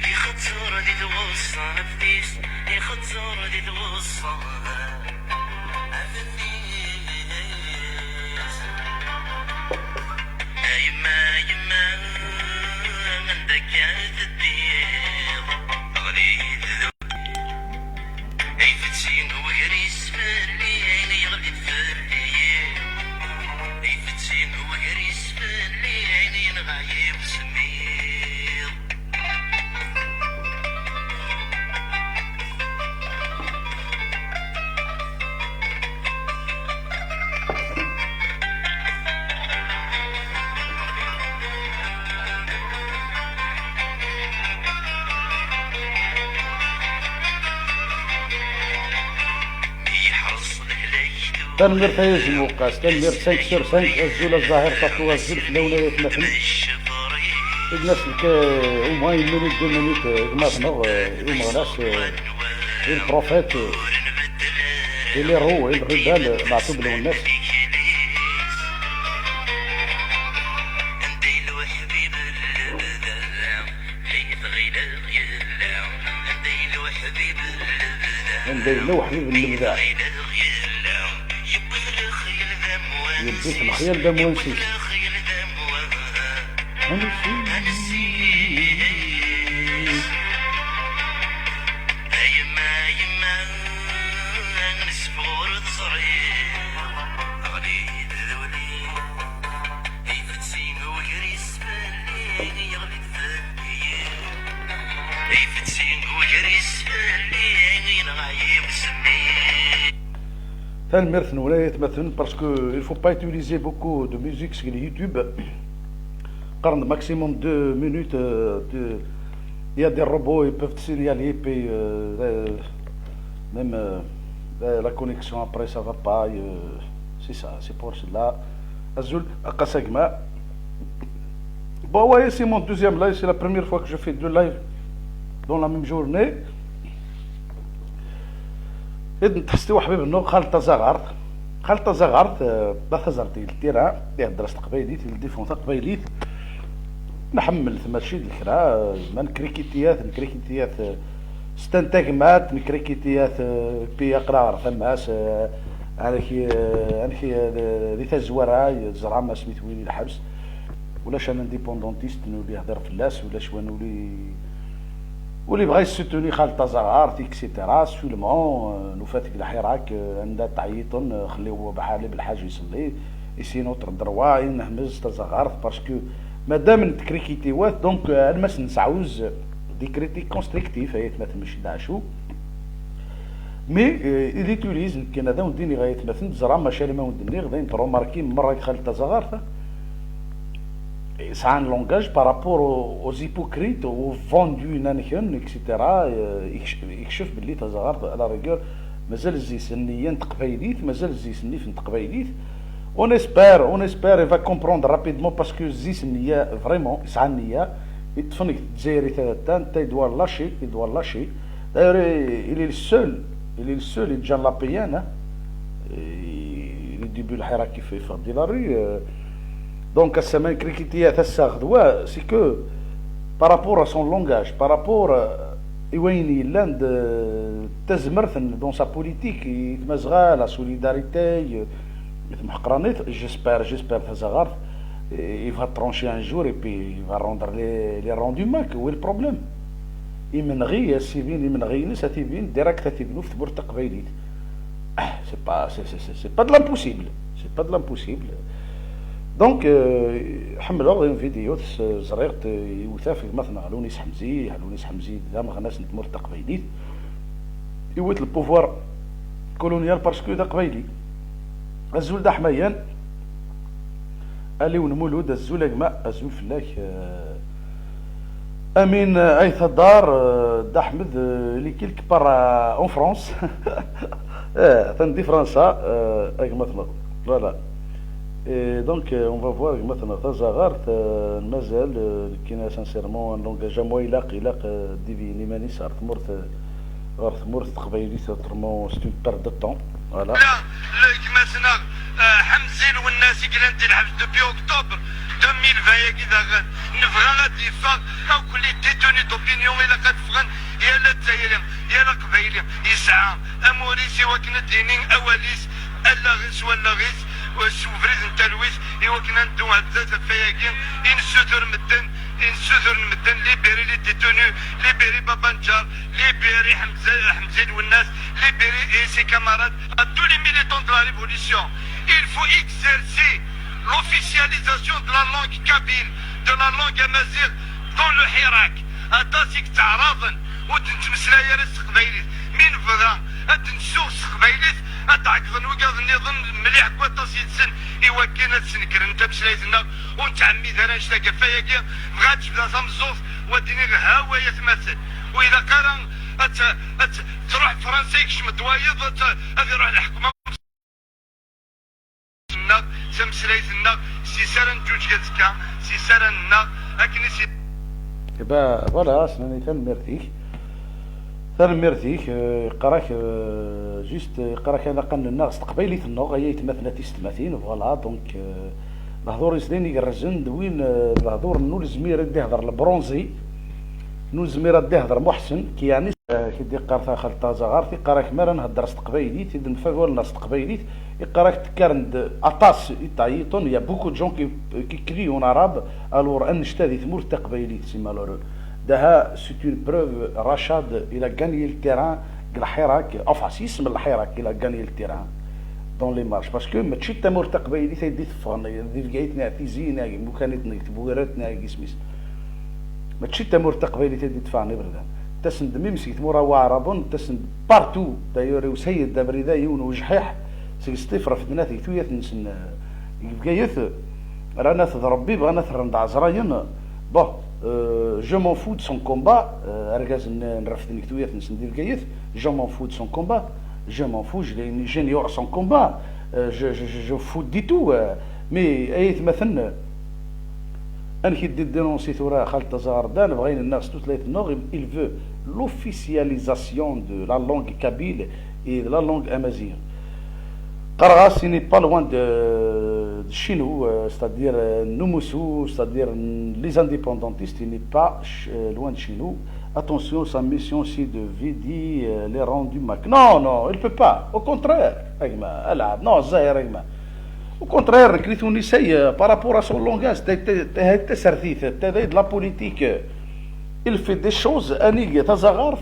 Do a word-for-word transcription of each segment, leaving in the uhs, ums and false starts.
Ixeẓẓer di tweṣṣa ɣef tis, ixeẓẓer di tweṣṣa ɣef tis. A yemma, a yemma, anda akka teddiḍ? Ɣlid d ayfetti wegris fell-i, ayen yeɣli-d fell-i. Ayfetti wegris fell-i, ayen yenɣa yiwsemmiḍ. Tanemmirt a Yazim Uqas, tanemmirt cinq sur cinq, azul a Zahir Tatou, azul fell-awen ay atmaten. Ignas nekk, au moins une minute, deux minutes, gma-tneɣ, i Umeɣnas, i le prophète, i les roues, i le rebelle, Meɛtub Lwennas. Anda yella uḥbib n lebda, yewwi-t lexyal d amwanes-is. Tanemmirt-nwen ay atmaten, parce que il faut pas utiliser beaucoup de musique sur YouTube. Qqaren maximum deux minutes, euh, de- il y a des robots, ils peuvent te signaler, puis, euh, euh, même, euh, euh, la connexion après ça va pas, euh, c'est ça, c'est pour cela. Azul, a Qas a gma. Bon, ouais, c'est mon deuxième live, c'est la première fois que je fais deux lives dans la même journée. Id n tḥesti uḥbib nneɣ Xaled Tazaɣart. Xaled Tazaɣart, euh, d taẓart di ltira, ihedder s teqbaylit, il défend taqbaylit. Nḥemmel-t mačči d kra, euh, ma nekrikitiyat, nekrikitiyat, euh, s tantagmat, nekrikitiyat, euh, pi aqla ɣer tama-s, euh, anek, euh, anek, euh, di tazwara, yeẓra Mass Mitwili lḥebs. Ulac un indépendantiste nuli yehder fell-as, ulac wa nuli ولي بغا يسوتوني خالد تزغارت، et cetera. Seulement, euh, نوفات لحراك، euh, عندها تعيطن، euh, خليو بحالي بالحاج يصلي. Et c'est notre droit, et نهمز تزغارت، parce que مادام نتكريكيتي وات، donc, euh, المس نسعوز des critiques constructives، هي ما تمشي دعشو. Mais, euh, il utilise, كاين هذا وديني غاية ما تنزرع، ماشي ما ودني، غدا نتروماركي مرة خالد تزغارت. C'est un langage par rapport aux, aux hypocrites, aux vendus, nanken, et cetera. Euh, يكش-، يكشف باللي تزغرت à la rigueur مازال زيس النية نتقبايليت، مازال زيس النيف نتقبايليت. On espère, on espère, il va comprendre rapidement parce que زيس النية vraiment يسعى النية. يطفنك الجزائري ثلاثة، انت il doit lâcher, il doit lâcher. D'ailleurs, il est le seul, il est le seul, il gêne la P N, hein. Et il est début الحراك كيف يفضي la rue. Euh, Donc, ass-a ma nekrikiti-yat ass-a ɣedwa, c'est que par rapport à son langage, par rapport, euh, i wayen yellan d tazmert n, dans sa politique, i Tmazɣa, la solidarité, euh, i temḥeqranit, j'espère, j'espère, Tazaɣart, eh, il va trancher un jour et puis il va rendre les, les rendus, ma, où est le problème? Imenɣi, a s-ibin, imenɣi-ines, a t-ibin, direct a t-ibnu f tmurt taqbaylit. Ah, c'est pas, c'est, c'est, c'est, c'est pas de l'impossible. C'est pas de l'impossible. Donc, euh, ḥemmleɣ une vidéo, ẓriɣ-t, euh, iwta f gma-tneɣ Alonis Ḥemzi, Alonis Ḥemzi d ameɣnas n tmurt taqbaylit. Iwit le pouvoir colonial parce que d aqbayli. Azul d aḥmayan. Aliw n Mulud, azul a gma, azul fell-ak. Euh, Amin, euh, Ayt Adar, euh, Dda Ḥmed, euh, il est quelque part, euh, en France. Eh, atan di Fransa, euh, a gma-tneɣ. Voilà. Et donc, euh, on va voir a gma-tneɣ Tazaɣart, euh, mazal, euh, nekkin sincèrement, un langage am wa ilaq, ilaq, euh, divine iman-is ɣer tmurt, euh, ɣer tmurt teqbaylit, autrement, c'est une perte de temps. Voilà. La, le gma-tneɣ, euh, Ḥemzi Lwennas i yellan di lḥebs depuis octobre. deux mille vingt-agi daɣen, nebɣa ad d-yeffeɣ akk les détenus d'opinion, ilaq ad ffɣen, yal Azzayri, yal Aqbayli yesɛa amur-is i wakken ad d-yini awal-is, allaɣ-is wallaɣ-is, s ubrid n talwit, i wakken ad neddu ar zdat ɣef wayagi i nessutur medden, i nessutur medden, libérer les détenus, libérer Baba Njar, libérer Ḥemza, Ḥemza Lwennas, libérer et ses camarades, à tous les militants de la révolution. Il faut exercer l'officialisation de la langue kabyle, de la langue amazigh dans le Hirak. Aṭas i yettɛaraḍen ur d-nettmeslay ara s teqbaylit. Mi nebɣa ad d-nsuɣ s teqbaylit, ad d-ɛeggḍen wiyaḍ nniḍen mliḥ deg waṭas yid-sen i wakken ad snekren tameslayt-nneɣ. Ur nettɛemmid ara annect-agi ɣef wayagi. Bɣiɣ ad d-jebdeɣ tameẓẓuɣt u ad d-iniɣ hawa ay atmaten. Ur ilaq ara ad t-, ad t-, truḥ Fransa yekcem-d wayeḍ, ad t-, ad iruḥ leḥkem nneɣ, tameslayt-nneɣ, s yis ara neǧǧuǧeg azekka, s yis ara nennaɣ, akken i s- Eh ben, voilà, Snani, tanemmirt-ik. Tanemmirt-ik, euh, yeqqar-ak, euh, juste, yeqqar-ak ilaq ad nennaɣ s teqbaylit-nneɣ, ay aytmaten a tisetmatin, voilà, donc, euh, lehdur-is d ayen igerrzen, d win, euh, d lehdur n ur nezmir ad d-ihder Lebronzi, n ur nezmir ad d-ihder Muḥsen, ki yeɛni, euh, ki d-iqqar taxalt tazaɣart, yeqqar-ak mi ara nhedder s teqbaylit, i d-nfak wallen s teqbaylit, Iqqar-ak tekkaren-d aṭas i teɛyiṭen, il y a beaucoup de gens qui, qui crient en arabe, alors annect-a di tmurt taqbaylit, c'est malheureux. Daha, c'est une preuve, Rachad, il a gagné le terrain deg Lḥirak, enfin, s yisem n Lḥirak, il a gagné le terrain dans les marches. Parce que mačči d tamurt taqbaylit ay d-iteffɣen, di Bgayet neɣ Tizi neɣ Mukanit neɣ Tebwirat neɣ isem-is. Mačči d tamurt taqbaylit ay d-iteffɣen iberdan. Ttasen-d même seg tmura waɛraben, ttasen-d partout. D'ailleurs, usayen-d abrid-a yiwen ujeḥḥiḥ, seg Sṭif refden-at deg tuyat-nsen, eh, deg Bgayet, rran-at d Rebbi, bɣan ad t-rren d ɛezrayen. Bon, euh, je m'en fous de son combat, euh, argaz n, n refden deg tuyat-nsen di Bgayet, je m'en fous de son combat, je m'en fous, je l'ai, j'ignore son combat, euh, je, je, je, je fous du tout, euh, mais ay atmaten, amek i d-dénoncer tura Xaled Tazaɣart, da nebɣa ayen-nneɣ s tutlayt-nneɣ, il veut l'officialisation de la langue kabyle et de la langue amazigh. Qqareɣ-as, il n'est pas loin de, de chez nous, euh, c'est-à-dire, euh, nous Moussou, c'est-à-dire, mm, les indépendantistes, il n'est pas ch-, euh, loin de chez nous. Attention, sa mission, c'est de vider, euh, les rangs du Mac. Non, non, il peut pas. Au contraire, a gma, ala, non, Zahir, a gma. Au contraire, nekk, on essaye, euh, par rapport à son langage, t'es, t'es, t'es, t'es servi, t'es, t'es de la politique, euh, il fait des choses, anig tazaɣart,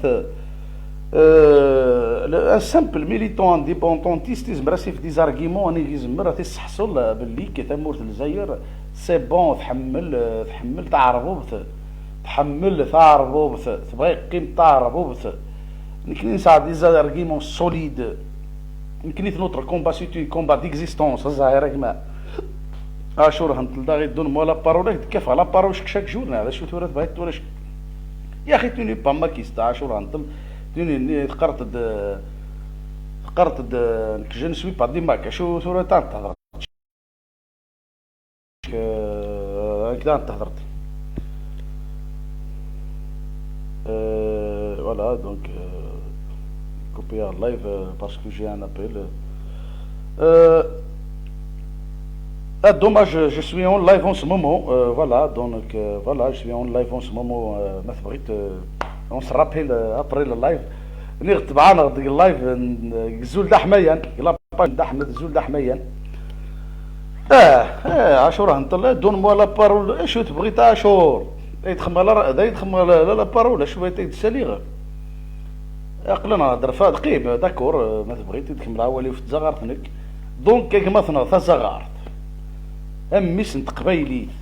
euh, le, un simple militant indépendantiste, yezmer ad s-yefk des arguments, anig yezmer ad t-yesseḥṣel, euh, belli que tamurt n Lezzayer, c'est bon, tḥemmel, euh, tḥemmel taɛerbubt, tḥemmel taɛerbubt, tebɣa yeqqim taɛerbubt. Nekni nesɛa des arguments solides. Nekni, notre combat, c'est un combat d'existence, a Zahir, a gma. Acu ur hentel daɣ, donne-moi la parole, ak d-kafeɣ la parole chaque, chaque jour, neɣ d acu tura tebɣiḍ tura? Ya axi, tu n'es pas maquiste, acu ur hentel, tu n'es, teqqareḍ-d, teqqareḍ-d, nekk, je ne suis pas des Macs, acu tura ta-, tehḍeṛ? Euh, هكذا انتحضرت. Euh, voilà, donc, euh, couper un live, euh, parce que j'ai un appel. Euh, ah, dommage, je suis en live en ce moment. Euh, voilà, donc, euh, voilà, je suis en live en ce moment. Euh, ما تبغيت, euh, on se rappelle, euh, après le live. نغتبع أنا غدي اللايف، ن-، يزول ده حمايا. Page d Aḥmed, zul d aḥmayan. Ah, ah, Acu ur hentel, donne-moi la parole. Acu tebɣiḍ a Acu? Ay txemmeḍ la, ay txemmeḍ la, la, la parole, acu ay d-saliɣ? Aql-aneɣ d rfad, qim, d'accord, euh, ma tebɣiḍ ad kemmleɣ awal-iw f tzaɣart nekk. Donc, a gma-tneɣ tazaɣart, a mmi-s n teqbaylit,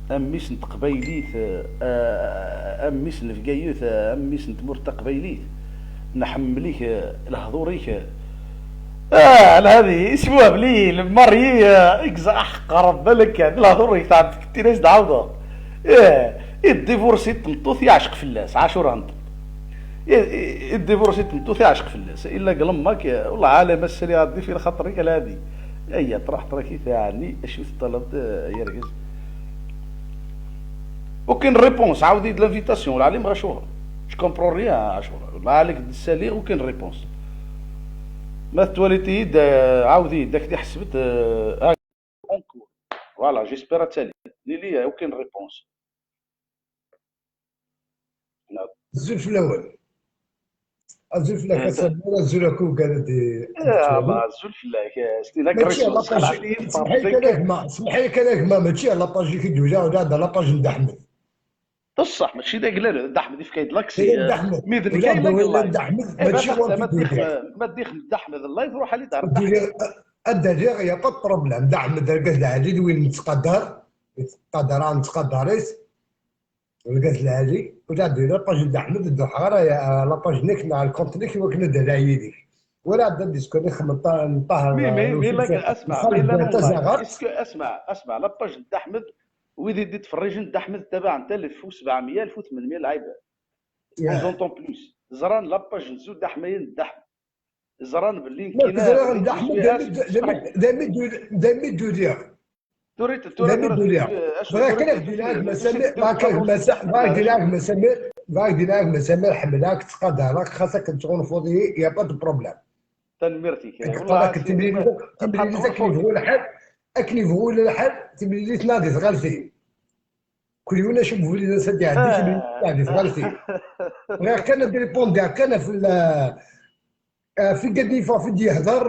a mmi-s n teqbaylit, euh, a mmi-s n Bgayet, a mmi-s n tmurt taqbaylit, nḥemmel-ik, euh, lehdur-ik, euh, Ah, la هذه اسمها بليل ماريي، آه، اكزا احقر بالك هذا الهضور يتاع تيريز دعوضه. ايه، الديفورسي تمطوث يعشق فلاس، عاشور هنط. الديفورسي تمطوث يعشق فلاس، الا قلمك، آه، والله عالم السري غادي في الخطر قال هذه. اي طرح تراكي ثاني، اشو طلبت، آه، يا رجل. Aucune réponse، عاودي de l'invitation، العليم غشوها. Je comprends rien، عاشور. والله عليك السالي، aucune réponse. ما تواليتي د-، عاودي داك اللي حسبت، آه، آه، en cours. Voilà, j'espère تسالي. Nili, il y a aucune réponse. Azul fell-awen. Azul fell-ak a Samir, azul akk ugar di. Azul fell-ak. Snin akk. Mačči la page, smeḥ-iyi kan a gma, smeḥ-iyi kan a gma, mačči la page-ik i d-ula, ula d la page n Dda Ḥmed. D ṣṣeḥ, mačči d agla, Dda Ḥmed yefka-d l'accès. Mi d nekk ay la live. Dda Ḥmed, mačči win i d-ula. Ma d-ixdem Dda Ḥmed live, ruḥ ali-d ar Dda Ḥmed. Ad d-aliɣ, y a pas de problème. Dda Ḥmed, argaz lɛali, d win nettqadar, nettqadar, nettqadar-it. Argaz lɛali, ur ɛeddi la page n Dda Ḥmed, ur d-ruḥeɣ ara la page-nnek neɣ lkunt-nnek i wakken ad d-alaɣ yid-k. Ur ɛeddi ad d-iskani xemmeṭṭa n Ṭaher. Mi, mi, mi, la, asma, mi la tazaɣart. Asma, asma, la page n Dda Ḥmed, wid i d-ittferrijen Dda Ḥmed ttabaɛen-t alef u sebɛemya, alef u tmenmya lɛibad. Ils ont en plus. Ẓran la page n Zu Dda Ḥmayen n Dda Ḥmed. Ẓran belli nekkini d Dda Ḥmed, d ami d-uliɣ. Tura, tura, tura, bɣiɣ kan ad k-d-iniɣ a gma Samir, bɣiɣ kan ad k-d-iniɣ a gma Samir, bɣiɣ ad k-d-iniɣ a gma Samir, ḥemmleɣ-k, ttqadareɣ, xas akken tettɣunfuḍ-iyi, y a pas de problème. Tanemmirt-ik. Ttqadareɣ-k, timlilit akken yebɣu lḥal, akken yebɣu lḥal, timlilit nadi tɣaltin. Kul yiwen acu bɣu ad d-iɛeddi, timlilit nadi tɣaltin. Bɣiɣ kan ad répondiɣ kan ɣef Fi gad yeffeɣ fi d-yehder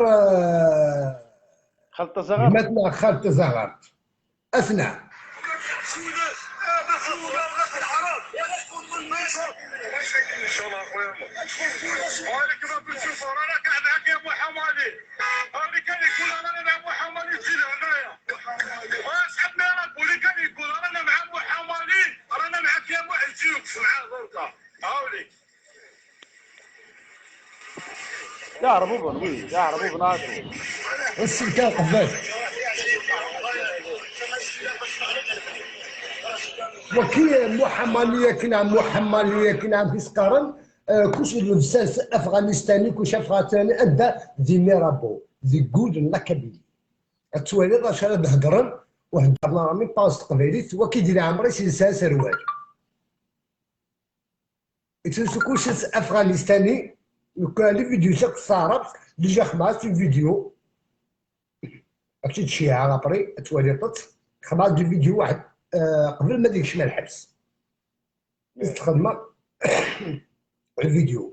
Xaled Tazaɣart. Gma-tneɣ Xaled Tazaɣart. Asna. D Iɛerbuben, wi, d Iɛerbuben, ɛacu? Ass-n kan qbel. Waki Muḥamani akken am Muḥamani akken am i s-qqaren, kuc d lebsas afɣanistani, kuc afɣanistani, anda di Mirabeau, di Goud n la Kabylie. Ad twaliḍ acu ara d-heddren, u heddren en même temps s teqbaylit, waki di leɛmer-is yelsa aserwal. Yettlusu kullec s afɣanistani, les vidéos akk s taɛrabt, déjà xedmeɣ-as une vidéo. Ad tt-id-ceyɛeɣ après, ad twaliḍ-tt. Xedmeɣ-as une vidéo waḥed, qbel ma d-yekcem ɣer lḥebs. I s-d-xedmeɣ lvidyu.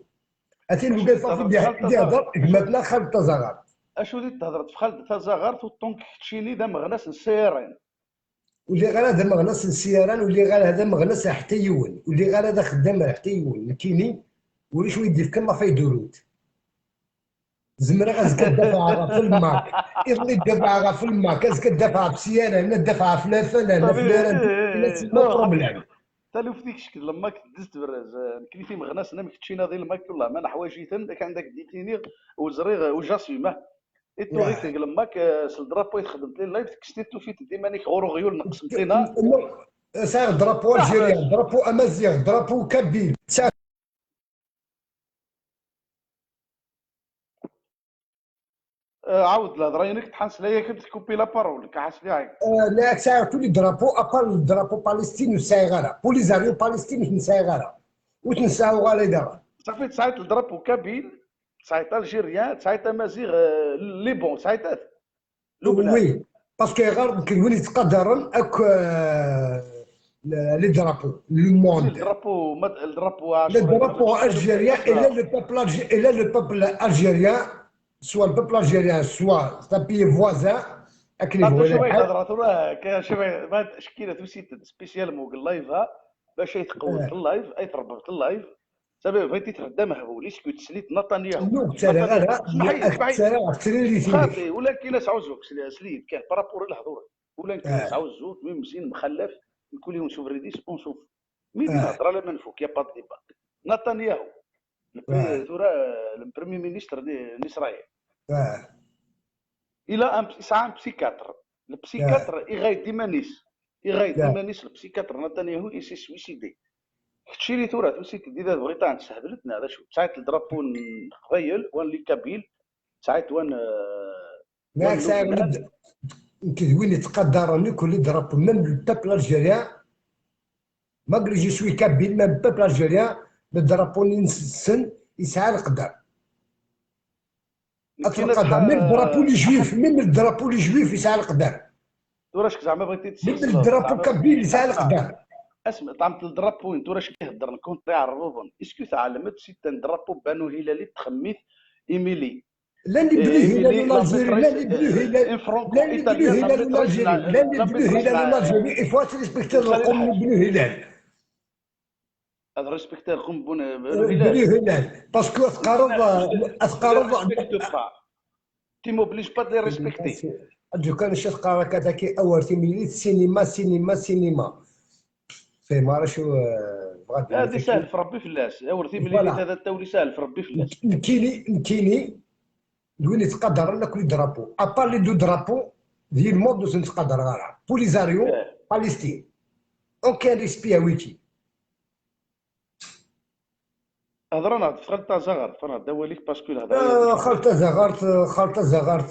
Atan ugafa d-ihder gma-tneɣ Xaled Tazaɣart. Acu d-tehder ɣef Xaled Tazaɣart, uṭṭun keččini d ameɣnas n C R N? Ur lliɣ ara d ameɣnas n C R N, ur lliɣ ara d ameɣnas ɣer ḥetta yiwen, ur lliɣ ara d axeddam ɣer ḥetta yiwen. Nekkini, ulac wi d-yefkan la feuille de route. Zemreɣ azekka ad dafɛeɣ ɣef lmak, iḍelli ad dafɛeɣ ɣef lmak, azekka ad dafɛeɣ ɣef C R N, ad dafɛeɣ ɣef lafala, ɣef lera, no problème. Taluft-ik kečč d lmak teddez tberrez. Nekkni timeɣnasen am keččina di lmak, wallah ma neḥwaǧ-iten, kan ad ak-d-iniɣ, ur ẓriɣ, ur j'assume. I tuɣit deg lemmak, s le drapeau i txedmemt les lives, tekkes-it, tufiḍ-d iman-ik ɣur uɣyul neqsem tina. Sɛiɣ drapeau algérien, drapeau amaziɣ, drapeau kabyle. Ɛawed lehḍra-inek, tḥan sla-yak-d, tkupi la parole, ka ḥasliɣ-ak. La, sɛiɣ tous les drapeaux, à part le drapeau Palestine ur sɛiɣ ara. Polisario Palestine ur t-nesɛiɣ ara. Ur t-nesɛa uɣalay daɣen. Safi, tesɛiḍ le drapeau kabyle, tesɛiḍ algérien, tesɛiḍ amaziɣ, les bons, tesɛiḍ-t. Lubnan. Oui, parce que ɣer nekk d win yettqadaren akk les drapeaux, le monde. Le drapeau, le drapeau, le drapeau algérien et là le peuple algérien, soit le peuple algérien, soit un pays voisin, akken yebɣu lḥal. Tura, cekina tusit-d spécialement deg live-a, bac ay tqewwed live, ay tṛebbem live. Sabi bɣiḍ i tbedd amehbul, isku teslit Netanyahu. Xaṭi, ulakin asɛuẓẓug, slid kan, par rapport i lehdur. Ulakin asɛuẓẓug, même si nemxallaf, mkul yiwen s ubrid-is, on s'en fout. Mi d-nehder ala ma nfuk, y a pas de débat. Netanyahu, tura, le premier ministre n Israël. Il a un, yesɛa un psychiatre. Le psychiatre iɣay-d iman-is. Iɣay-d iman-is le psychiatre Netanyahu, il s'est suicidé. Keččini tura tusit-d ida tebɣiḍ ad nessehbel-t neɣ d acu? Tesɛiḍ le drapeau n Leqbayel, wan les Kabyles, tesɛiḍ wan. Nekk d win yettqadaren akk le drapeau, même le peuple algérien, malgré je suis kabyle, même le peuple algérien, le drapeau-nsen yesɛa leqder. Même le drapeau les juifs, même le drapeau les juifs yesɛa leqder. Tura acu zeɛma bɣiḍ ad d-tesleḍ? Drapeau kabyle yesɛa leqder. Asma, ṭɛamt drapeau-in, tura acu i heddren contre iɛerbuben. Est-ce que tɛelmeḍ si un drapeau Banu Hilali txemmem-it Émilie? Llan les Banu Hilali en Algérie, llan les Banu Hilali, llan les Banu Hilali en Algérie, llan les Banu Hilali en Algérie, il faut respecter le lqum n Banu Hilali. Ad respecter comme bon Banu Hilal. Parce que ad teqqareḍ, ad teqqareḍ. Tu m'obliges pas de les respecter. Acu kan acu teqqar akka daki awer timlilit sinima, sinima, sinima. Fehmeɣ ara acu bɣa ad d-iniɣ. Ad isahel f Rebbi fell-as. Awer timlilit ad tawel isahel f Rebbi fell-as. Nekkini, nekkini d win yettqadaren akk les drapeaux. À part les deux drapeaux, di lmond ur ten-ttqadareɣ ara. Polisario, Palestine. Aucun respect à wiki. Hḍer-aneɣ-d ɣef Xalta Tazaɣart, hḍer-aneɣ-d awal-ik parce que lhedra. Xalta Tazaɣart, Xalta Tazaɣart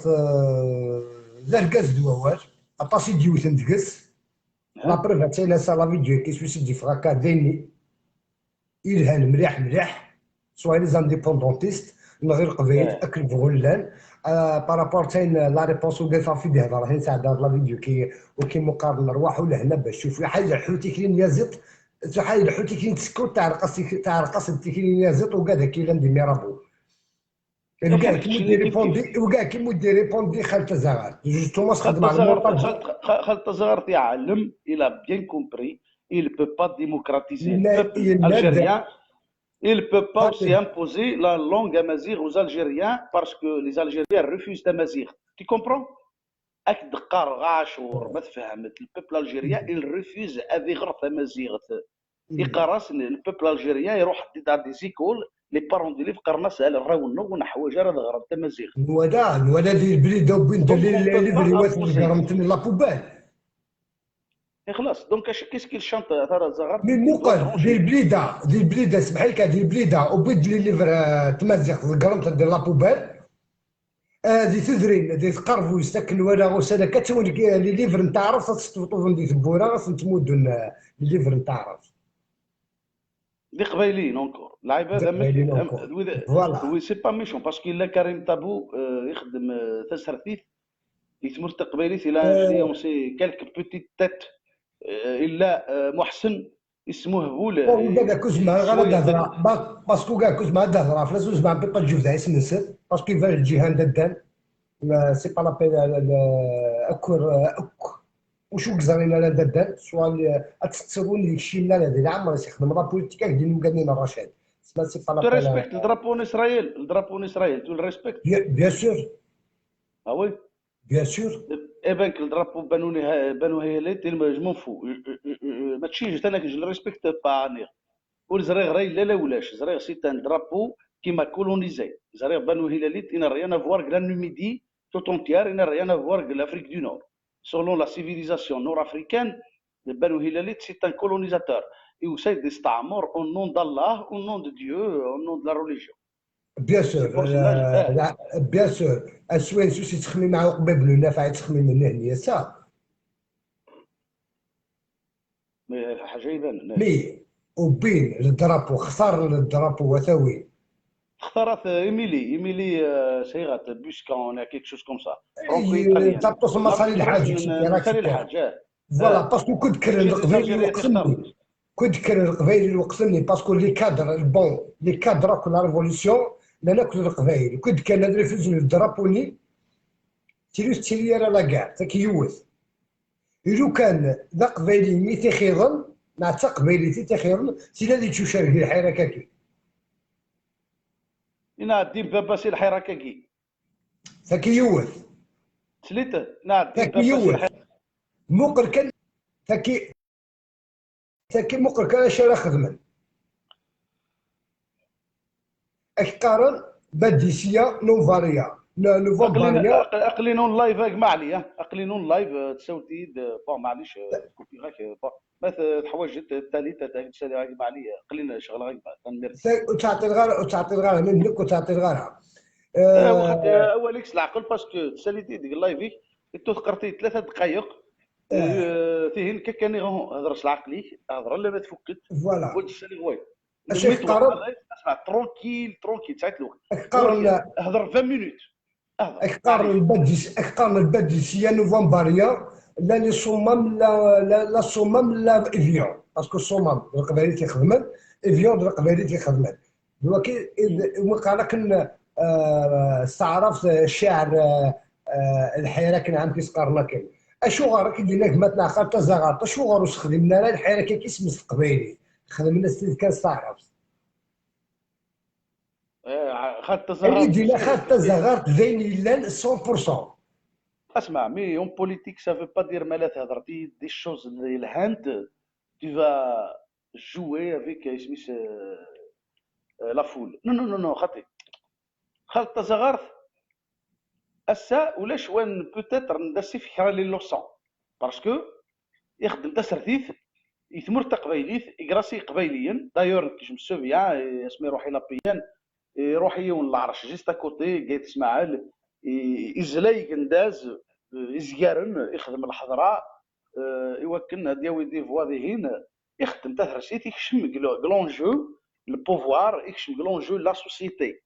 d argaz d wawal, aṭas i d-yewten deg-s. La preuve, attan ass-a la vidéo-agi s wis i d-yeffeɣ akka d ayen yelhan mliḥ mliḥ, soit les indépendantistes neɣ i Leqbayel akken bɣu llan. Par rapport attan la réponse ugat ɣef i d-ihḍer hin sɛeddaɣ la vidéo-agi, ur kim-uqqaren rwaḥ u lehna bac tuflḥa ileḥḥu tikli n yaziḍ. Tfuḥa ileḥḥu tikli n tsekkurt, teɛreq-as tikli n yaziḍ, ugad akka yellan di Mirabeau. Ugad kim ur d-iripondi, ugad kim ur d-iripondi Xalta Tazaɣart. Justement, sxedmeɣ lmurṭa. Xalta Tazaɣart iɛellem, il a bien compris, il peut pas démocratiser le peuple algérien, il peut pas aussi imposer la langue amazigh aux Algériens parce que les Algériens refusent tamaziɣt. Tu comprends? Ad k-d-qqareɣ a Ɛacur, ma tfehmeḍ, le peuple algérien, il refuse ad iɣer tamaziɣt. Iqqar-as, le peuple algérien iruḥ-d dans des écoles, les parents d'élèves qqaren-as, arraw-nneɣ ur neḥwaǧ ara ad ɣren tamaziɣt. Nwala, nwala di Blida wwin-d les livres i wat ɣren-ten la poubelle. Et خلاص, donc qu'est-ce qu'il chante Xalta Tazaɣart? Mi muqel, di Blida, di Blida, smeḥ-iyi kan, di Blida, wwin-d les livres n tmaziɣt ɣren-ten di la poubelle. Di tudrin, di tqerbust, akken walaɣ ussan akka, ttawin les livres n taɛrabt, ad sṭebṭuben di tewwura, ad ten-ttmuddun les livres n taɛrabt. D iqbayliyen encore. Lɛibad am, d wid, c'est pas méchant, parce que yella Karim Tabou ixeddem tasertit di tmurt taqbaylit, il a influencé quelques petites têtes, yella Muḥsen, ismuhbul. Ugad akk ur zemreɣ ara ad d-hedreɣ, parce que ugad akk ur zemreɣ ad d-hedreɣ fell-as, ur zemreɣ ad d-hedreɣ isem-nsen, parce que iban lǧiha anda ddan, c'est pas la peine, akk, akk, ur yeẓri ara anda ddan, soit ad tettṣiḍun deg cimna di leɛmer-is, ixdem la politique ak din ugaden n Racad. C'est pas la peine. Tu respectes le drapeau n Israël, le drapeau n Israël, tu le respectes? Bien sûr. Ah oui? Bien sûr. Iban-k le drapeau Banu Hilalit, je m'en fous. Mačči je, je le respecte pas, niɣ. Ur ẓriɣ ara yella la ulac. Ẓriɣ c'est un drapeau qui m'a colonisé. Ẓriɣ Banu Hilalit, il n'a rien à voir avec la Numidie tout entière, il n'a rien à voir avec l'Afrique du Nord. Selon la civilisation nord-africaine, Banu Hilalit, c'est un colonisateur. Yusa-d yesteɛmer au nom d'Allah, au nom de Dieu, au nom de la religion. Bien sûr, bien sûr. Aswayes ur yettxemmim ɛuqba ibn Nafaɛ, yettxemmim nehni ass-a. Mais ḥaǧa ibanen. Mais ubbin le drapeau, xtaren le drapeau, ata win. Textar-at Émilie, Émilie, euh, c'est Buscan, quelque chose comme ça. Taṭṭust n Maṣali Lḥaǧ, et cetera. Voilà, parce que kwi d-kkren Leqbayel lweqt-nni, kwi d-kkren Leqbayel lweqt-nni, parce que les cadres, bon, les cadres akk la révolution, llan akk d Leqbayel. Kwi d-kkren ad refusent le drapeau-nni, tili ur tettili ara la guerre, tagi yiwet. Lukan d Aqbayli i t-ixiḍen, neɣ d Taqbaylit i t-ixiḍen, tili ad yettucerreg lḥirak-agi. Inaɛdin baba-s i lḥirak-agi. Tagi yiwet. Tesliḍ? Inaɛdin baba-s i lḥirak. Muqel kan, tagi, tagi muqel kan acu ara xedmen. Ak-qqaren Badisiya Nuvaria. Nuvaria. Aql-in on live a gma Ɛli, aql-in on live, tsawt-iyi-d, bon, maɛlic, kupiɣ-ak, bon. Ma teḥwaǧeḍ tallit, ad tali a gma Ɛli, aql-in ceɣleɣ a gma, tanemmirt. Ur ttɛeṭṭileɣ ara, ur ttɛeṭṭileɣ ara, nekk ur ttɛeṭṭileɣ ara. Awal-ik s leɛqel, parce que tsalit-iyi-d deg live-ik, ittuteqqert-iyi-d tlata ddqayeq, tihin kan, kan, hder s leɛqel-ik, hder alamma tfukkeḍ. Voilà. Acu i k-qqaren? Tranquille, tranquille, tesɛiḍ lweqt. Hder vingt minutes. Ak-qqaren lbadis, ak-qqaren lbadisiya Nuvambarya, لا لي صومام، لا، لا، لا صومام، لا إفيون، باسكو صومام د لقبايليت يخدمن، إفيون د لقبايليت يخدمن. دلوقتي إذ-، وقال لك إن، آه، استعرفت الشعر، آه، آه، الحيرة كان عم كيسقرنا كان. أشو غارك يدينا كما تنعقل تزغرت، أشو غارو سخدمنا لا الحيرة كي كيس مستقبلي. خدمنا سيد كان استعرفت. آه، خاطر اللي تزغرت يدينا ماشي خاطر تزغرت زين يلان مية في المية. اسمع، mais en politique, ça veut pas dire مالا تهضر des choses اللي الهند tu vas jouer avec اسميس، آه، آه، la foule. Non, non, non, non, خاطي. خاطر تزغرت أسا ولاش وين peut-être ندسي فكرة les leçons. Parce que يخدم تسرثيت، يثمر تقبايليت، يقراسي قبايليين. D'ailleurs كي je me souviens، اسمي روحي لابيان، يروح يون العرش juste à côté، قايت اسماعيل، ي-، يزلي قنداز، يزيارن، يخدم الحضرة، آه، يوكلنا دياوي دي فوا ذهين، يخدم تثرسيت، يكشم قلو-، قلونجو، البوفوار، يكشم قلونجو لا سوسيتي.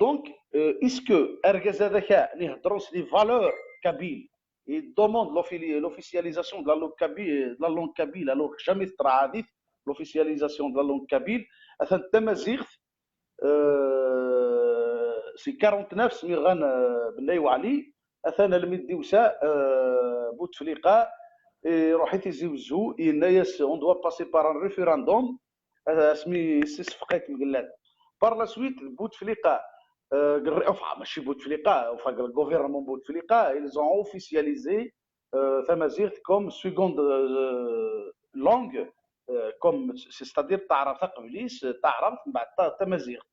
Donc, euh, est-ce que ارجاز هذاك اللي يهضروا سي دي فالور كابيل، il demande l'officialisation de la langue kabyle, de la langue kabyle, alors jamais ترى عاديت l'officialisation de la langue kabyle. أثن تمازيغت، آه، c'est quarante-neuf سميغان، آه، بناي وعلي، أثن الميدي وساء، آه، بوتفليقة، إيه، روحي تيزي وزو، إناياس on doit passer par un référendum، آه، اسمي سي صفقات مقلاد. Par la suite بوتفليقة، آه، قال-، enfin ماشي بوتفليقة، enfin قال gouvernement بوتفليقة، ils ont officialisé، آه، تمازيغت comme seconde، آه، langue، آه، comme c'est-à-dire تعرف تقبليس، تعرف من بعد تا-، تمازيغت.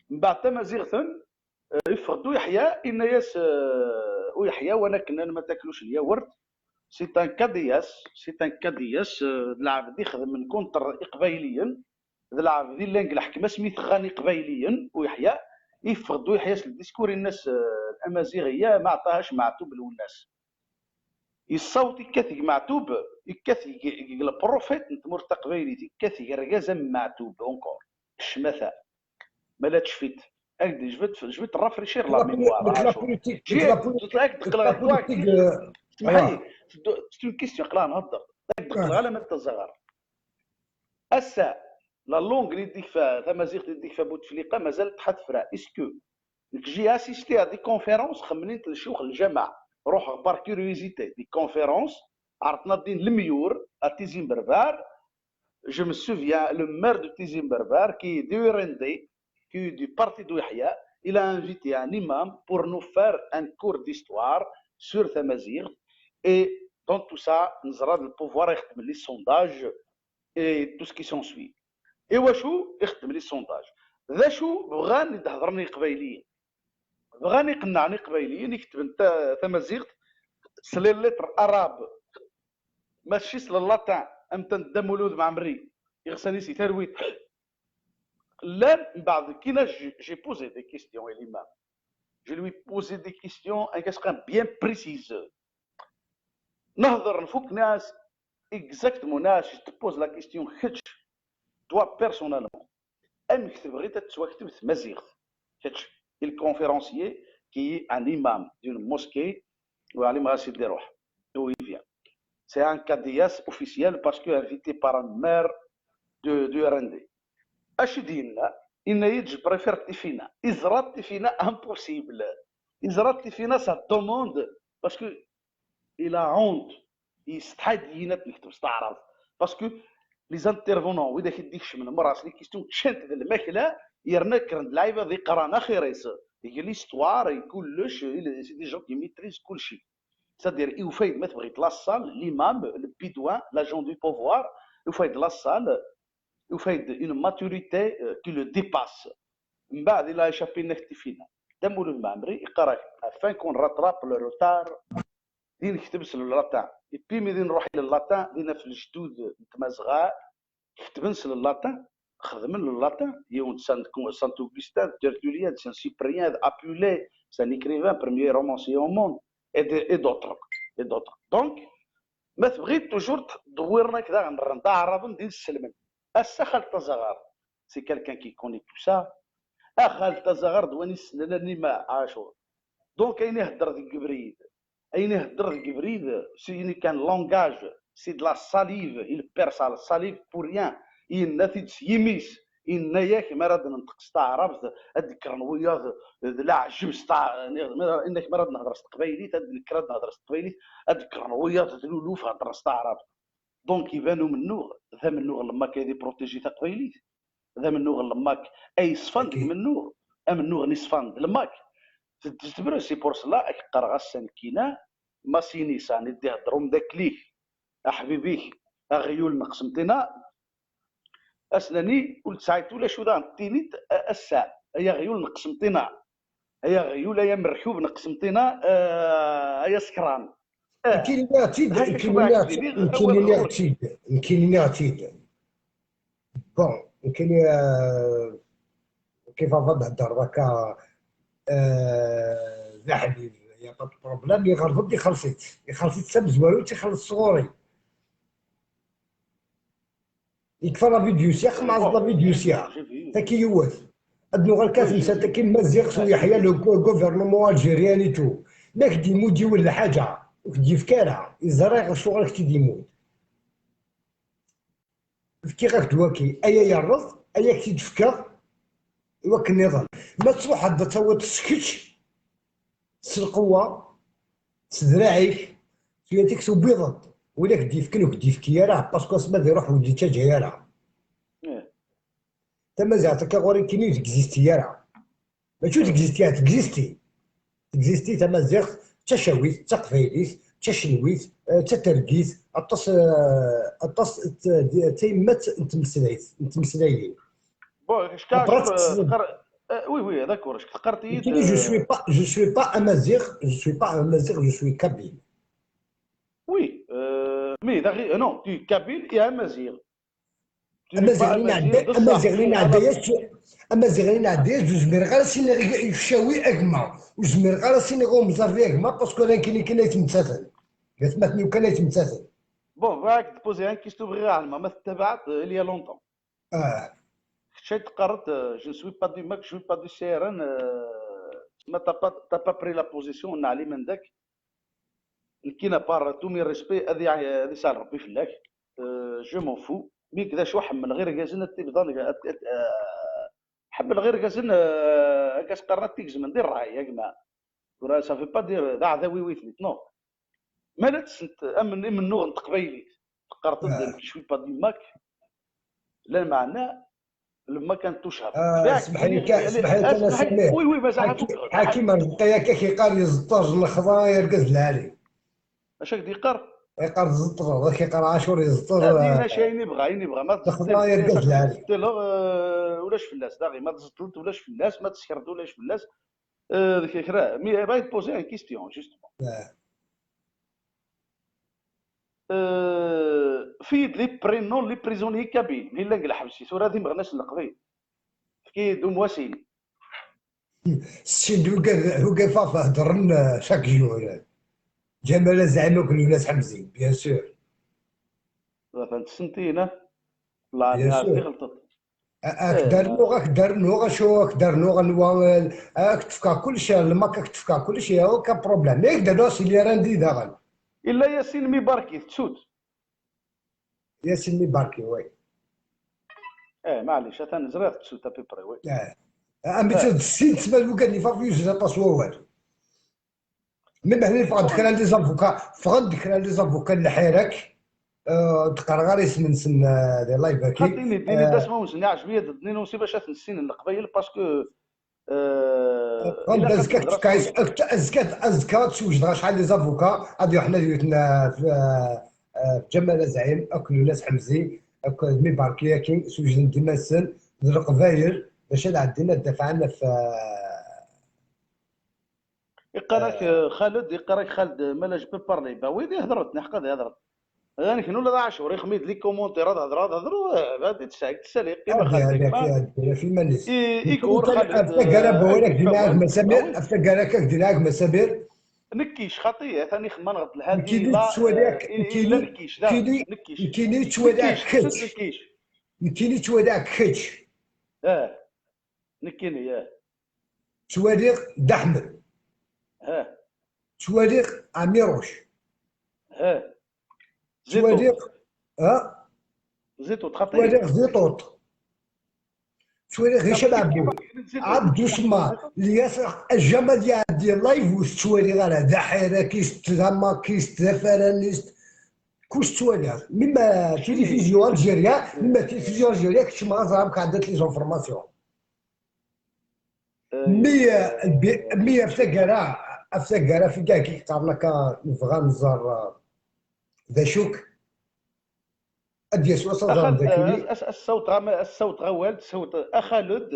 من بعد تمازيغتن، آه، يفقدوا يحيى، إناياس، آه، ويحيى وانا كنا ما تاكلوش الياورت. C'est un كادياس، c'est un كادياس، آه، العبد يخدم من كونتر إقبايليا، العبد اللي نقلح كما سميت غاني قبايليا ويحيى، يفقدوا يحيى الديسكور الناس، آه، الأمازيغية ما عطاهاش معتوب للناس. يصوت يكاثق معتوب، يكاثق البروفيت نتمر تقبايليت، يكاثق الرقازة معتوب اونكور. الشماتة. ما لا تشفيت. أكد جبت، جبت rafraîchir la mémoire. La politique, جيت، la politique, جيت أكد تقلع la politique, الدواء. euh, اسمحي، c'est une question قلع نهضر. أكد تقلع لما تزغر. أسا، la langue اللي يديك فيها، تمازيغت اللي يديك فيها بوتفليقة مازال تحت فرا. Est-ce que j'ai assisté à des conférences خمنين الشيوخ الجامعة، روح par curiosité des conférences، عرفنا الدين الميور à Tizi Berbère. Je me souviens, le maire de Tizi Berbère, qui est du R N D, qui est du parti de Yahya, il a invité un imam pour nous faire un cours d'histoire sur Tamazight. Et dans tout ça, نزرد le pouvoir يخدم les sondages et tout ce qui s'ensuit. Et واش يخدم les sondages. ذا شو بغان يدهضرني قبايليين. بغاني يقنعني قبايليين يكتب انت تمازيغت سلي لتر اراب ماشي سل اللاتان. امتى ندى مولود معمري يغساني سي ترويت. لا من بعد كينا j'ai posé des questions à l'imam. Je lui posé des questions ان كاسقان bien précises. نهضر نفك ناس exactement ناس تبوز la question كتش toi personnellement. امك تبغي تتواكتب تمازيغت كتش الكونفيرونسيي كي ان امام دون موسكي وعلي مغاسي دير روح d'où il vient. C'est un كادياس officiel parce que invité par un maire de, de R N D. اش دينا؟ ان يجب بريفير تيفينا ازرا تيفينا امبوسيبل. ازرا تيفينا سا دوموند parce que il a honte. يستحي دينا نكتب استعرض parce que les intervenants واذا كيديك شي من مراس les questions تشانت ذا الماكله يرنا كرند لعيبه ذي قرانا خيريس. يقول l'histoire كلش c'est des gens qui maîtrisent كلشي. C'est-à-dire يفايد ما تبغيت la salle l'imam le bédouin l'agent du pouvoir يفايد la salle يفايد une maturité qui le dépasse. من بعد الا شابين نكتي فينا دم ولد معمري يقرا afin qu'on rattrape le retard. دي نكتب سل اللاتان ايبي مي دي نروح للاتان دينا في الجدود نتمازغا كتبن سل اللاتان خدمن اللاتان يون سانت سانت اوغوستان تيرتوليان سان سيبريان ابولي سان ايكريفان بروميي رومانسي او موند اي دوتر اي دوتر دونك ما تبغيت توجور تدورنا كذا غنرن دا عربن دين السلمن. السخل تزغر c'est quelqu'un qui connaît tout ça. اخال تزغر دواني السنه لاني ما عاشور دونك كاين يهدر ذيك بريد ayen ihedder deg ubrid, c'est une, kan langage, c'est de la salive, il perd sa salive pour rien. Yenna-t-id s yimi-s. Yenna-yak mi ara d-nenṭeq s taɛrabt, ad d-kkren wiyaḍ d leɛjeb s ta-, inna-k mi ara d-nehder s teqbaylit, ad d-nekker ad nehder s teqbaylit, ad d-kkren wiyaḍ d luluf heddren s taɛrabt. Donc iban umennuɣ d amennuɣ n le MAK ay d-iprotiji taqbaylit, d amennuɣ n le MAK ay yeṣfan deg umennuɣ, amennuɣ-nni ṣfan d le MAK. Tedbrez, c'est pour cela ad k-qqareɣ ass-a nekkina, ma s-ini sani d-ihedder umeddakel-ik, aḥbib-ik, aɣyul n Qsenṭina, ass-nni ur tesɛiḍ ulac ula n tiniḍ, a-, ass-a, ay aɣyul n Qsenṭina, ay aɣyul, ay amerkub n Qsenṭina, eh, ay asekran. Eh, Nekkini nniɣ-tt-id, nekkini nniɣ-tt-id, nekkini nniɣ-tt-id. Bon, nekkini, euh, kif ava d-heddreḍ akka, euh, d aḥbib, y a pas de problème, iɣelḍ-d, ixelleṣ-itt. Ixelleṣ-itt tamezwarut, ixelleṣ sɣur-i. Yekfa la vidéo sya, xemɛeẓ la vidéo sya. Taki yiwet. Ad nuɣal kan temsalt-agi n Maziɣ s Uyeḥya, le go-, gouvernement algérien et tout. Ma k-d-imudd yiwen lḥaǧa, ur k-d-yefki ara, iẓra acuɣer i k-tt-id-imudd. Fkiɣ-ak-d waki, aya yerreẓ, aya k-t-id-fkeɣ i wakken nniḍen. Ma truḥeḍ ad tawiḍ s kečč, s lqewwa, s draɛ-ik, tuyat-ik tubiḍ-d. Win ak-d-yefken ur k-d-yefki ara, parce que asma ad iruḥ ur d-yettaǧǧa ara. Tamaziɣt akka ɣur-i nekkini ur tegzisti ara. Mačči ur tegzisti ara, tegzisti. Tegzisti tamaziɣt, d tacawit, d taqbaylit, d tacenwit, eh, d tatergit, aṭas, eh, aṭas d tayemmat n tmeslayt, n tmeslayin. Bon, je suis pas, oui, oui, d'accord, je suis pas, je suis pas amaziɣ, je suis pas amaziɣ, je suis kabyle. Oui, euh, mais non, tu es kabyle et amaziɣ. Amaziɣ-nni n Ɛedda-yas, Amaziɣ-nni n Ɛedda-yas, ur zmireɣ ara ad s-iniɣ i Ccawi a gma, ur zmireɣ ara ad s-iniɣ i Umẓabi a gma, parce que ala nekkini kan ay ttmettaten. D atmaten-iw kan ay ttmettaten. Bon, bɣiɣ ad k-d-poser une question, bɣiɣ ad ɛelmeɣ ma tettabaɛeḍ, euh, il y a longtemps. Ah. Kečč ay d-teqqareḍ, euh, je ne suis pas du MAK, je ne suis pas du C R N, euh, ma t'as pas, t'as pas pris la position n Ɛli Mendak. Nekkini, à part tous mes respects, ad yesɛel Rebbi fell-ak. Euh, je m'en fous. Mi d acu, ḥemmleɣ irgazen ad t-ibḍan, ḥemmleɣ irgazen, euh, akka s-qqaren ad t-igezmen di ṛṛay, a gma. Tura, ça veut pas dire d aɛdaw-iw i ten-, non. Ma la tsent am imennuɣ n teqbaylit, teqqareḍ-d nekk je suis pas du MAK, lameɛna le MAK n Tucɛer. Smeḥ-iyi kan, smeḥ-iyi kan a Samir. Oui, oui, mazal ad ḥakim Rebqi akka k-iqqar yeẓṭer lexḍa i argaz lɛali. Acu ak-d-yeqqar? Iqqar tzeṭṭreḍ, ak-iqqar Ɛacur yeẓṭer. Acu ayen ibɣa, ayen ibɣa. Ma tzeṭṭleḍ, ulac fell-as, daɣi. Ma tzeṭṭleḍ, ulac fell-as. Ma tsekreḍ, ulac fell-as. Euh, d kra, mais va te poser une question, justement. Euh, fille, les prénoms, les prisonniers kabyles, mi llan deg lḥebs, tura d imeɣnasen n Leqbayel. Efk-iyi-d umwasil. Sin d ugad, ugad heddren, euh, chaque jour. Ǧamal Azɛim akked Lwennas Ḥemzi, bien sûr. Atan tessent-ina. Bien sûr. Ad k-d-rnuɣ, ad k-d-rnuɣ, acu ad k-d-rnuɣ, anwa, ad k-d-fkeɣ kullec, le MAK ad k-d-fkeɣ kullec, il y a aucun problème. Ad k-d-rnuɣ si les rendez-vous daɣen. Illa Yasin Mibarki, tettu-t? Yasin Mibarki, oui. Eh, maɛlic, atan ẓriɣ tettu-t à peu près, oui. Amek d sin tesma d ugad n ifaf yuzzel aṭas wawal. Même ḥna ffɣen-d kra n les avocats, ffɣen-d kra n les avocats n lḥirak, euh, d-qqareɣ ara isem-nsen, euh, di live-agi. Xaṭi, ini-d, ini-d asma ur sen-iɛǧeb-iyi ad d-nini aussi bac ad ten-ssinen Leqbayel, parce que, euh, ffɣen-d azekka, azekka, azekka ad sewjdeɣ acḥal les avocats, ad iruḥen ad yuten, euh, f, euh, euh, f Ǧamal Azɛim, akked Lwennas Ḥemzi, akked Mibarki, akin sewjden-d iman-nsen d Leqbayel, bac ad ɛeddin ad dafɛen ɣef, euh, Iqqar-ak, euh, Xaled, iqqar-ak Xaled, euh, ma la je peux parler. Bah oui, d ihedṛet, neḥqa d ihedṛet. Ad neknu la d Ɛacur, ixmi-d les commentaires, ad hedṛeɣ, ad hedṛeɣ, euh, ad tesɛik tesali, qqim a Xaled, a gma. Igur Xaled, af taggara, euh, bawal ak dina a gma Samir, af taggara ak dina a gma Samir. Nekkic, xaṭi, atan ixemman ɣer lḥal. Nekkini ttwaliɣ-k, nekkini, nekkini ttwaliɣ-k kečč. Nekkini ttwaliɣ-k kečč. Ah, nekkini, ah. Ttwaliɣ Dda Ḥmed. Ah. Ttwaliɣ Amiruc. Haa. Ttwaliɣ, ha? Ziṭuṭ, xaṭi. Ttwaliɣ Ziṭuṭ. Ttwaliɣ Hicam Ɛebbu. Ɛebdu Sma. Lyas, jamais ad iɛeddi live ur t-ttwaliɣ ara. D aḥirakist, d amakist, d afaranist. Kuc ttwaliɣ. Même télévision algérien, même télévision algérien, keččmeɣ ad ẓreɣ amek ɛeddant les informations. Mi, mi ɣef taggara, ɣef taggara, fi gag i qqaren akka, nebɣa nẓer, uh, d acu-k, ad d-yas wass ad ẓren d acu-yi. As-sawteɣ awal, sawteɣ a Xaled,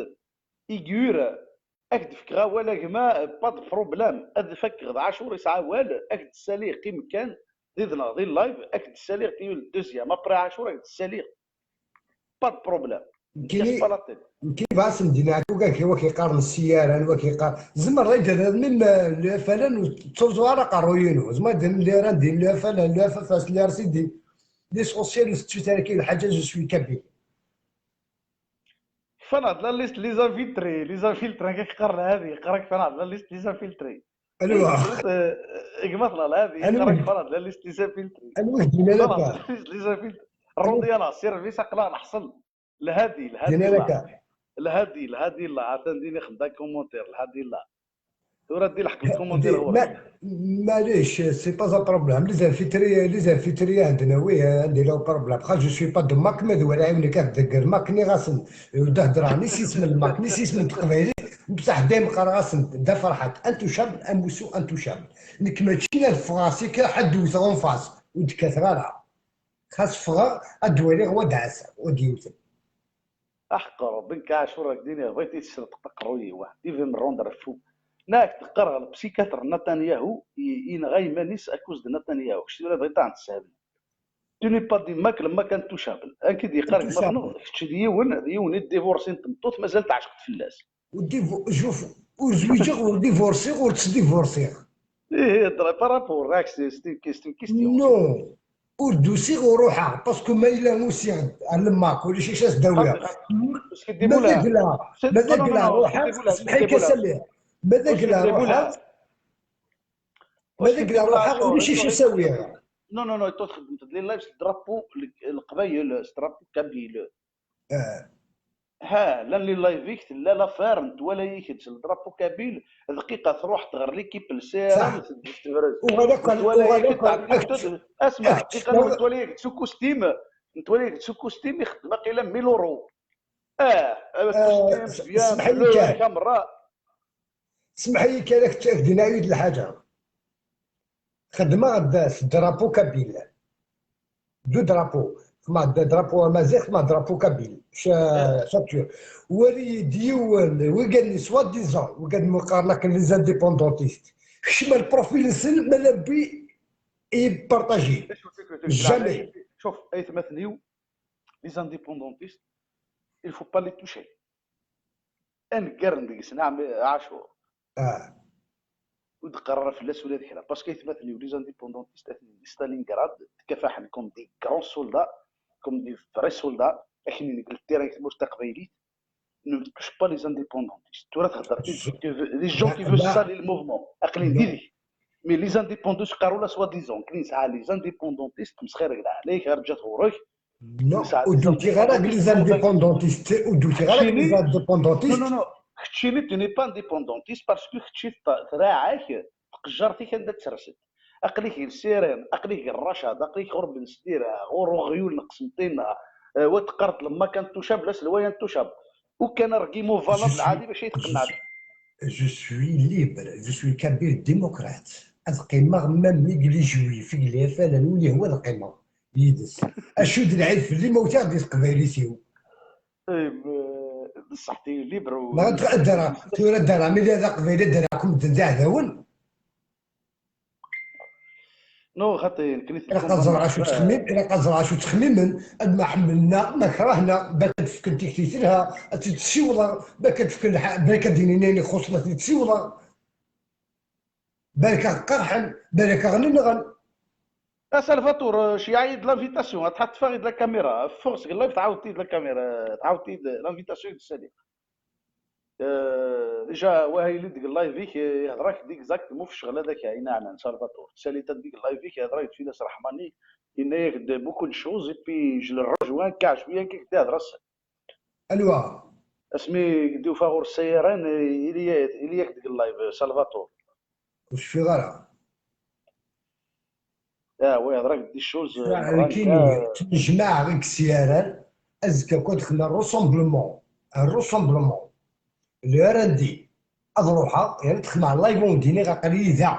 Igur, ad k-d-fkeɣ awal a gma, pas de problème, ad fakeɣ d Ɛacur yesɛa awal, ad k-d-ssaliɣ qqim kan, di dneɣ di live, ad k-d-ssaliɣ tiyu le deuxième, après Ɛacur ad k-d-ssaliɣ. Pas de problème. Nekkini bɣa sen-d-iniɣ akka, wak iqqaren ssiyara, wak iqqar, tzemreḍ ad d-terreḍ même le F L N ur tettuẓu ara aqerruy-inu. Tzemreḍ ad d-terreḍ le R N D, le F L N, le F F S, le R C D, l'essentiel ur tettut ara kan lḥaǧa, je suis kabyle. Kfan-aɣ-d la liste les infiltrés, les infiltrés, akka qqaren hadi, qqaren kfan-aɣ-d la liste les infiltrés. Anwa? Gma-tneɣ la hadi, qqaren kfan-aɣ-d la liste les infiltrés. Anwa i k-d-yennan akka? La liste les infiltrés. Rondiya neɣ service aql-aɣ neḥṣel. Lhadi, lhadi. Lhadi, lhadi, la. Atan din ixdem da commentaire, lhadi, la. Tura di lḥeqq le commentaire ɣur-k. Maɛlic, c'est pas un problème. Les infiltrés, les infiltrés, عندنا, oui, عندي le problème. Xas je suis pas de MAK, ma d wala iwnek ad deg MAK, nniɣ-asen, ur d-heddreɣ ni s isem n MAK, ni s isem n teqbaylit, bṣaḥ dayem qqareɣ-asen, Dda Ferḥat, intouchable, Amussu, intouchable. Nekk mačči ad ffɣeɣ si kra ḥedd wteɣ en face, ur d-kkateɣ ara. Xas ffɣeɣ, ad d-waliɣ wa d-ɛasseɣ, wa d-yewten. Aḥeqq Rebbi, nekk Ɛacur, ad k-d-iniɣ, bɣiɣ ad yi-tesserqeḍ aqerruy-iw, ah, tu veux me rendre fou. Nekk qqareɣ le psychiatre n Netanyahu yenɣa iman-is à cause de Netanyahu. Kečč tura bɣiḍ ad tessehbleḍ. Tu n'es pas de MAK, le MAK intouchable. Akken i d-yeqqar gma-tneɣ, kečč d yiwen, d yiwen i d-divorcé n tmeṭṭut, mazal tɛecqeḍ fell-as. Ur divo-, ur zwiǧeɣ, ur divorciɣ, ur ttdivorciɣ. Ih, par rapport, c'est une question. Non. Ur d-usiɣ ur ruḥeɣ, parce que ma yella usiɣ-d ar le MAK, ulac acu as-d-awiɣ. Ma d agla, ma d agla ruḥeɣ, semḥ-ik a Samir, ma d agla ruḥeɣ, ma d agla ruḥeɣ, ulac acu as-awiɣ. Non, non, non, toi txeddmeḍ-d les lives s drapeau Leqbayel, s drapeau kabyle. Ha, llan les lives-ik, tella l'affaire, netwala-yak-d s le drapeau kabyle, dqiqa truḥ-d ɣer l'équipe L C R M, tebrez. Uɣal akk, uɣal akk. Asma, dqiqa, netwala-yak-d s ukustim, netwala-yak-d s ukustim ixeddem aqila mille euros. Ah, akustim, bien, bleu, kamra. Semḥ-iyi kan, ad k-d-iniɣ yiwet lḥaǧa. Xedmeɣ-d s drapeau kabyle. Deux drapeaux. Xedmeɣ-d drapeau amaziɣ, xedmeɣ drapeau kabyle. Chaque jour. Wali-yi-d yiwen, wigad-nni soi-disant, wigad-nni qqaren akken les indépendantistes. Kecmeɣ le profil-nsen, ma la bi i partager. Jamais. Šuf, aytmaten-iw, les indépendantistes, il faut pas les toucher. Ad neggaren deg-sen, a Ɛacur. Ur d-qqar ara fell-as ula d kra. Parce que aytmaten-iw, les indépendantistes, atnin di Stalingrad, tkafaḥen comme des grands soldats, comme des vrais soldats, akken i nekk le terrain deg tmurt taqbaylit, ne touche pas les indépendantistes. Tura theddreḍ des gens qui veulent salir le mouvement. Aql-in did-k. Mais les indépendantistes, qqaren-as soi-disant, akken nesɛa les indépendantistes, ttmesxireɣ, leɛla-k, rǧat ɣur-k. Non, ur d-usiɣ ara deg les indépendantistes, ur d-usiɣ ara deg les indépendantistes. Non, non, non, keččini tu n'es pas indépendantiste parce que kečči traɛ-ak, tqejjart-ik anda tt-serset. Aql-ik deg le C R M, aql-ik deg le Racad, aql-ik ɣur Ben Sdira, ɣur uɣyul n Qsenṭina, wa teqqareḍ le MAK intouchable, aselway intouchable. Aucun argument valable, ɛadi bac ay tqenɛeḍ. Je suis libre, je suis kabyle démocrate. Ad qqimeɣ même deg les juifs, deg les F L N, win yehwa ad qqimeɣ yid-s. Acu d lɛib fell-i ma wteɣ di teqbaylit-iw? Bṣaḥ, tu es libre. Tura dara, mi d aqbayli dara kum medden d iɛdawen. Non, xaṭi, ilaq ad ẓreɣ acu ttxemmim, ilaq ad ẓreɣ acu ttxemmimen, ad ma ḥemmlen-aɣ, ma kṛahen-aɣ, balak ad fken tikti telha, ad tt-id-ssiwḍeɣ, balak ad fken, balak ad d-inin ayen ixuṣṣen ad t-id-ssiwḍeɣ. Balak ad ɣ-qerḥen, balak ad ɣ-nenɣen. A Salvatour, ceyyeɛ-iyi-d l'invitation, ad tḥettfeɣ-id la caméra, ffeɣ seg live, tɛawdeḍ-iyi-d la caméra, tɛawdeḍ-iyi-d l'invitation i d-ssaliɣ. Euh, déjà, Wahil, deg live-ik, eh, yehḍer-ak-d exactement f ccɣel-a d ak-ɛin ɛnan Salvador. Salit-a deg live-ik, yehḍer-ak-d Filas Rahmani, yenna-yak-d beaucoup de choses, et puis je le rejoins, kkaɛ cwiya, akka k-d-ihḍer ass-a. Anwa? Asmi k-d-yufa ɣur-s sayran, eh, ili-, ili-yak deg live, Salvador. Ur cfiɣ ara. Ah, ouais, yehḍer-ak-d des choses, eh, nekkini, ttnejmaɛeɣ deg syaran, azekka kan ad xedmeɣ rassemblement, un rassemblement. Le R N D, ad ruḥeɣ, yerna ad xedmeɣ live undini aql-iyi da.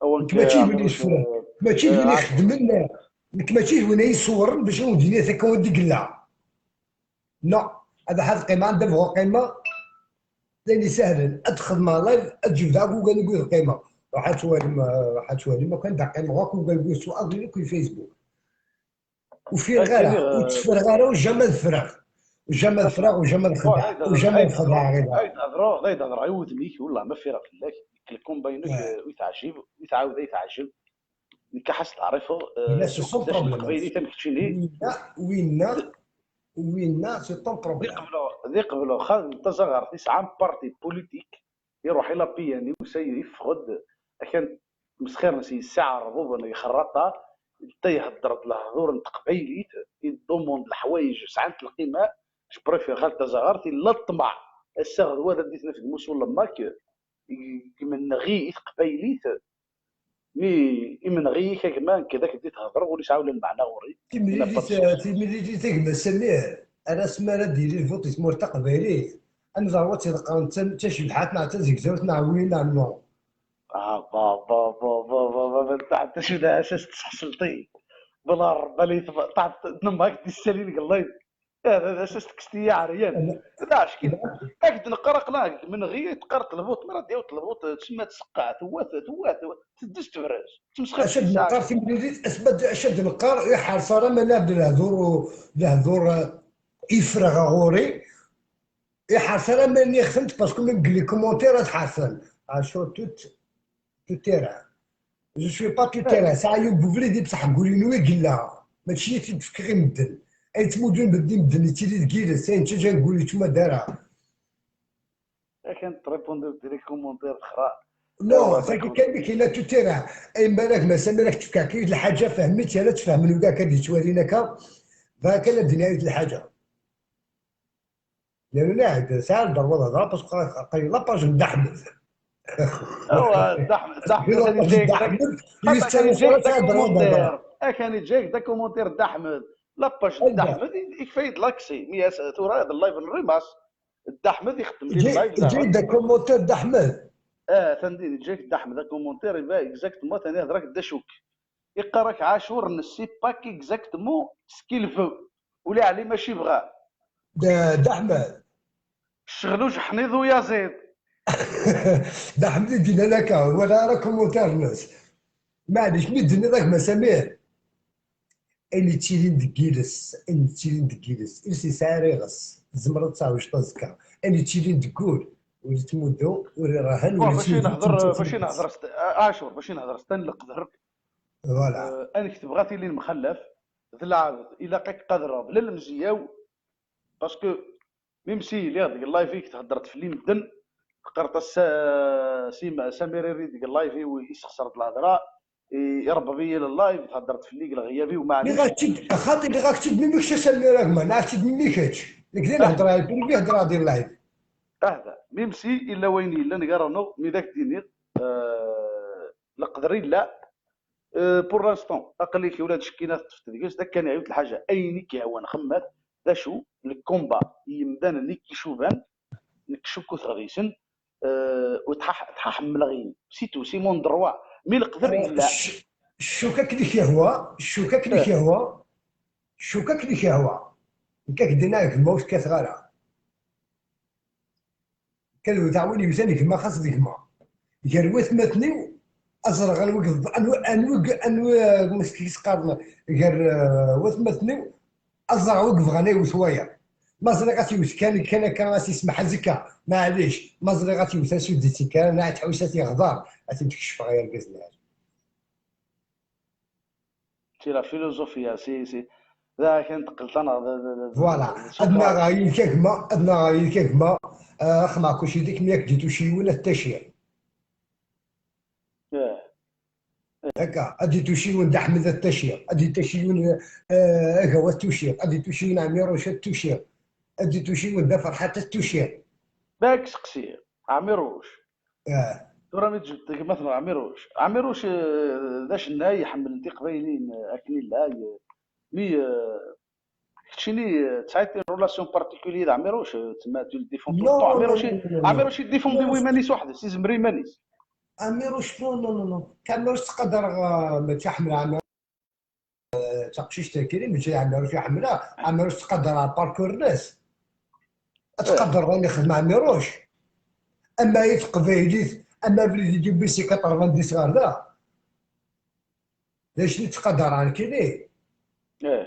Nekk mačči d win yessewren, mačči d win ixeddmen, nekk mačči d win ay yessewren bac undini akka wanda i yella. Non, ad ḥad qqimeɣ anda bɣuɣ qqimeɣ. D ayen isehlen, ad xedmeɣ live, ad jebdeɣ akk ugar n wid qqimeɣ. Ruḥ ad twalim, eh, ruḥ ad twalim akk anda qqimeɣ akk ugar n wid s waḍil akk i Facebook. Ur fireɣ ara, ur tteffreɣ ara, ur jamais ad ffreɣ. Ur jamais ad ffreɣ, ur jamais ad xedɛeɣ, ur jamais ad xedɛeɣ ɣiḍa. Ay d-hedreɣ, ay d-hedreɣ i wudem-ik, wallah ma ffireɣ fell-ak. Nekk le combat-inu, eh, ur yi-teɛjib, ur yi-tɛawed ad yi-teɛjeb. Nekk ḥas teɛrifuḍ, eh, s uqeddac n teqbaylit am keččini. Winna, winna, winna, c'est ton problème. Di qebleɣ, di qebleɣ, xaled n tazaɣart, yesɛa parti politique, iruḥ i la P N U, ça y est, yeffeɣ-d, akan mesxir-nnes yessaɛer ṛbuben, yexraṭa, netta ihedder-d lehdur n teqbaylit, iddumund leḥwayeǧ sɛant lqima, je préfère xaled tazaɣart, illa ṭṭmeɛ, ass-a ɣedwa ad d-itnaf deg musu lemmak, imenɣi i teqbaylit, mi imenɣi-ik a gma, nekk d ak-d d-hedreɣ, ur yesɛi ula lmeɛna ɣur-i. Timlilit, timlilit a gma Samir, ar asmi ara d-yili lvuṭ i tmurt taqbaylit, ad neẓer wa tt-iḍeqqren d tam-, d tacebḥant neɣ d tazegzawt neɣ win neɣ non. Ah, ba, ba, ba, ba, ba, ba, ba, taɛt, acu d acu s-tesḥeṣleḍ-iyi? Bla Ṛebbi, ala yetma-, taɛt, tnemma ak-d-issalin deg live. Eh, d, d acu s-tekkes-iyi ɛeryan. Ala. D aɛeckin. Ad k-d-neqqar aql-aɣ deg imenɣi, teqqar ṭelbuṭ, mi ara d-yaweḍ ṭelbuṭ, tsemma tseqqaɛ, tewwa, tewwa, tewwa, teddez tebrez. Ttmesxiṛ. Acu ad d-neqqar timlilit, asma d, acu ad d-neqqar, ur iḥerṣ ara ma la d lehdur, lehdur, eh, ifreɣ ɣur-i, ur iḥerṣ ara ma nniɣ-tent, parce que même deg les commentaires ad ḥerṣen. Acu tout, tout terrain. Je suis pas tout terrain. Sɛiɣ yiwen n ubrid i bṣaḥ deg wul-inu i yella. Mačči i t-id-fkiɣ i medden. Ay ttmudun beddi medden yettili deg yiles, ay nettaǧǧa deg wul yettumad ara. Akan tṛipundiḍ di les commentaires xra. Non, tagi kan mi k-yella tout terrain. Ay mbarag ma Samir ak-tefka kra lḥaǧa, fhem-itt yerna tfehmen wid akka d-yettwalin akka. Bɣa kan ad d-iniɣ yiwet lḥaǧa. Yerna aɛid, sɛiɣ lderwa ad hedreɣ, parce que aql-i la page n Dda Ḥmed. Awa, Dda Ḥmed, Dda Ḥmed, akan yeǧǧa-k da commentaire. Akan yeǧǧa-k da commentaire Dda Ḥmed. La page n Dda Ḥmed, i, ikfa-yi-d l'accès. Mi as-, tura d live n Rimas. Dda Ḥmed ixeddem les lives daɣen. Yeǧǧa-k da commentaire Dda Ḥmed. Ah, atan din, yeǧǧa-k Dda Ḥmed da commentaire, iba exactement, tani hedreɣ-ak d acu-k. Iqqar-ak Ɛacur, ne sait pas exactement ce qu'il veut. Ula Ɛli mačči yebɣa. D, Dda Ḥmed. Ccɣel ujeḥniḍ uyaziḍ. Dda Ḥmed i d-yennan akka, wala ara commentaire-nnes. Maɛlic, mi d-tenniḍ a gma Samir, ayen yettilin deg yiles, ayen yettilin deg yiles, iles yesɛa ara iɣes, tzemreḍ ad teɛwijeḍ azekka. Ayen yettilin deg wul, ur yettmuddu, ur irehhen, ur yettmuddu. Bac i nehder, bac i nehder s, Ɛacur, bac i nehder s tan leqder. Voilà. Euh, amek tebɣa tili lemxallaf, d lɛebd, ilaq ad k-qadreɣ bla lemzeyya-w, parce que même si lliɣ deg live-ik theddreḍ fell-i medden, teqqareḍ-as Sa-, Sim-, Samir Iri deg live-iw yessexṣer-d lhedra, i-, irebbeb-iyi le live, theddreḍ fell-i deg leɣyab-iw, maɛlic. Lliɣ-ak-tt-id, axaṭi lliɣ-ak-tt-id mimi kečč a Samir a gma, neɣ ak-tt-id mimi kečč. Nekk d nehder, ay, mimi heddreɣ di live. Ahda, même si illa wayen yellan gar-aneɣ, mi d ak-d-iniɣ, euh, leqder illa, Euh, pour l'instant, aql-ik ula d ccekkin ad teṭṭfeḍ deg-s, d akken yiwet lḥaǧa, ayen i k-yehwan xemmet, d acu, le combat, yemdanen i k-icuban, nekk cukkuteɣ deg-sen, euh, u tḥa-, tḥa ḥemmleɣ-in, c'est tout, c'est mon droit, mi leqder yella. Cc-, ccuk akken i k-yehwa, ccuk akken i k-yehwa, ccuk akken i k-yehwa. Nekk ak-d-iniɣ gma ur t-kkateɣ ara. Kan d taɛwin yuzan gma xas d gma. Gar watmaten-iw, ad ẓreɣ anwi i yeḍ-, anwi, anwi, anwi, anwi i s-qqaren, gar, eh, watmaten-iw, ad ẓreɣ wi yebɣan ad yewwet wayeḍ. Ma ẓriɣ ad t-yewwet kan, kan akka, ad s-yesmeḥ azekka, maɛlic. Ma ẓriɣ ad t-yewwet, ad s-yuddi kan, ad tḥewwes ad t-yeɣder, ad t-id-kecfeɣ i yergazen-a. C'est la philosophie, c'est, c'est, Da kan teqqel taneɣ d, d, d, d, Voilà. d Ad naɣ suqra. Yilk a gma, ad naɣ Yilk a gma, ah, axma kuci dik mi ak-d-ituci yiwen ad t-taciɣ. Eh, Akka, ad d-ituci yiwen d Aḥmed ad t-taciɣ, ad d-ituci yiwen, ah, Agaw ad t-tuciɣ, ad d-ituci yiwen Ɛmiruc ad t-tuciɣ, ad d-ituci yiwen d Aferḥat ad t-tuciɣ. Bak seqsi, Ɛmiruc. Ah, Tura mi d-jebdent gma-tneɣ Ɛmiruc. Ɛmiruc, eh, d acennay iḥemmlen tiqbayliyin, eh, akken illa, eh, mi, eh, keččini, eh, tesɛiḍ une relation particulière d Ɛmiruc, eh, tma tu le défends tout le Non, temps. non, Ɛmiruc, non, non, non, non. Ɛmiruc i défend Non, iman-is weḥd-s, izmer iman-is. Amiruc, non, non, non, non. Amiruc ttqadareɣ, ah, mačči ḥemmleɣ Amiruc, ah, taqcict akiri, mačči Amiruc i ḥemmleɣ. Amiruc ttqadareɣ parcours-nnes. Ad tqadreḍ ayen ixdem Amiruc. Ama i teqbaylit, ama abrid i d-yewwi si quatre-vingt-dix ɣer da. D acu i ttqadareɣ nekkini? Eh.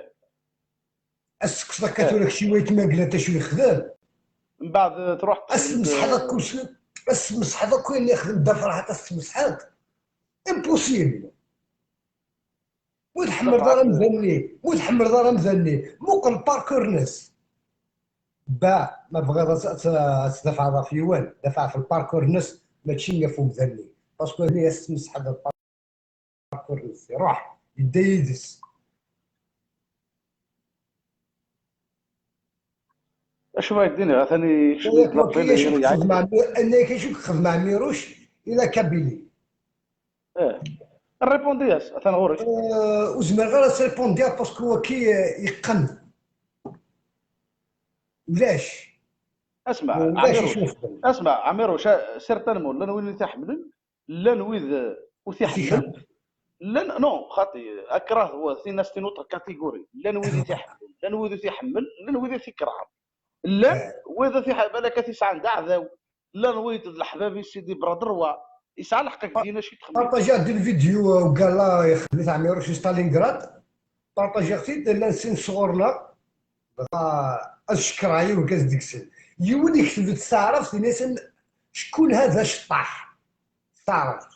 Ad s-tekkseḍ akka tura kečči wayt ma yella d acu yexdem. Mbeɛd, eh, truḥ Ad s-tmesḥeḍ akk kulci, ad s-tmesḥeḍ akk ayen yexdem Dda Ferḥat, ad s-tmesḥeḍ. Impossible. Ur tḥemmleḍ ara amdan-nni, ur tḥemmleḍ ara amdan-nni. Muqel parcours-nnes. Ba, ma tebɣiḍ ad, ad, ad tdafɛeḍ ɣef yiwen, dafeɛ ɣef lparcours-nnes, mačči ɣef umdan-nni. Parce que ad s-tmesḥeḍ lparcours-nnes. Iruḥ, yedda yid-s. Acu ma yeddin, atan yekcem-d Waki acu k-xedmeɣ, annak acu k-xedmeɣ Amiruc i la Kabylie. Eh. Répondi-as, atan ɣur-k. Euh, ur zmireɣ ara ad s-répondiɣ parce que waki, euh, yeqqen. Ulac. Asma, Ulac Ɛmiruc. Acu yexdem. Asma, Ɛmiruc, certainement, llan wid i t-iḥemmlen, llan wid, uh, ur t-iḥemmlen. Llan, non, xaṭi, akrah, c'est une autre catégorie. Llan wid i t-iḥemmlen, llan wid ur t-iḥemmel, llan wid i t-ikrhen. Llan wid i t-iḥ-, balak ad t-isɛan d aɛdaw. Llan wid d leḥbab-is, c'est des bras droits. Yesɛa lḥeqq ad ak-d-yini acu i txemmem. Partagiɣ-d lvidyu, uh, ugala ixdem-it Ɛmiruc i Stalingrad. Partagiɣ-t-id, llan sin sɣur-neɣ. Dɣa ad cekkreɣ yiwen kan deg-sen. Yiwen ikteb-d s taɛrabt, ini-asen: "Ckun hada ceṭṭaḥ?" S taɛrabt.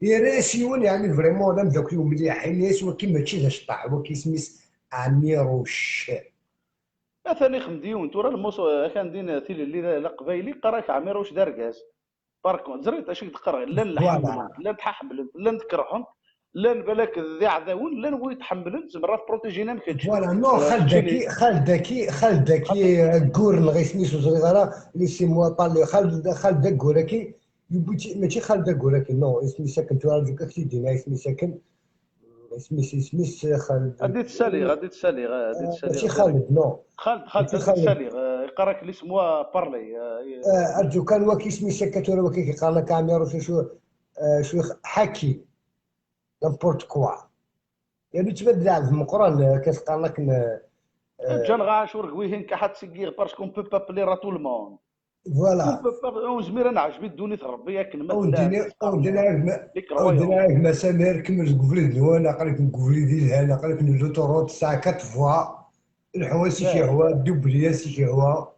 Yerra-yas yiwen, yeɛni vraiment d ameddakel-iw mliḥ, ini-as: "Waki mačči d aceṭṭaḥ, waki isem-is Ɛmiruc." Atan ixdem-d yiwen tura lmus, akan din tilelli d aqbayli, qqar-ak Ɛmiruc d argaz. Par contre, teẓriḍ acu i k-d-qqareɣ? Llan lḥemmlen, llan tḥaḥemmlen, llan tkerhen, llan balak d iɛdawen, llan wid tḥemmlen, zemreɣ ad protégin am kečč. Voilà, non, euh, Xaldaki, Xaldaki, Xaldaki, aggur neɣ isem-is ur ẓriɣ ara, laissez-moi parler, Xald, Xald Aggur-aki, yewwi-tt, mačči Xald Aggur-aki, non, isem-is akken tura, rǧu ad k-t-id-iniɣ isem-is akken. Isem-is, isem-is Xald. Ad d-tt-saliɣ, ad d-tt-saliɣ, ad d-tt-saliɣ. Mačči Xald, non. Xald, Xald, ad d-tt-saliɣ, eh, iqqar-ak laisse-moi parler, eh, eh. Eh, rǧu kan, waki isem-is akka tura, waki iqqaren-ak Ɛmiruc, acu, eh, acu ix-, Ḥaki. N'importe quoi. Yernu ttban d lɛebd meqqren, eh, akka qqaren akken, eh, eh. Ǧǧan ɣa Ɛacur deg wihin, kaḥat seg yiɣ, parce qu'on peut pas plaire à tout le monde. Voilà. Ur nezmir ad neɛjeb i ddunit n Ṛebbi akken ma tella. Ur d-nniɣ a gma Samir, kemmel deg ubrid-nwen, aql-iken deg ubrid yelhan, aql-iken deg l'autoroute, tesɛa quatre voies, lḥu as-ik yehwa, ddubli as-ik yehwa.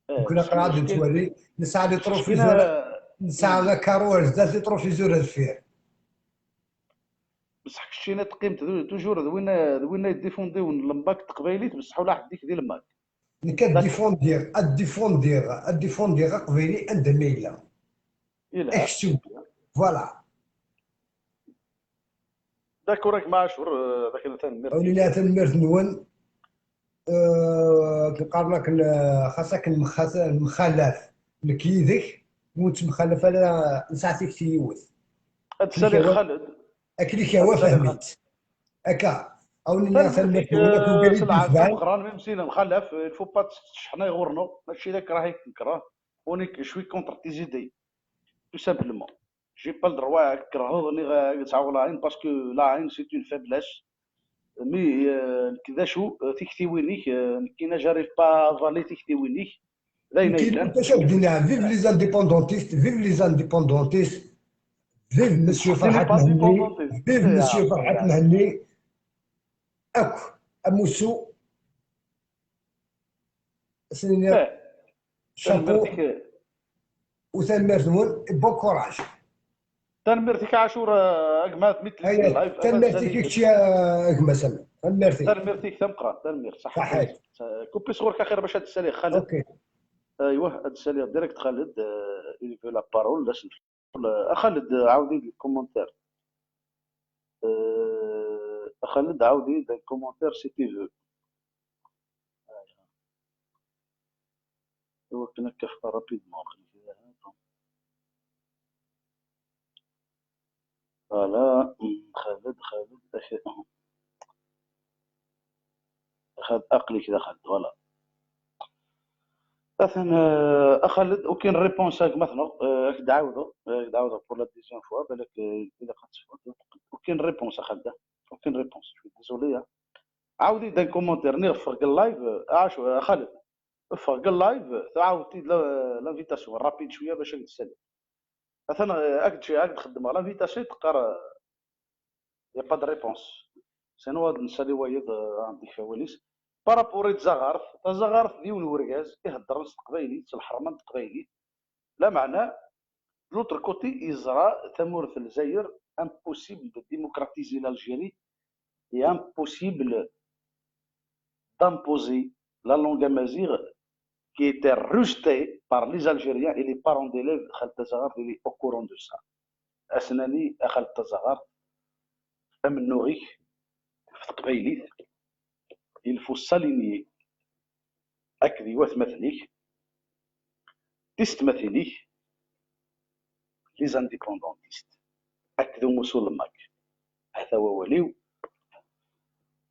Nekni aql-aɣ ad nettwali, nesɛa les trophées, nesɛa la carreau ar zdat, les trophées ar deffir. Bessḥ keččini teqqimeḍ toujours d win, d win ay d-ifundiwen lemmak n teqbaylit, bessḥ ula ḥedd-ik di lemmak. Nekk ad difundiɣ, ad difundiɣ, ad difundiɣ aqbayli anda ma yella. Yelha. Aksum. Voilà. D'accord, ak Maɛcur, eh, d akken tanemmirt. Awlina tanemmirt-nwen. Eh, qqaren akken, eh, xas akken mxa-, mxalaf nekk yid-k, ur nettemxalaf ara, nesɛa tikti yiwet. Ad d-saliɣ Xaled. Akken i k-yehwa fehmi-tt. Akka. Awlina tanemmirt-nwen, akken kan i d-yesban. Même si nemxalaf, il faut pas tecḥen ɣur-neɣ, mačči d akrah i k-nekreh, on est, je suis contre tes idées, tout simplement. J'ai pas le droit ad k-kerheɣ, niɣ ad k-sɛuɣ la haine, parce que la haine, c'est une faiblesse. Mais, euh, nekk d acu, euh, tiktiwin-ik, euh, nekkina j'arrive pas à avaler tiktiwin-ik. D ayen ay yellan. Vive les indépendantistes, vive les indépendantistes, vive Monsieur Ferhat Mehenni, vive Monsieur Ferhat Mehenni, akk amussu. Ad sen-iniɣ chapeau u tanemmirt-nwen, bon courage. Tanemmirt-ik a Ɛacur, a gma, mi tlis live. Tanemmirt-ik kečč a gma Sami. Tanemmirt-ik. Tanemmirt-ik tameqqrant, tanemmirt. Ṣaḥḥa. Kupi sɣur-k axir bac ad d-ssaliɣ Xaled. Aywa, ad d-ssaliɣ direct Xaled, il veut la parole, la. A Xaled, ɛawed-iyi-d le commentaire. A Xaled, ɛawed-iyi-d le commentaire si tu veux. Iwakken ad k-afeɣ rapidement. Voilà. Xaled, Xaled, Xaled, aql-ik d Xaled, voilà. Atan, a Xaled, aucune réponse a gma-tneɣ, ad k-d-ɛawdeɣ, ad k-d-ɛawdeɣ pour la deuxième fois, balak ilaq ad teffeɣ. Aucune réponse a Xaled, aucune réponse, je suis désolé. Ɛawed-iyi-d un commentaire, niɣ ffeɣ deg live, a Xaled. Ffeɣ deg live, tɛawed-t-id l'invitation, rapide cwiya bac ad k-d-ssaliɣ. Atan, ad k-d-xeddmeɣ l'invitation, teqqar, il y a pas de réponse. Sinon ad nsali wayeḍ, ad d-ikfa wawal-is. Par rapport i tzaɣart, tazaɣart d yiwen urgaz iheddren s teqbaylit, s lḥerma n teqbaylit. Lameɛna, de l'autre côté, yeẓra tamurt n Lezzayer, impossible de démocratiser l'Algérie et impossible d'imposer la langue amazigh qui était rejetée par les Algériens et les parents d'élèves. Xaled Tazaɣart, il est au courant de ça. Asnani a Xaled Tazaɣart, amennuɣ-ik ɣef teqbaylit, il faut s'aligner akked watmaten-ik, tisetmatin-ik, les indépendantistes, akked umusulman. Ata wawal-iw.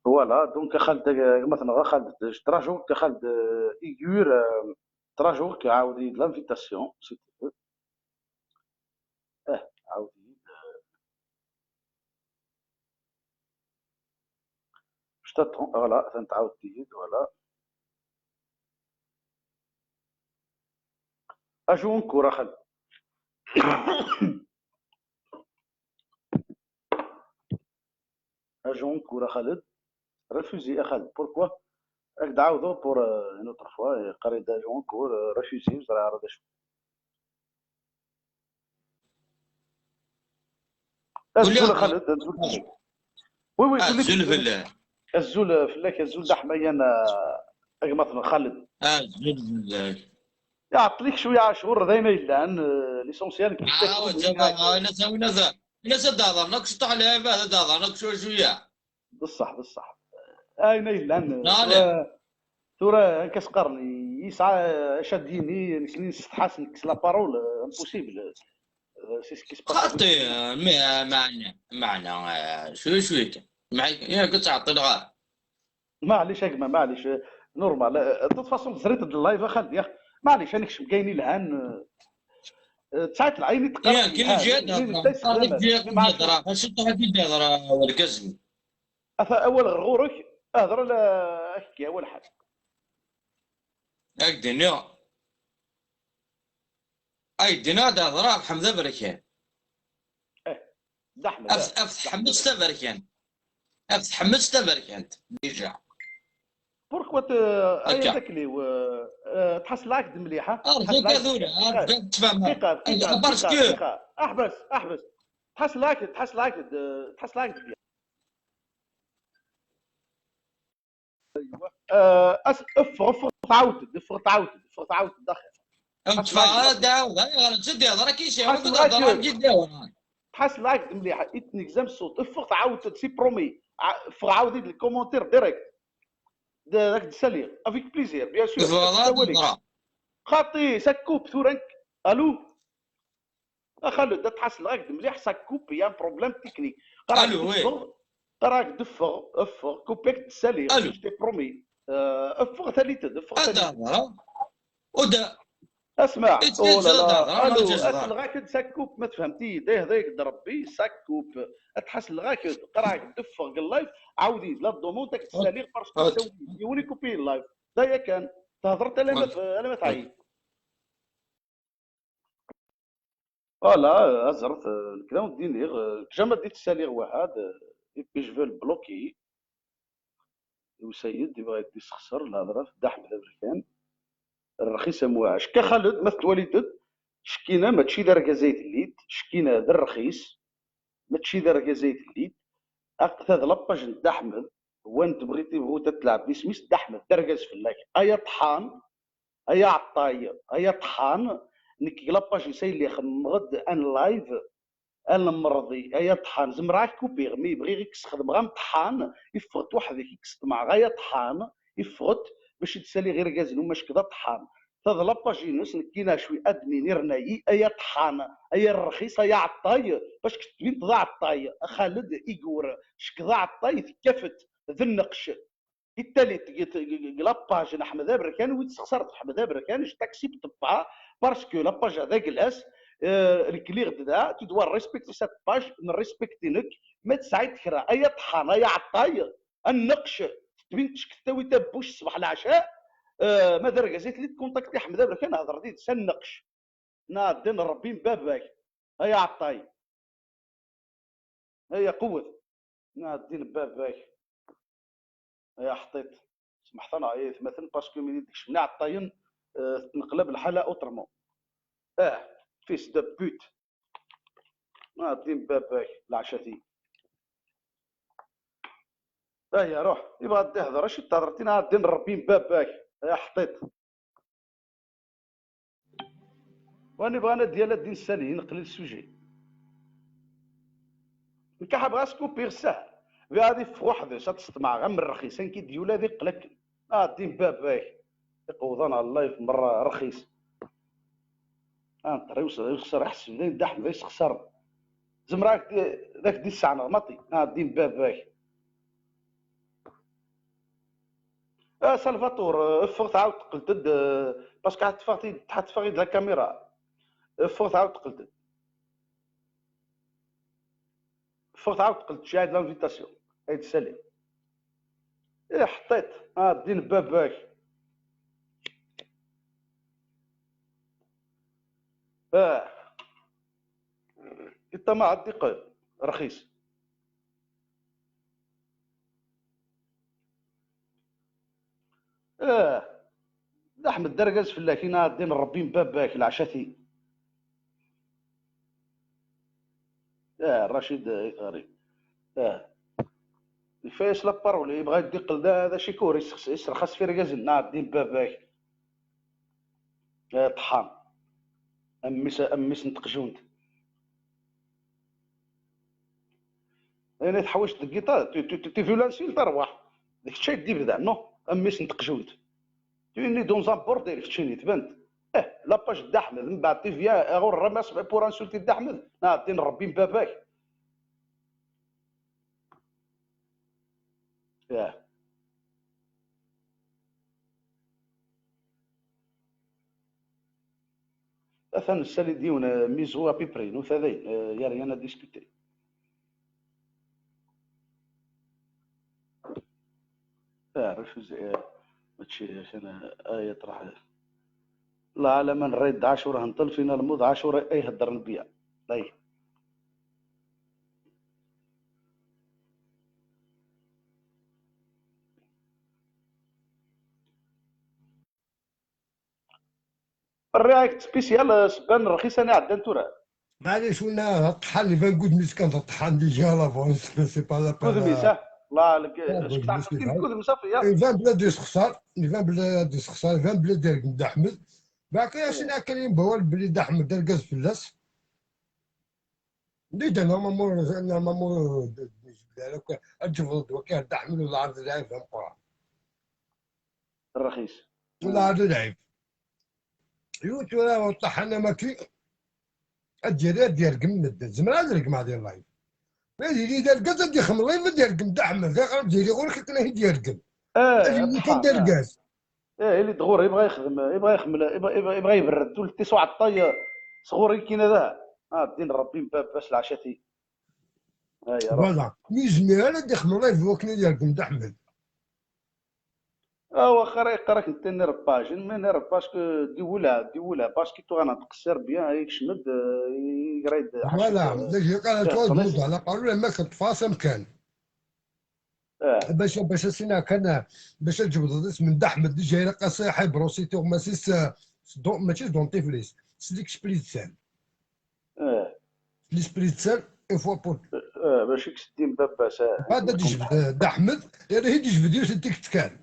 Voilà, donc a Xaled, gma-tneɣ a Xaled, je te rajoute a Xaled, euh, Igur, euh, je te rajoute, ɛawed-iyi-d l'invitation, si tu veux. Ah, ɛawed-iyi-d, euh, Je t'attends, voilà, atan tɛawed-iyi-d, voilà. Ajoute encore a Xaled. Ajoute encore a Xaled. Refusé a Xaled. Pourquoi? Ad k-d-ɛawdeɣ pour, euh, une autre fois. Yeqqar-iyi-d ajoute encore, euh, refusé, ur ẓriɣ ara d acu. Azul a Xaled, azul fell-ak. Oui, oui, azul fell-ak. Azul fell-ak, azul d aḥmayan, a gma-tneɣ Xaled. Azul fell-ak. Iɛeṭṭel-ik cwiya Ɛacur, d ayen ay yellan, euh, l'essentiel. Ah, win ad d-hedren akk ciṭuḥ lɛibad, ad d-hedren akk cwiya cwiya. Beṣṣeḥ, beṣṣeḥ. Ayen ay yellan. Tura, akka s-qqaren, yesɛa acu ad d-yini, nekni nessetḥa-s, nekkes la parole, impossible. C'est ce qui se passe. Xaṭi, meɛna, meɛna, cwiya, cwiya kan. Yak ur ttɛeṭṭileɣ ara. Maɛlic a gma, maɛlic, normal. De toute façon, teẓriḍ-d live a Xaled, yax. Maɛlic, ad nekcem deg ayen yelhan. Tesɛiḍ lɛin i teqqareḍ. Yak, acu ṭuḥ ad d-ihder wergaz-nni? Ata awal ɣer ɣur-k, hder ala, ad k-yawi lḥal. Ad k-d-iniɣ, ad k-d-iniɣ ad hedreɣ ɣef Ḥmed Aberkan. Eh, d Ḥmed, af, af tḥemmel Taberkant. Af tḥemmel Taberkant, déjà. Pourquoi te, ay d akli-w, tḥasleɣ-ak-d mliḥ, ha? Arju kan tura, arju kan tfehmeḍ. Dqiqa, dqiqa, dqiqa, dqiqa. Aḥbes, aḥbes. Tḥasleɣ-ak-d, tḥasleɣ-ak-d, tḥasleɣ-ak-d mliḥ. Ffeɣ, ffeɣ, tɛawed-d, ffeɣ, tɛawed-d, ffeɣ, tɛawed-d, axir. Ffeɣ, ad d-ɛawed, ayɣer netta d-ihder akka i s-ihud, ad d-ihder am jiddi. Tḥasleɣ-ak-d mliḥ, i t-negzam ṣṣut, ffeɣ, tɛawed-d, c'est promis. Ffeɣ, ɛawed-iyi-d le commentaire direct. Ad k-d-ssaliɣ, avec plaisir, bien sûr. Xaṭi, ça coupe, tura nekk. Allô? A Xaled, ad tḥasleɣ-ak-d mliḥ, ça coupe, il y a un problème technique. Qqareɣ-ak-d ffeɣ, qqareɣ-ak-d ffeɣ, ffeɣ, coupe-ak-d ssaliɣ, je t'ai promis. Ffeɣ talit-d, ffeɣ talit-d. Asma, oh là là, allô, ad ḥasleɣ-ak-d, ça coupe, ma tfehmeḍ-iyi-d, ihda-yak-d Rebbi, ça coupe. Ad tḥasleɣ-ak-d, qqareɣ-ak-d ffeɣ deg live, ɛawed-iyi-d la demande, ad k-d-ssaliɣ, parce que yiwen i coupe-yi live. D aya kan, thedreḍ alamma tɛyiḍ. Voilà, azret, nekk d awen-d-iniɣ, jamais d-ttaliɣ wahad, et puis je veux le bloquer. Usayed yebɣa ad d-yessexṣer lehḍra n Dda Ḥmed Aberkan. Rxis am waɛec. Ka Xaled, ma tettwaliḍ-d, Ckina mačči d argaz ay telliḍ, ckina d rrxis, mačči d argaz ay telliḍ. Aqta d lapage n Dda Ḥmed, wa n tebɣi tibɣut ad telɛeb isem-is Dda Ḥmed, d argaz fell-ak. Ay aṭḥan, ay aɛeṭṭay, ay aṭḥan, nekk deg lapage-is ay lliɣ xemmeɣ-d un live, a lemmerḍi, ay aṭḥan, zemreɣ ad k-kupiɣ, mi bɣiɣ i k-sxedmeɣ am ṭḥan, iffeɣ-d weḥd-k i k-sṭemɛeɣ, ay aṭḥan, iffeɣ-d bac i d-saliɣ irgazen, uma cekk d aṭḥan. Ta d lapage-ines, nekkina cwi admin irnayi, ay aṭḥan, ay rrxis, ay aɛeṭṭay, bac k-tbint d aɛeṭṭay, a Xaled Igur, cekk d aɛeṭṭay, tekkafet, d nneqc. Ittali deg lapage n Ḥmed Aberkan, wi tessexsareḍ Ḥmed Aberkan, je t'accepte pas, parce que lapage d aglas, euh, nekk lliɣ-d da, tu dois respecter cette page, nrespecti nekk, ma tesɛiḍ kra, ay aṭḥan, ay aɛeṭṭay, a nneqc, tettbin tcektawi tabbuc ṣṣbeḥ leɛca, euh, ma d argaz i telliḍ contacti Ḥmed Aberkan, hder did-s, a nneqc. Neɛdin Ṛebbi n baba-k, ay aɛeṭṭay. Ay aqewwet. Neɛdin baba-k. Ay aḥṭiṭ. Smeḥt-aneɣ ay atmaten, parce que mi d-kecmen iɛeṭṭayen, euh, tenqlab lḥala autrement. Ah, fils de pute. Neɛdin baba-k, leɛca-ti. Aya, ruḥ. Ibɣa ad d-ihder, acu d-tehder, tina ɛeddin Ṛebbi n baba-k. Ay aḥṭiṭ. Wani bɣan ad d-yal ad d-insali, neqli le sujet. Nekk ḥab ɣas kupiɣ sahel. Bi ad iffeɣ weḥd-s, ad tesṭemɛeɣ am rrxis, anki d-yula ad iqqel akken. Ɛeddi n baba-k. Iqewḍan ɣer live merra rxis. Ah, nṭer, iwes-, iwexser, iḥseb dayen Dda Ḥmed ay sexsaren. Zemreɣ ad ak-d-, ad ak-d-isseɛneɣ maṭi. Ɛeddi n baba-k. Ah, Salvatore, euh, ffeɣ tɛawed teqqelt-d, euh, parce que ḥad teffeɣ tid-, ḥad teffeɣ-id la caméra. Ffeɣ tɛawed teqqelt-d. Ffeɣ tɛawed teqqelt-d, cɛid l'invitation. Ay d-sali. Eh, ḥṭiṭ. Ah, ddin baba-k. Ah. Iṭṭamaɛ ad d-iqqel. Rxis. Ah, d Aḥmed d argaz fell-ak, ina ɛeddi n Ṛebbi n baba-k, leɛca-ti. Ah, Racid, eh, Iɣari. Ah. Ifa-yas la parole, yebɣa ad d-iqqel d, d acikuri, iserxas f irgazen, neɣ ɛeddi n baba-k. Ah, ṭḥan. A mmi-s, a mmi-s n teqjunt. Ayen ay teḥwaǧ deg giṭar, tu, tu, tu, tu veux l'insulte, arwaḥ. D kečč ay d-ibdan, non? A mmi-s n teqjunt. Tu es né dans un bordel, keččini, tban-d. Eh, la page Dda Ḥmed, mbeɛd tu viens ɣur-i pour insulter Dda Ḥmed, neɣ ɛeddi n Ṛebbi n baba-k. Yah. Atan ssali-d yiwen, euh, mizu à peu près, nuta dayen, euh, y a rien à discuter. Ah, refusé, ah, mačči kan, ah, ay truḥ. Lɛalama n Rrayed Ɛacur Henṭel, finalement d Ɛacur ay heddren bya. Ay. Rriɣ-ak-d spécial, euh, sebba n rxis-a iɛeddan tura. Maɛlic, winna d aṭṭḥan, iban deg wudem-is kan d aṭṭḥan déjà à l'avance, c'est pas la peine. Udem-is, ah. La, le, ah, deg wudem-is, deg wudem-is, safi, ya. Iban belli ad yessexṣar, iban belli ad yessexṣar, iban belli ad yergem Dda Ḥmed. Baqa, eh, asin akken yembawa belli Dda Ḥmed d argaz fell-as. Déjà, normalement, normalement, euh, d-, d-, d-, ad tjebdeḍ wakka Dda Ḥmed, ula ɛad d lɛib d ameqqran. Rxis. Ula ɛad d lɛib. Yu tura ṭaḥ ana maki, ad d-yerr-, ad d-yergem medden. Zemreɣ ad regmeɣ di live. Ma yili d argaz ad d-ixdem live, ad d-yergem Dda Ḥmed. Ayɣer ad d-yili ɣur-k akken ad t-id-yergem? Eh, ad yili kan d argaz. Eh, ili-d ɣur-i, yebɣa yexdem, yebɣa yexmel, yebɣa, yebɣa, yebɣa yebren-d ul-is uɛeṭṭay, eh, sɣur-i kina daha. Ah, ddin Ṛebbi n baba-s leɛca-ti. Ay, Ṛebbi. Voilà. Mi yezmir ara ad d-ixdem live wakken ad yergem Dda Ḥmed. Ah, waxer ay yeqqar-ak nettini rebbajen, mais ne rebbaje que di wula, di wula, parce que tuɣa nettqessir bien, yekcem-d, eh, yegra-d. Voilà, ḥaca, d acu yeqqar, eh, tuɣa tmuḍ ɛla parole, ma teṭṭef-as amkan. Eh. Bac, bac asina kan, bac ad tjebdeḍ isem n Dda Ḥmed, déjà ilaq-as ḥibru si tuɣmas-is, eh, s don-, mačči s dentifrice. c'est l'esprit de sel. اه L'esprit de sel, il faut pas. اه باش يكسدين باباس. هذا يجبد Dda Ḥmed، لأنه هي يجبد يوسف تيك تكال.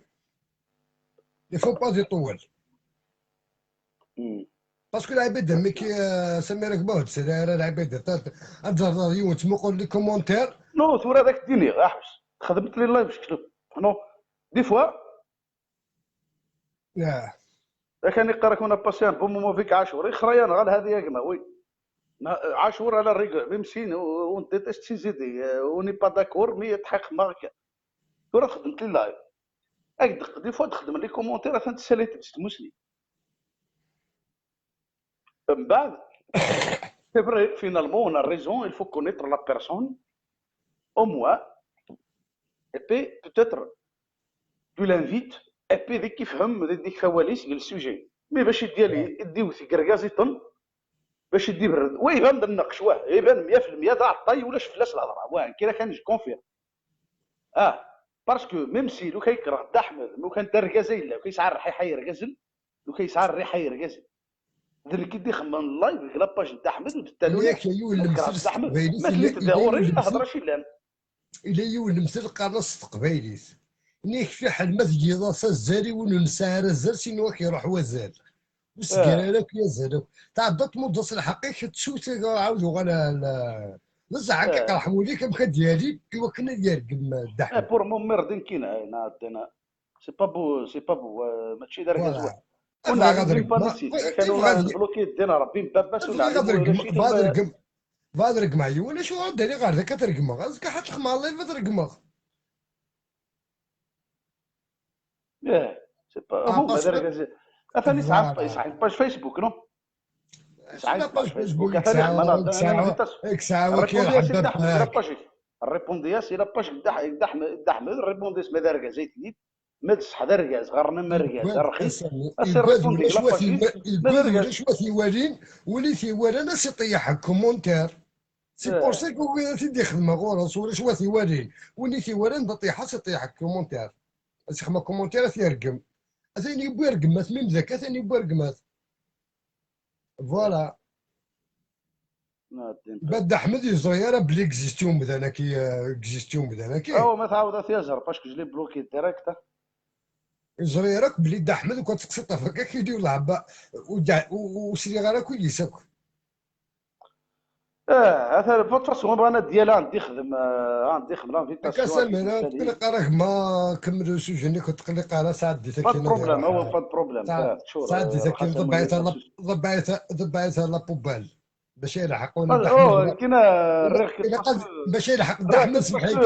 Il faut pas يطول. Parce que العباد مي كي سمير كبار سير العباد تات اتزرزر يوم تمقل لي commentaire. Non, ثورة هذاك الديني احبس. خدمت لي اللايف شكلو. Non, des fois يا كان يقرا كنا passer un bon moment avec عاشور يخريان غير هذه يا جماعه وي. عاشور على الريغل même si on déteste ses idées, on n'est pas d'accord mais يتحق معك. ثورة خدمت لي اللايف. هاك دق des fois تخدم les commentaires عشان تسالي تستموسني. من بعد c'est vrai, finalement on a raison, il faut connaître la personne au moins, et puis peut-être tu l'invites, et puis ذيك يفهم ذيك فواليس ديال السوجي. Mais باش يدير لي يديو تيكركازيطن باش يدي برد ويبان النقش واه يبان مية في المية ذا عطاي ولا شفلاس الهضره واه كي كان جو كونفير. اه parce que même si لو كيكره Dda Ḥmed لو كان دار ركازه الا كيسعى الرحيحه يركزل لو كيسعى الريحه يركزل ذلك يدي خمم اللايف ديك لاباج Dda Ḥmed ودتالو ياك يولم سلس تقبايليت ما تليت داوري لا هضره شي لام. إلا يولم سلقانص تقبايليت نيك في حال ما تجي ضاس الزاري وننسى رزر سينو كيروح وزال. وسكر لك يا زلو تعبت مدة الحقيقة تشوت عاود وغلا لا زعك يقرحوا ليك مكا ديالي. ايوا كنا ديالك ما دحنا pour moi مردين كاين هنا عندنا. C'est pas beau, c'est pas beau, ماشي دار غزوه. كنا غادرك كانوا نبلوكي يدينا ربي مباباس غادرك غادرك معايا ولا شو غادري غادرك كترقم غازك حتى مع الله ما ترقمغ. اه c'est pas هو ما دار غزوه. اثاني صعب يصح باج فيسبوك نو. صعب باج فيسبوك اثاني ما نهضر انا اكساوا كي حبب الريبوندياس الى باج دحمد الريبوندياس ما دار غزيت ما تسحد الركاز غرنا ما الركاز رخيص. الباز ولا شو تيوالين ولي تيوالي انا سي طيح كومونتير. سي بور سا كو تيدي خدمه غورس ولا شو تيوالين ولي تيوالي نطيحه سي طيح كومونتير. اسخما كومونتير تيرقم. اثاني يبوي رقمات ميم ذاك اثاني يبوي رقمات. Voilà. بعد احمد يزري راه بلي اكزيستيو مدانا كي اكزيستيو مدانا كي هو ما تعاود تيزر parce que je l'ai bloqué direct. يزري راك بلي دا احمد وكتقصي طفك كي يدير العبا. وسري غير كل يسك. اه هذا بوت فاسون بغانا ديالها عندي خدم عندي خدم لانفيتاسيون. تقلق راك ما كملوا سوجي اللي كنت تقلق على ساعه ديتك. با بروبليم هو با بروبليم. ساعه ديتك ضبعت ضبعت ضبعت لا بوبال. باش يلحقونا. كاين الريق باش يلحق الدحمل سمحيك.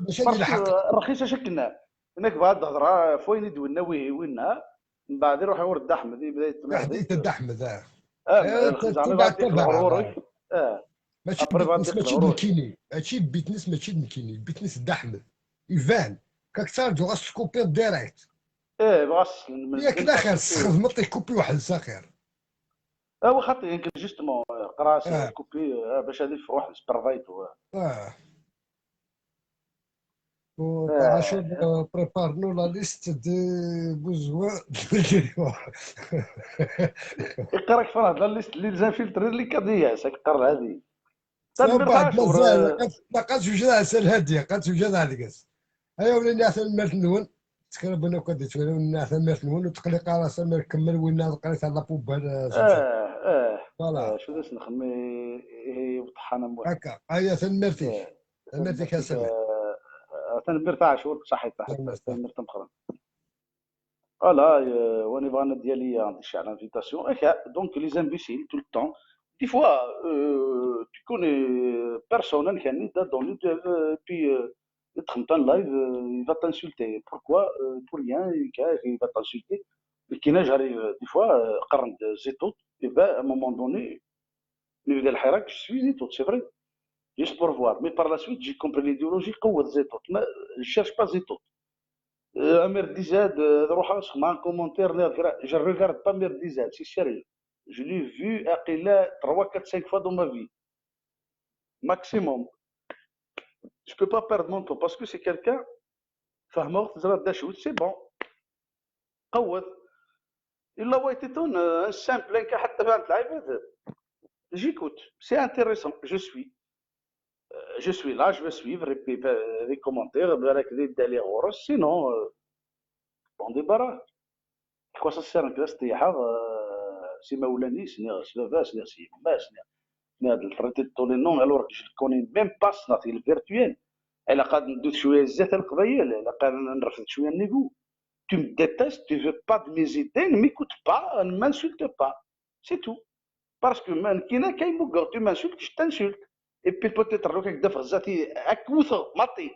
باش يلحق رخيصه شكلنا. هناك بعض الهضره فوين يدوينا ويه وينها. من بعد يروح يورد احمد يبدا يتمهد. حديث احمد اه. اه تبع تبع. اه ماشي بيتنس ماشي ديكيني ماشي بيتنس ماشي ديكيني بيتنس احمد. يبان كاك تارجو غاس كوبي ديريكت. ايه غاس. ياك لا خير تستخدم طيح كوبي واحد ساخير. هو خاطي يمكن جوستومون قرا سي كوبي باش هذه تروح سبرفايت. اه. وعاشور بريبار نو لا ليست دي بوزوان. يقرا كيف نهضر لا ليست لي زانفيلتري اللي كادياس يقرا هذه. بعد مازال لقات جوج العسل هاديه لقات جوج العسل. ايوا ولينا عسل المال نون. تكربنا وكدت ولينا عسل المال نون وتقلي قرا سمير كمل وينا قريت على بوبال. اه اه فوالا. شو داس نخمي. هي وطحانه موت. هكا ايا سميرتي. سميرتي كاسمير. سميرت عاشور صحيح صحيح سميرت مخرم. Voilà, euh, on est vraiment ديالي عند الشعب l'invitation. Donc les imbéciles tout le temps. Des fois, euh, tu connais personne كان dans le puis euh, il te un live, euh, il va t'insulter. Pourquoi euh, pour rien, il va t'insulter. Mais qui n'a jamais des fois قرن زيتوت. Et ben à un moment donné نبدا الحراك je suis زيتوت c'est vrai. Juste pour voir. Mais par la suite j'ai compris l'idéologie قوة زيتوت. ما je cherche pas زيتوت. Amir D Z, روح اسمع un commentaire, je regarde pas Amir D Z, c'est sérieux. Je l'ai vu اقيلا trois quatre cinq fois dans ma vie. Maximum. Je peux pas perdre mon temps parce que c'est quelqu'un فهمه تزرع داشوت c'est bon. قوت. إلا بغيتي تون، آه، simple، كان حتى فهمت العباد. J'écoute, c'est intéressant, je suis. Euh, je suis là, je vais suivre, et puis, euh, les commentaires, بالك دي دالي غورس، sinon, euh, bon débarras. Quoi ça sert, nekk d as-ṭeyyḥeɣ, euh, s imawlan-is, niɣ s baba-s, niɣ s yemma-s, niɣ, niɣ d le traité de tous les noms, alors que je le connais même pas, c'est le virtuel. Ilaq ad neddu cwiya zdat a Leqbayel, ilaq ad nrefd cwiya nnivu. Tu me détestes, tu veux pas de mes idées, ne m'écoute pas, ne m'insulte pas. C'est tout. Parce que ma nekkini akka i muggeɣ, tu m'insultes, je t'insulte. Et puis peut-être, lukan k-d-afeɣ zdat-i, ad k-wteɣ, maḍi.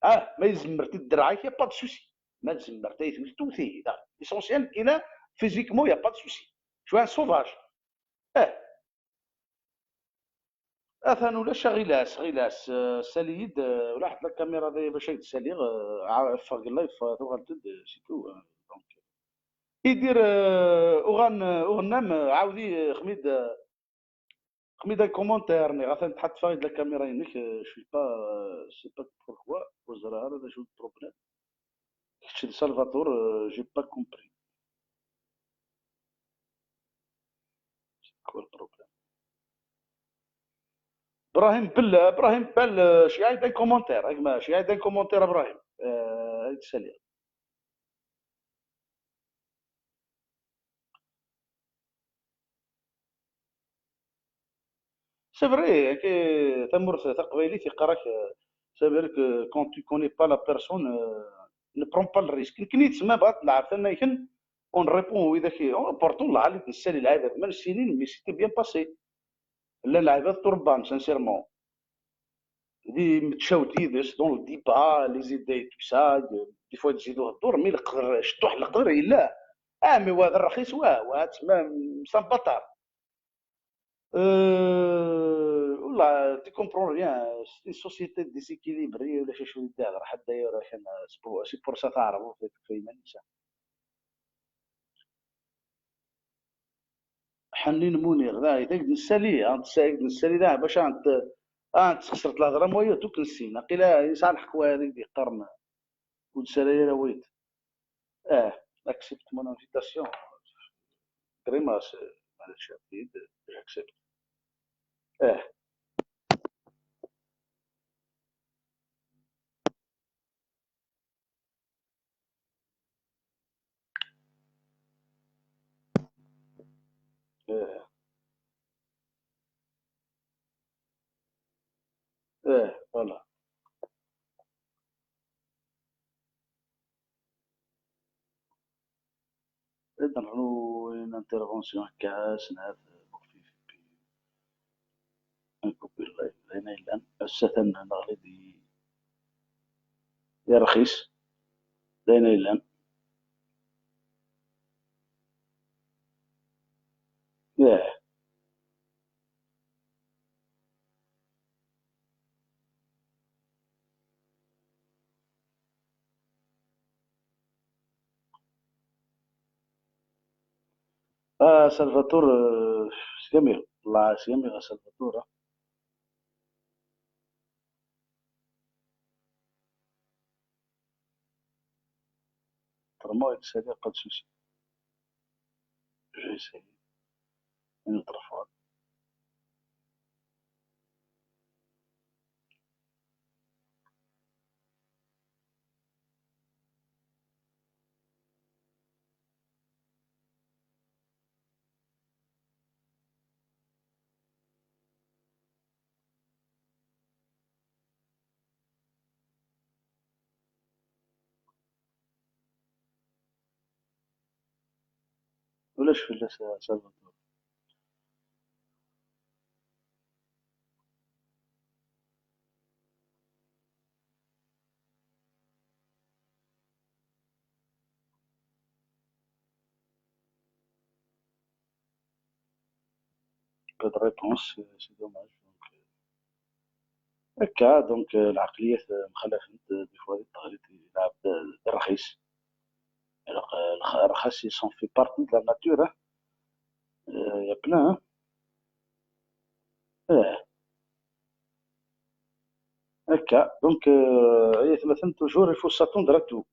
Ah, ma izemmer-t-id ddreɛ-ik, y a pas de souci. Ma tzemmer tayet-ik, tewwet-iyi, daɣ. L'essentiel, nekkini, physiquement, y a pas de souci. Je suis un sauvage. Eh. Atan ulac, ɣilas, ɣilas, eh, sali-yi-d, eh, ula ḥedd la caméra dagi bac ad k-d-saliɣ, eh, ffeɣ deg live, eh, tuɣaleḍ-d, eh, c'est tout, eh, donc. Idir, eh, uɣan, eh, uɣennam, eh, ɛawdi, eh, xmi-d, eh, xmi-d un commentaire, niɣ atan tḥettfeɣ-id la caméra-inek, eh, je sais pas, eh, je sais pas pourquoi, ur ẓriɣ ara d acu n problème. Kečč d Salvatore, euh, j'ai pas compris. C'est quoi le problème? Brahim Bell, Brahim Bell, euh, je suis un commentaire, hein, je suis un commentaire, Brahim. Euh, salut. C'est vrai que tamurt taqbaylit yeqqar-ak, euh, ça veut dire que quand tu connais pas la personne, euh, ne prends pas le risque. Nekkni tsemma bɣat nɛerf anaken, on répond widak i, oh, pourtant lɛali d-nessali lɛibad ma nessinin, mais c'était bien passé. Llan lɛibad turban, sincèrement. Di mtcawt yid-s, dans le débat, les idées, tout ça, des fois tzidu heddur, mais leqder, ctuḥ leqder yella. Ah, mais wa d rxis, wa, wa, tsemma, c'est un bâtard. Euh, والله, tu comprends rien. C'est une société déséquilibrée, ولا شي شوية داغر حد يورا كان سبو-، c'est pour ça تعرفوا في، في مانيسا. حنين منير، ذا يدك نسالي، ها، تسالي نسالي ذا باش انت، اه، انت خسرت الهضره مويو، دوك نسينا. قيلا يسعى الحق هذيك دي قرن. وتسالي يا ويت. اه، accepte mon invitation. Grimace, معليش، أكيد، j'accepte. اه. اه. اه، voilà. إذا نحن une intervention هكا سنات مخفي في نكوبي اللايف. لأن إلا أساسا نغلي دي، دي رخيص. لأن إلا. ياه. آه، سلفاتور، آه، سيامي، والله سيامي غا سلفاتور، آه. ترمويد سريع قد سوسي. جاي سريع. من الطرفات. ولاش في اللسان سلفاتور. Pas de réponse, c'est dommage. Donc, euh, هكا، donc، آه، العقليات، آه، مخالفين، آه، des fois التغريد يلعب، آه، الرخيص. الرخ-، الرخاص، ils sont fait partie de la nature، آه. آه، يا بلان، آه. آه. هكا، donc، آه، هي ثلاثة toujours il faut s'attendre à tout.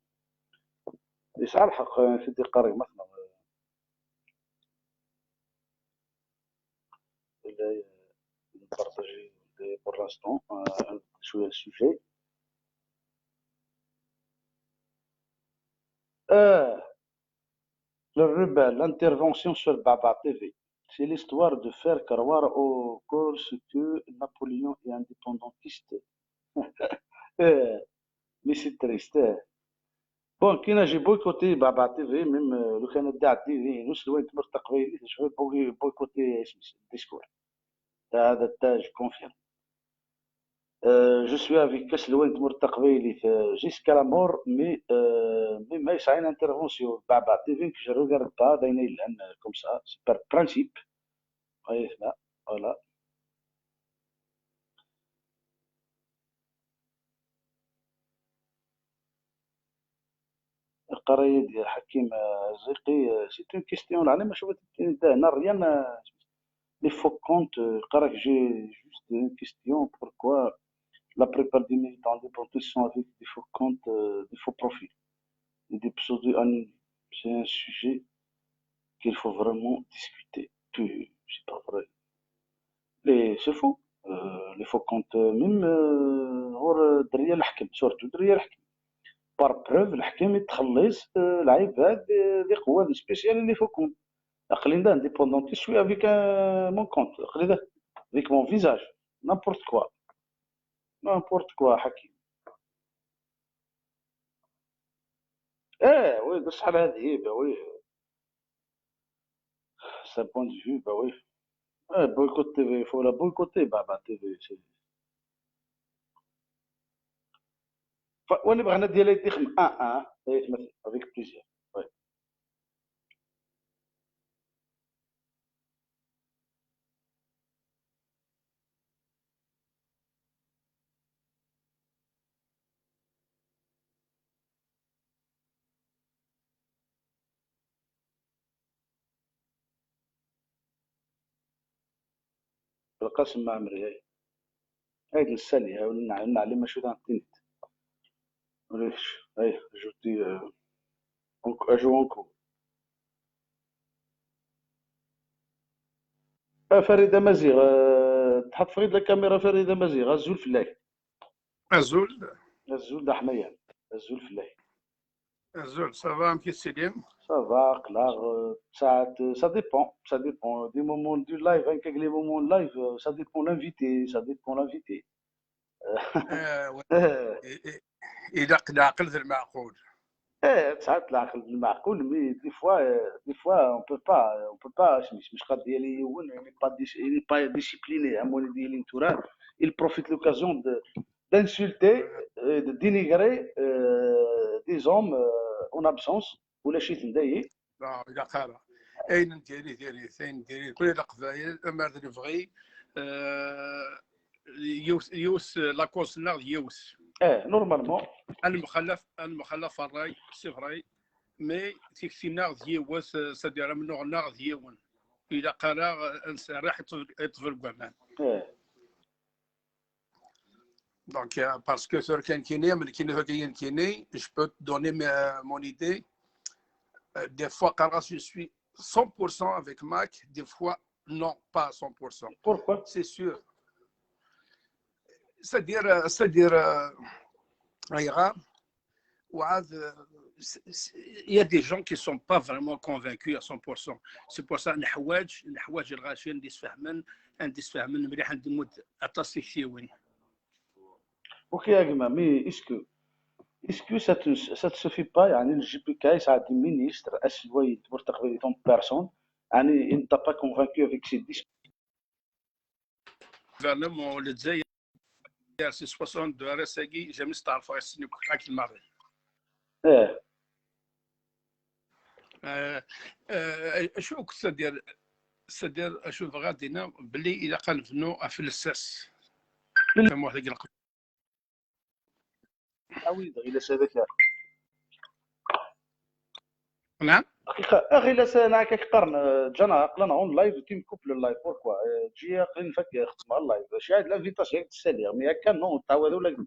يسعى الحق، آه، في دي قاري مثلا. partager pour l'instant, euh, شوية le sujet. Euh, le rebelle, l'intervention sur Baba T V. C'est l'histoire de faire croire aux Corses que Napoléon est indépendantiste. Euh, mais c'est triste. Euh. Bon, كاين j'ai boycotté Baba T V, même euh, لو كان دا عندي نص لوين تمر تقبيلي, je vais boy- boycotter اسمه الديسكور. هذا تاع je confirme. Euh, je suis avec كاس لوين تمر تقبيلي euh, jusqu'à la mort, mais euh, mais ما يسعين intervention Baba T V, que je regarde pas داينا يلان comme ça, c'est par principe. Oui, là, voilà. القراية ديال حكيم الزيقي, c'est une question, لاني ما شفت هنا rien. Les faux comptes, قراك j'ai juste une question: pourquoi la plupart des militants indépendantistes sont avec des faux comptes, euh, des faux profils et des pseudo-anonymes? C'est un sujet qu'il faut vraiment discuter. C'est pas vrai. Les, c'est faux. Euh, les faux comptes, même, euh, غير الدريه الحكم, surtout الدريه الحكم. Par preuve, الحكم يتخلص, euh, العباد, euh, des قوات spéciales, les faux comptes. عقلي ده indépendantiste, je suis avec un, mon compte. عقلي ده avec mon visage. N'importe quoi. N'importe quoi, حكيم. ايه, oui, بصح على هذه, bah oui. C'est un point de vue, bah oui. ايه, boycott T V, il faut la boycotter, Baba T V. Wana bɣan ad yali dixem un un, avec plaisir. Oui. Belqasem Mɛemmri, ay. Ay d nsali, ay, ur nɛlim acu d tinit. Ulac, ay, ajouter, euh, en- ajout en cours. Ah, Farid Amaziɣ, euh, tḥeṭṭfeɣ-id la caméra, Farid Amaziɣ, azul fell-ak. Azul. Azul d aḥmayan, azul fell-ak. Azul, ça va, amek i tettiliḍ? Ça va, aql-aɣ, euh, saɛet, euh, ça dépend, ça dépend. Des moments du live, hein, les moments live, euh, ça dépend l'invité, ça dépend l'invité. Eh, ouais. Eh. I- i- Ilaq leɛqel d lmeɛqul. Eh, tesɛiḍ leɛqel d lmeɛqul, mais des fois, euh, des fois, on peut pas, on peut pas, je, je, je, il n'est pas dis- il n'est pas discipliné, hein, mon idée, il est tout rare. Il profite l'occasion de, d'insulter, euh, de dénigrer, euh, des hommes, euh, en absence, ou la chute d'ailleurs. Non, ilaq ara. Ayen n diri, diri, ayen n diri. Kul leqbayel, amer d lebɣi, euh, yiwet, yiwet, la cause-nneɣ d yiwet. Eh, normalement. Ad nemxalaf, ad nemxalaf ṛṛay, c'est vrai, mais tikti-nneɣ d yiwet, c'est-à-dire amennuɣ-nneɣ d yiwen. Ilaq ara, euh, ad nserreḥ i ṭṭbel, i ṭṭbel n waman. Eh. Donc, euh, parce que sur Kenkini, mais Kenkini, Kenkini, je peux te donner ma- mon idée. Euh, des fois, quand je suis cent pour cent avec Mac, des fois, non, pas à cent pour cent. Pourquoi? C'est sûr. C'est-à-dire, euh, c'est-à-dire, euh, ayɣer, وعاد, euh, c'est- c'est- il y a des gens qui sont pas vraiment convaincus à cent pour cent. C'est pour ça, نحواج, نحواج الغاشي ندي سفهمن, ندي سفهمن مليح, ندي مود أطاس تكتيوين. Ok, يا جماعة, mais est-ce que, est-ce que ça te, ça te suffit pas, يعني, le J P K يسعى des ministres, aselway n tmurt taqbaylit en personne, يعني, il ne t'a pas convaincu avec ses discours? Gouvernement n Lezzayer, c'est soixante-deux, ar ass-agi, jamais steɛṛfeɣ yes-sen akk, akken maḍi. Eh. Euh, euh, acu akk, c'est-à-dire, c'est-à-dire, acu bɣiɣ ad d-iniɣ, belli ilaq ad nebnu ɣef lsas. Tamuɣt-agi n Leqbayel. Awi-d ɣilas ad ak-, نعم. دقيقة, ɣilas أنا هكاك قرن, euh, جانا عقلنا en live, tu me coupes le live, pourquoi? Euh, تجي عقلي نفك خدمة اللايف, شي هاد l'invitation ياك تسالي, mais هكا non, تعاود ولا.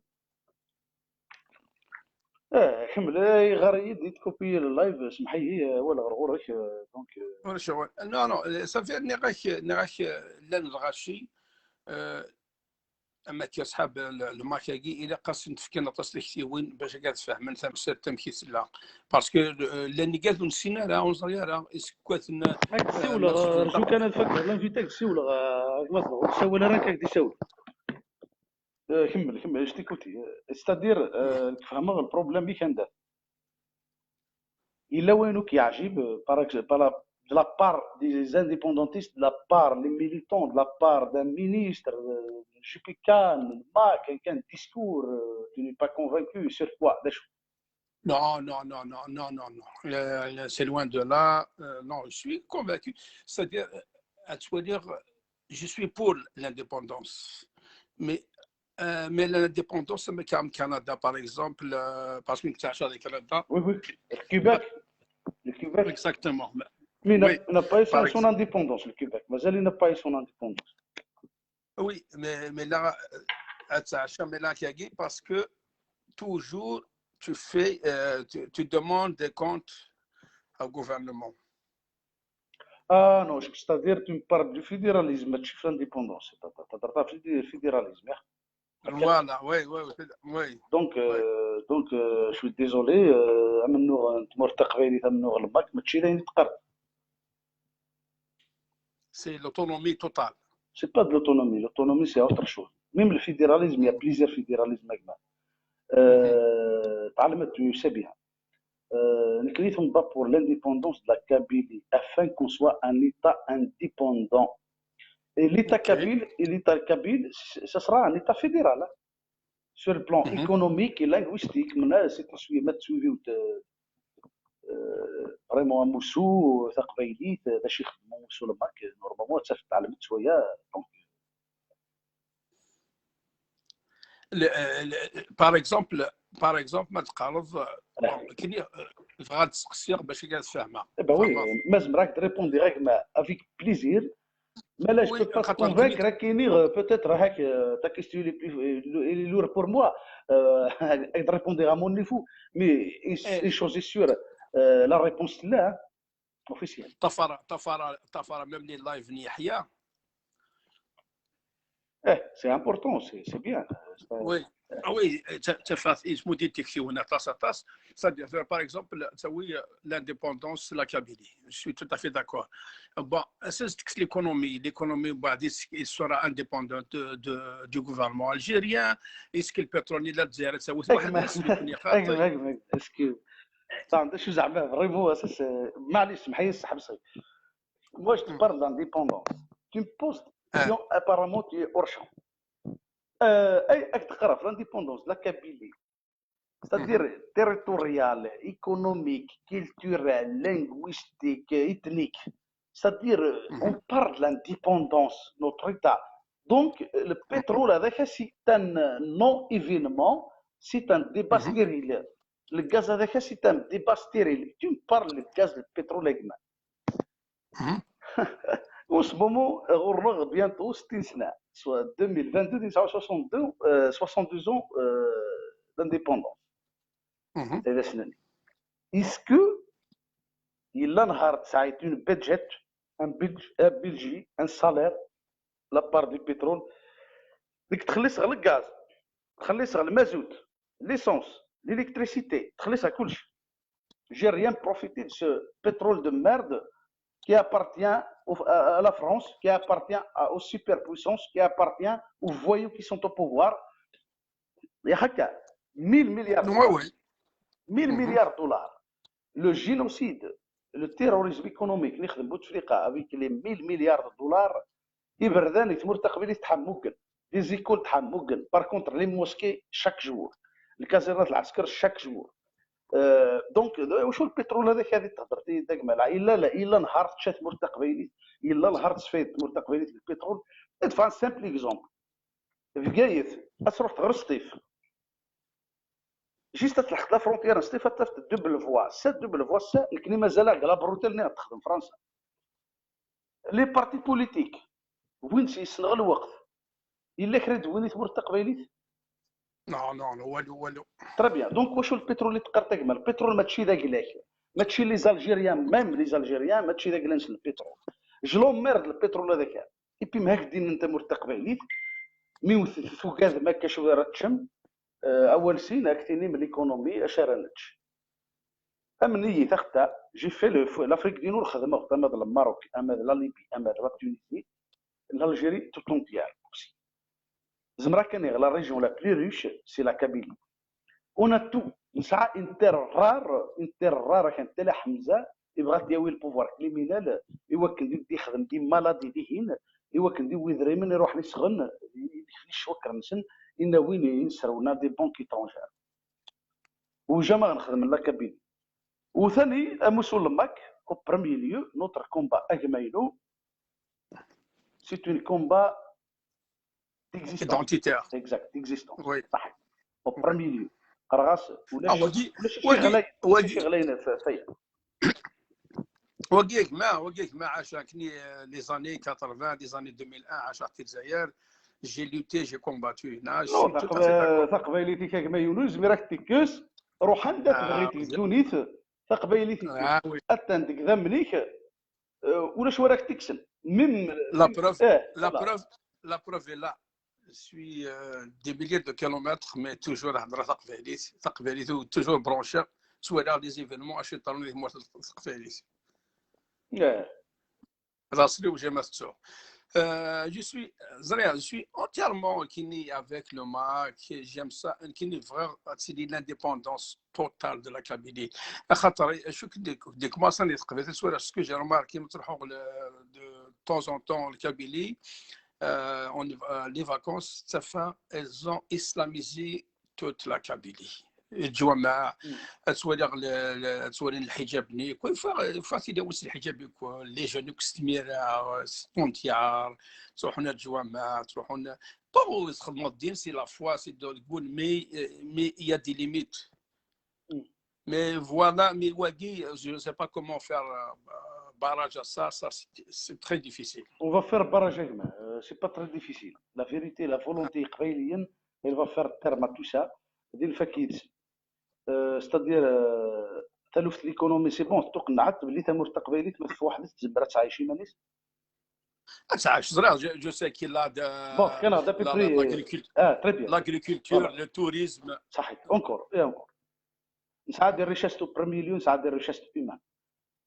اه, كمل, آه, يغار يدي تكوبي اللايف, سمح لي, آه, ولا غرغورك, آه, donc, آه. ولا شغل. Non, non, صافي, نغاك, نغاك, آه, لان الغاشي. euh, ama akka ṣḥab lmak-agi, ilaq asen-d-fken aṭas tiktiwin bac akka ad fehmen tamsalt amek i tella. Parce que euh, llan igad ur nessin ara, ur neẓri ara isekkaten. Ad k-d-siwleɣ, rju kan ad fakeɣ l'invité, ad k-d-siwleɣ, euh, gma-tneɣ ur tessawal ara, akka ad k-d-isawel. Euh, kemmel, kemmel, je t'écoute. C'est-à-dire, euh, fehmeɣ le problème i kan. Yella wayen ur k-yeɛjib, euh, par ex-, par la, de la part des indépendantistes, de la part des militants, de la part d'un ministre, euh, J P K, le MAK, un, un discours, euh, tu n'es pas convaincu, sur quoi? D acu? Non, non, non, non, non, non, non. Euh, c'est loin de là. Euh, non, je suis convaincu. C'est-à-dire, euh, à te dire, je suis pour l'indépendance. Mais, euh, mais l'indépendance, mais comme Canada, par exemple, euh, parce que tu as le Canada. Oui, oui. Le Québec. Le Québec. Exactement. Mais il n'a pas eu son indépendance, le Québec. Mais il n'a pas eu son indépendance. Oui, mais, mais là, euh, mais là, parce que toujours, tu fais, euh, tu, tu demandes des comptes au gouvernement. Ah non, c'est-à-dire, tu me parles du fédéralisme, tu fais l'indépendance. Tu as le fédéralisme. Voilà, oui, oui, oui. Donc, euh, donc euh, je suis désolé, euh, amennuɣ n tmurt taqbaylit, amennuɣ n lmak, mačči d ayen i teqqar. C'est l'autonomie totale. C'est pas de l'autonomie. L'autonomie, c'est autre chose. Même le fédéralisme, il y a plusieurs fédéralismes. Euh, tu sais bien. Euh, nous sommes pour l'indépendance de la Kabylie afin qu'on soit un État indépendant. Et l'État kabyle, et l'État kabyle, ce sera un État fédéral. Hein. Sur le plan économique et linguistique, maintenant, c'est un sujet, euh, vraiment, amussu taqbaylit, d acu ixeddem umussu n lmak, normalement, ad tafeḍ tɛelmeḍ cwiya, donc. Par exemple, par exemple, ma teqqareḍ, kini bɣiɣ ad d-sqsiɣ bac ad fehmeɣ. Eh ben oui, ma zemreɣ ad k-répondiɣ avec plaisir. Mais là, je ne peux pas te convaincre, peut-être, ta question est plus lourde pour moi. Euh, répondre à mon niveau. Mais une chose est sûre, euh, la réponse là, hein, officielle. Tafara, tafara, tafara, même les lives, Yahya. Eh, c'est important, c'est bien. Oui. Ah oui, ça fait, il se modifie, on a face à face. C'est-à-dire, par exemple, ça, oui, l'indépendance de la Kabylie. Je suis tout à fait d'accord. Bon, c'est l'économie. L'économie, bah, il sera indépendante de, de, du gouvernement algérien. Est-ce que le pétrole, il a déjà, ça, oui, est-ce que ça, vraiment, ça, c'est, معليش، سمح لي، سحب صغير. Moi, je te parle d'indépendance. Tu me poses une question, apparemment, tu es hors champ. Euh, l'indépendance de la Kabylie, c'est-à-dire territoriale, économique, culturelle, linguistique, ethnique. C'est-à-dire, on parle de l'indépendance de notre État. Donc, le pétrole, avec, c'est un non-événement, c'est un débat stérile. Le gaz, avec, c'est un débat stérile. Tu me parles du gaz, le pétrole, en ce moment, on a bientôt ستين سنة, soit deux mille vingt-deux, soixante-deux, euh, soixante-deux ans, euh, d'indépendance. Est-ce que il y a un budget, un budget, un budget, un salaire, la part du pétrole, ديك تخلص غير الغاز، تخلص غير المازوت، l'essence, l'électricité, تخلص غير كلشي. J'ai rien profité de ce pétrole de merde qui appartient au, à, à la France, qui appartient à, aux superpuissances, qui appartient aux voyous qui sont au pouvoir. Il y a mille milliards de dollars. Mille milliards de dollars. Le génocide, le terrorisme économique, avec les mille milliards de dollars, iberdan i tmurt taqbaylit tḥemmuggen. Les écoles tḥemmuggen. Par contre, les mosquées, chaque jour. الكازيرنات العسكر, chaque jour. Euh, donc, wacu البترول هذاك هذه تهضر تي داك مالا؟ إلا لا، إلا نهار تشا تمورت تقبيليت، إلا نهار تصفي تمورت تقبيليت بالبترول. ادفع un simple exemple. في بقايت، أتروح تغرس سطيف. Juste تلحق la frontière سطيف، تفت double voie. سا double voie، سا لكني مازال على la bretelle ني تخدم فرنسا. Les partis politiques وين سيسنغ الوقت؟ إلا كرا دويني تمورت تقبيليت؟ Non, non, non, والو، والو. Très bien. Donc, واش البترول اللي تقرتك مال؟ البترول ماشي ذاك لاك. ماشي les Algériens, même les Algériens, ماشي ذاك لانس البترول. Je l'emmerde البترول هذاك. Pi ma ak-d-inin tamurt taqbaylit, mi ur tugadem akka acu ara teččem, eh, awal sin ak-tinim l'économie acu ara nečč. Amen-iyi taxta, j'ai fait le, l'Afrique du Nord, xedmeɣ ama d le Maroc, ama d la Libye, ama d la Tunisie, l'Algérie tout entière aussi. Zemreɣ kan, la région la plus riche, c'est la Kabylie. On a tout. Nesɛa une terre rare, une terre rare, kan Tala Ḥemza, yebɣa ad yawi le pouvoir criminel, i wakken di, di xdem di maladie dihin, i wakken di widrimen iruḥen isɣen, i, i ccwaker-nsen, i nawin, i nesrewna des banques étrangères. Ou jamais ad nexdem la Kabylie. U tani, amussu n le MAK, au premier lieu, notre combat a gma-inu, c'est un combat d'existence. Identitaire. Exact, d'existence. Oui. صح. Au premier lieu. Qqareɣ-as, Ah, wagi, ulac wagi, ɣlayen, wagi. Ulac ɣlayen f-, faya. Wagi a gma, wagi a gma, عاش كني les années quatre-vingts, les années deux mille un, عاش في الجزائر. J'ai lutté, j'ai combattu. Non, je suis tout à fait d'accord. Taqbaylit-ik a gma Yunus, zmireɣ ad k-tekkes, ruḥ anda Ah, tebɣiḍ di ddunit, taqbaylit-ik. Ah oui. Attan deg idammen-ik, eh, ulac wara k-tekksen. Même La preuve, eh, la voilà. Preuve, la preuve est là. Je suis euh, des milliers de kilomètres, mais toujours هضرة تقبايليت، تقبايليت, toujours branché. Soit les événements, عاش يطلعوا لي مورت تقبايليت. Eh. راسلي وجا ما تسوق. Euh, je suis, زريع, je suis entièrement كني avec le MAK, j'aime ça, كني vraiment c'est l'indépendance totale de la Kabylie. خاطر شو كنت ديك، ديك ما صني تقبل سوالف, ce que j'ai remarqué, نروحوا de temps en temps en Kabylie, euh, on y va, les vacances, ça fait, elles ont islamisé toute la Kabylie. الجوامع, تسوالي غ-, ال-، ال-، تسوالي الحجاب نيك, كل فا، فا تيدي وس الحجاب يكون، les jeunes يكون ستميرة، ستونتيار, تروحون الجوامع, تروحون، bon, يخدموا الدين, c'est la foi, c'est de, mais, mais il y a des limites. Mais voilà, mais واقي, je ne sais pas comment faire euh, barrage à ça, ça c'est, c'est très difficile. On va faire barrage a gma, euh, c'est pas très difficile. La vérité, la volonté qbaylienne, elle va faire terme à tout ça. Din fak yid-s. Euh, c'est-à-dire, euh, taluft l'économie, c'est bon, tuqneɛt belli tamurt taqbaylit ma tfew waḥd-s, tzemmer ad tɛic iman-is. Ad tɛic, زريع, je, je sais qu'il a de, Bon, كان à peu la, près, la, l'agriculture, ah, très bien. L'agriculture, Voilà. Le tourisme. صحيح, encore et encore. نسعى des richesses au premier lieu, نسعى des richesses humaines.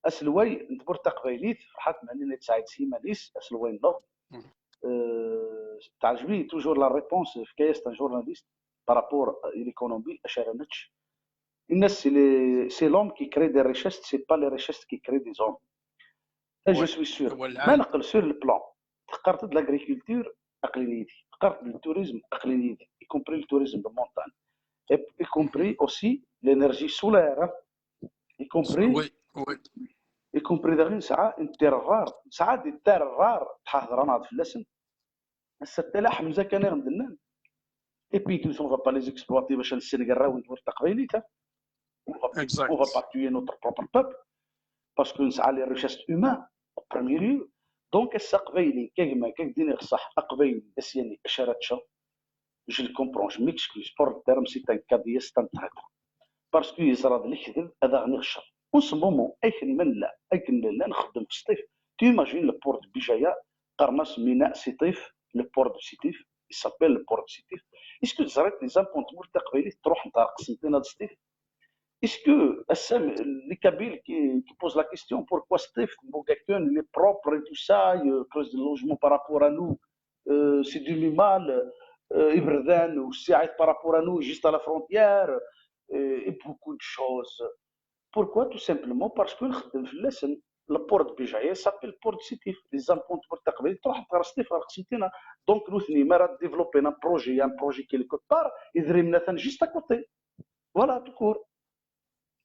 Aselway n tmurt taqbaylit, Ferḥat Mhenni la yesɛa s yiman-is aselway-nneɣ. Euh, تعجبني toujours la réponse, fkan-as un journaliste par rapport à l'économie, acu ara nečč. Yenna-as, c'est les, c'est l'homme qui crée des richesses, c'est pas les richesses qui créent des hommes. Ça, je suis sûr. Ma neqqel sur le plan, teqqareḍ-d l'agriculture, aql-in yid-k. Teqqareḍ-d le tourisme, aql-in yid-k, y compris le tourisme de montagne, et y compris aussi l'énergie solaire, hein, y compris, Oui, oui. Y compris daɣen nesɛa une terre rare, nesɛa des terres rares, tḥehḍreɣ fell-asen. Ass-a Tala Ḥemza kan i ɣ-d-nnan. Et puis, on va pas les exploiter باش ad nessenger arraw n tmurt taqbaylit, hein. On va, Exact. On va pas tuer notre propre peuple, parce que nesɛa les richesses humaines au premier lieu. Donc, ass-a aqbayli, kagma, kagdin iɣṣaḥ, aqbayli, asyani, acu ara teččeḍ? Je le comprends, je m'excuse pour le terme, c'est un caddie, c'est un traître. Parce que yeẓra d lekdeb ad aɣ-iɣ ccer. En ce moment, akken ma nella, akken nella nxeddem f Sṭif. Tu imagines le port de Bijaya, qqaren-as Mina Siṭif, le port de Siṭif, il s'appelle le port de Siṭif. Est-ce que teẓriḍ les impôts n tmurt taqbaylit ttruḥen ɣer Qsenṭina d Sṭif? Est-ce que ass-a, les Kabyles qui, qui posent la question, pourquoi Sṭif, Bougaken, il est propre et tout ça, il creuse des logements par rapport à nous, euh, c'est du mimal, euh, iberdan, ou c'est par rapport à nous, juste à la frontière, euh, et beaucoup de choses. Pourquoi? Tout simplement parce que nxeddem fell-asen. Le port de Bijaya s'appelle port de Siṭif. Les impôts n tmurt taqbaylit ttruḥen ɣer Sṭif, ɣer Qsenṭina. Donc, nutni, mi ara développer un projet, un projet quelque part, idrimen atan juste à côté. Voilà, tout court.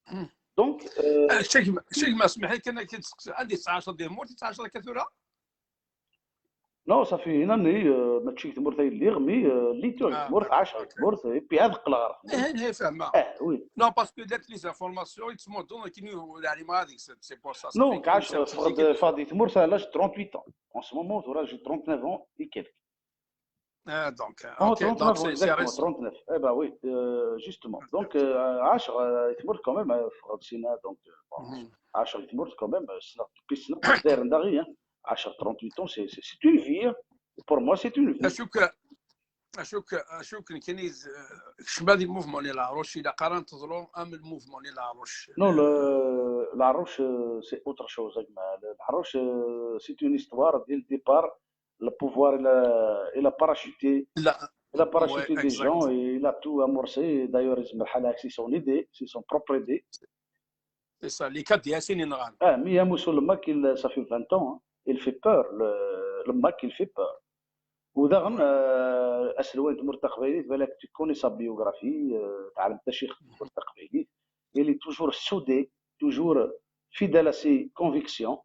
Hmm. Donc, euh, آه، شيخ ما، شيخ ما اسمح لي كان كنت عندي تسعة عشر ديال الموت، تسعة عشر كثيرة. Non, ça fait une année, euh, ماشي تمورت هي اللي غمي، euh, اللي تو آه، تمورت d'accord, عشرة، OK. تمورت، et puis هذا قلغ. ايه، ايه، فاهمة. اه، oui. Non, parce que درت les informations يتموضون كي يعني ما هذيك، c'est, c'est pour ça, ça Non, fait كاش كم سنة فقد كي فادي تمورت، là j'ai trente-huit ans. En ce moment, là j'ai trente-neuf ans et quelques. آه، donc, Ah, OK, donc trente-neuf ans, c'est, c'est exactement, récent. trente-neuf. Eh ben oui, euh, justement. Donc, euh, عشرة, euh, تمورت quand même, euh, فقد سنة, donc, euh, bon, Mhm. عشرة تمورت quand même, euh, سنة, depuis سنة, داير داغي, hein. عشرة, trente-huit ans, c'est, c'est, c'est une vie, hein. Pour moi, c'est une vie. Acu k acu k acu k nekkini z- kecma di lmuvement n Laɛruc, ilaq ara n teḍlu am lmuvement n Laɛruc. Non, le, Larouche, euh, c'est autre chose, a gma. Le Larouche, euh, c'est une histoire. Dès le départ, le pouvoir, il a, il a parachuté. La, Il a parachuté ouais, des gens exact. Et il a tout amorcé. D'ailleurs, c'est son idée, c'est son propre idée. C'est ça, les quatre D S N. Ah, mais Amoussou le Mac, il, ça fait vingt ans, hein. Il fait peur. Le, le Mac, il fait peur. وداغن آه، اسلوان تمر تقبيليت بالك tu connais sa biographie, آه، تعلم تشيخ تمر تقبيليت. Il est toujours soudé, toujours fidèle à ses convictions.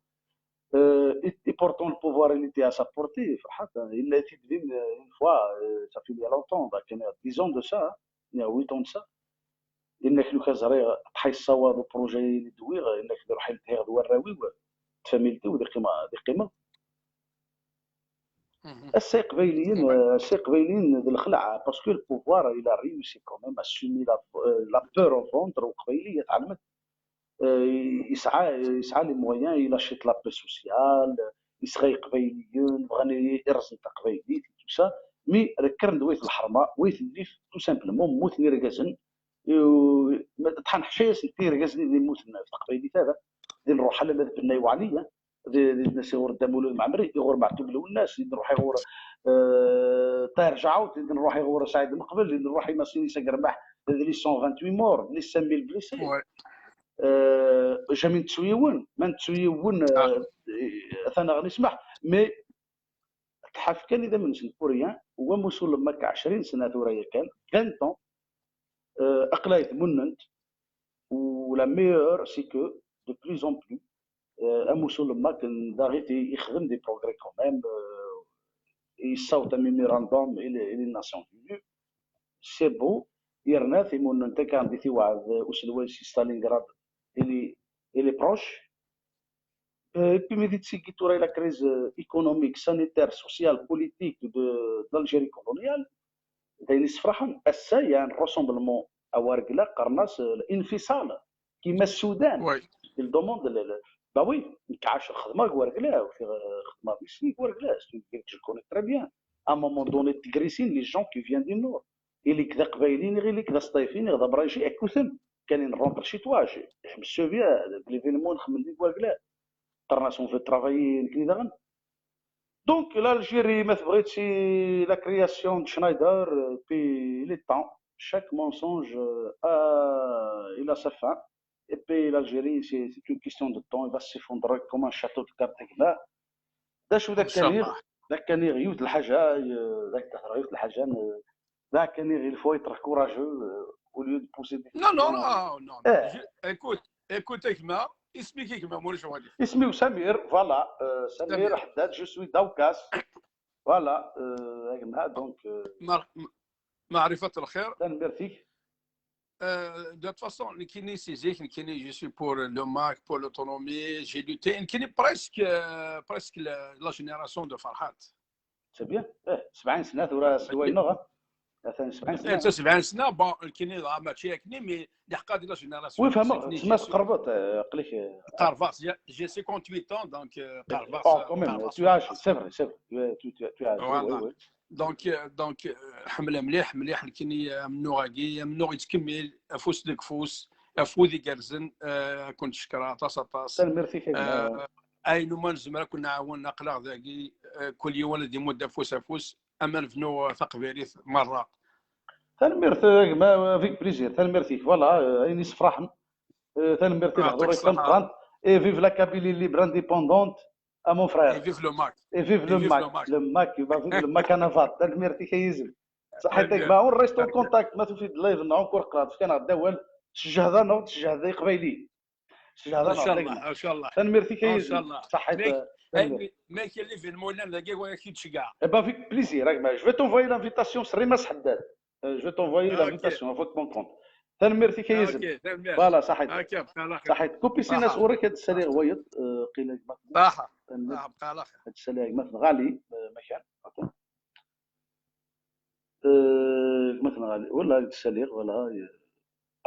Euh, et, et pourtant, le pouvoir, il était à sa portée, فرحات. Il l'a été devenu une fois, euh, ça fait il y a longtemps, donc, il y a dix ans de ça, hein, il y a huit ans de ça. انك لو كان زريغ تحي الصواب بروجي اللي دويغ انك روح يلتهي غدوه الراوي تفاميلتي ودي قيمه دي قيمه. السي قبايليين السي قبايليين ذي الخلعه parce que le pouvoir il a réussi quand même à semer la, la peur au ventre وقبايليه تعلمت. يسعى يسعى les moyens, il achète la paix sociale, يسغي قبايليين بغا يرزن تقبايليت tout ça. Mais ركر ندويت الحرمه ويت النيف tout simplement موت نيرغازن. طحن حشايس نتي رغازن اللي موت في تقبايليت هذا. دي نروح على مذهب النايو عليا. دي الناس يغور دامولو المعمري يغور معتوب لو الناس نروح يغور. آه، طاهر جعوت نروح يغور سعيد مقبل نروح يمسيني سقرماح. Les cent vingt-huit morts, les cinq mille blessés. جامين تسويون ما نتسويون. ثانا غنسمح mais تحف كان اذا من سنكوريا هو مسؤول مكة عشرين سنه ثوريه كان vingt ans. اقلايت مننت. و la meilleure c'est que de plus en plus, euh, مسؤول مكة داغيتي يخدم des progrès quand même. يصوت mémorandum الى الى les Nations Unies. C'est beau. يرنا في مننت كان دي في وعد اسلوان سي ستالينغراد اللي اللي proche. Et puis ملي تسيكي تورا la crise économique, sanitaire, sociale, politique de, de l'Algérie coloniale, داين يسفرحن السا يعني rassemblement اوارقلا قرناس الانفصال كيما السودان. Oui. Il demande le, le, bah oui, نكعاش الخدمه ورقلا وفي خدمه في سنيك ورقلا. Je connais très bien. À un moment donné تكريسين les gens qui viennent du nord. اللي كذا قبايلين غير اللي كذا سطايفين غير برايشي اكوثم. كان نرونتر شي تواجي. Je me souviens de l'événement نخمم ديك ورقلا. قرناس on veut travailler كذا. Donc l'Algérie ما تبغيتش la création de Schneider. Puis il est temps, chaque mensonge a il a sa fin. Et puis l'Algérie c'est une question de temps, il va s'effondrer comme un château de cartes. ذاك كان ذاك كان يوت الحاجه. ذاك يوت الحاجه. ذاك كان il faut être courageux au lieu de pousser des... Non, non, non, non. Écoute, écoute, a gma, اسمك a gma, موريش غادي. اسمي سمير. Voilà, Samir Haddad, je suis d'Awkas. Voilà, a gma, donc. معرفة الخير. تنميرتك. Euh, de toute façon, نكيني سي زيك نكيني je suis pour le Mac, pour l'autonomie, j'ai lutté نكيني presque, euh, presque la, la génération de Farhat. C'est bien. ايه سبعين سنه ثورة سوينغ. مثلا سبعين سنه. انت سبعين سنه، bon نكيني راه ماشي هكني، mais لحقا دي la génération. Oui فهمت، تسمى تقربت قليك. قربت. J'ai cinquante-huit ans, donc قربت. Oh, quand même, tu as âgé, c'est vrai, c'est vrai. Tu as, tu as âgé. Voilà. Donc, donc حمله مليح مليح. كاين منوغاكي منوغ يتكمل افوس ديك فوس افو دي كرزن. كنت شكرا طاس طاس. تنميرتي كاين. اينو ما نزمر كنا عاون نقلع ذاكي. كل يوم الذي مده افوس افوس اما نفنو ثقبيريث مره. تنميرت ما فيك بليزير تنميرتي فوالا. اين يسفرحن. تنميرتي الهضور يتنقران. Et vive la Kabylie libre indépendante. Ah mon frère. Et vive le Mac. Et vive le Mac. Le Mac, vive le Mac à Navarre. تنميرتي كيزم. صحيتك ما on reste en contact. ما تفيد لايف نعم كور قرات كان غدا وال. شجهدا نوض شجهدا قبايلي. ان شاء الله ان شاء الله. تنميرتي كيزم. صحيت. ما كاين لي فين مولانا داكي ولا كي تشكع. Eh ben avec plaisir. راك ما je vais t'envoyer l'invitation سري ما سحداد. Je vais t'envoyer l'invitation avec mon compte. تنميرتي كيزم. Voilà صحيت. صحيت كوبي سينا صغورك هاد السرير غويط. قيل. صح. بقى على خير. هاد السرير ما غالي. ما كان. ما تنغالي ولا تسالي ولا.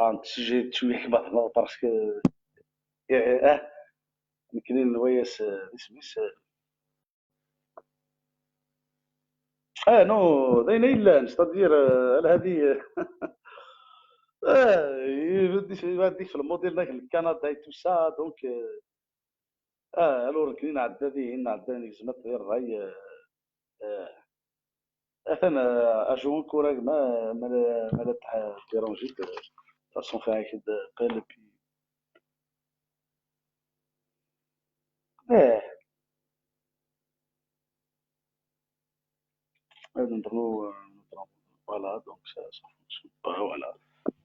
انت سجلت شويه كيما هنا parce que اه يمكن نوايا سميس. Ah non, d ayen ay yellan, c'est-à-dire, euh, ala hadi, ah, ibedd-, ibedd-ik f lmudil-nnek n Kanada et tout ça, donc, euh, ah, alors nekkni nɛedda dihin, nɛedda negzem-d di ṛṛay, euh, euh, atan, euh, ajou encore a gma, ma la, ma la tdérange-it, euh, de toute façon, xir ak-d, euh, qil, et puis, eh. Ad nedru, euh, voilà, donc ça, ça fonctionne pas, voilà.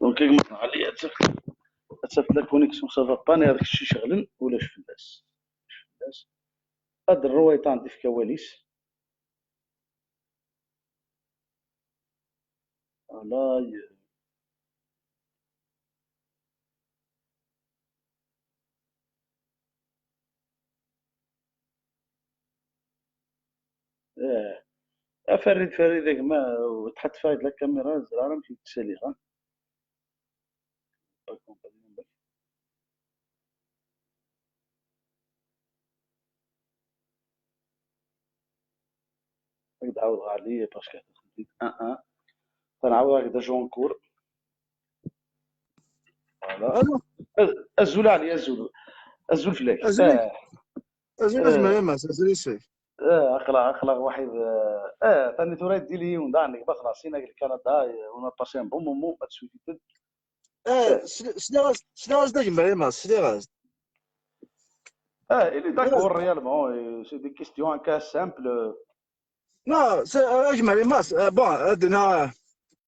Donc, ad taf, ad taf la connexion, ça va pas, neɣ d kečč iceɣlen, ulac fell-as. Ulac fell-as. Ad nru i ṭan di fkawal-is. Voilà, y- Eh, a Farid, Farid, a gma, ur tḥadd Farid la caméra, ẓriɣ amek i k-ttcaliɣ, ha? Ad d-ɛawdeɣ Ɛli, parce que un un. Ad nɛawdeɣ-ak-d ajou encore. Voilà. Azul Ɛli, azul. Azul fell-ak. Azul. Eh. Azul, eh, azul a gma Mass, azul yes-k. Eh, aql-aɣ, aql-aɣ waḥid, eh, eh, tani tura yeddili yiwen daɣen, nekk xlaṣ, in ak Kanada, eh, on a passé un bon moment, ad swifit-d. Eh, eh, sli-, sliɣ-as, sliɣ-as-d a gma Mass, sliɣ-as-d. Eh, il est d'accord, eh, réellement, eh, c'est des questions un cas simple. Non, c'est, euh, a gma Mass, euh, bon, ad d-iniɣ, euh,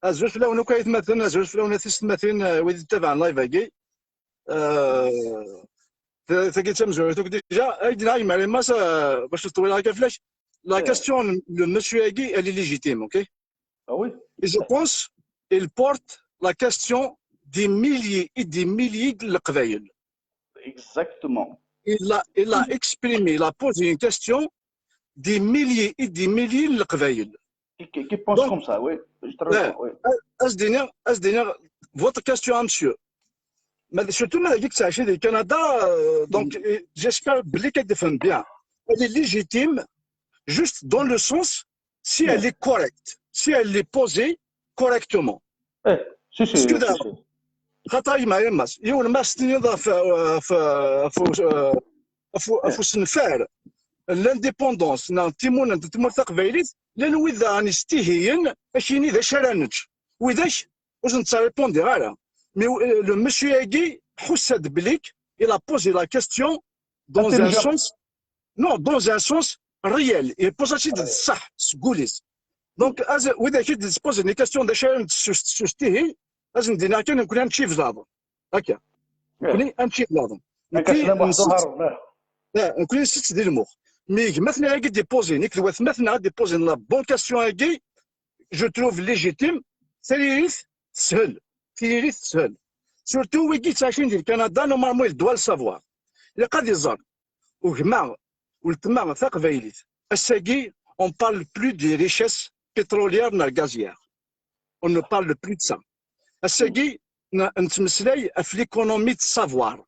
azul fell-awen akk aytmaten, azul fell-awen a tisetmatin, euh, wid yettabaɛen live-agi. Euh, ta-, tagi d tamezwarut akk déjà. Ad d-iniɣ a gma Mass, euh, bac ur ṭwileɣ akka fell-ak. La question, le monsieur-agi, elle est légitime, ok? Ah oui. Et je pense, il porte la question des milliers et des milliers de Leqbayel. Exactement. Il a, il a exprimé, il a posé une question des milliers et des milliers de Leqbayel. Qui, qui, qui pense comme ça, oui. Je te rejoins, oui. Donc, euh, à, à se dire, à se dire, votre question, monsieur. Mais surtout, mais avec ça, j'ai des Canada, euh, donc, euh, j'espère que vous bien. Elle est légitime, juste dans le sens si elle est correcte, si elle est posée correctement. Eh, si, si, si, si. Parce que خاطر ما يماس يول ما ستني ضاف في في في في سنفار l'indépendance نعم تيمون انت تيمون ثقبيليت لان وذا عن استهين اشيني ذا شرانج وذاش واش انت ريبوندي غالا mais le monsieur ياكي حسد بليك il a posé la question dans un sens. Non, dans un sens réel. Il pose aussi de ça, ce goulis. Donc, as, وإذا كنت تسبوز une question de شيء sur, sur ستيهي, as ندينا كان نكون نمشي في الأرض. هكا. نكون نمشي في الأرض. نكون نس-، لا، نكون نسيت دي المخ. Mais مثلا هاكي دي بوزي، نيك دوات مثلا دي بوزي la bonne question هاكي, je trouve légitime, تريريت تسهل. تريريت تسهل. Surtout ويكي تعيشين دي كندا, normalement, il doit le savoir. اللي قاعد يزار. وجماعة ولتما تقبايليت. الساقي, on parle plus des richesses pétrolières نار gazières. On ne parle plus de ça. الساقي, ن-, نتمسلاي في l'économie de savoir.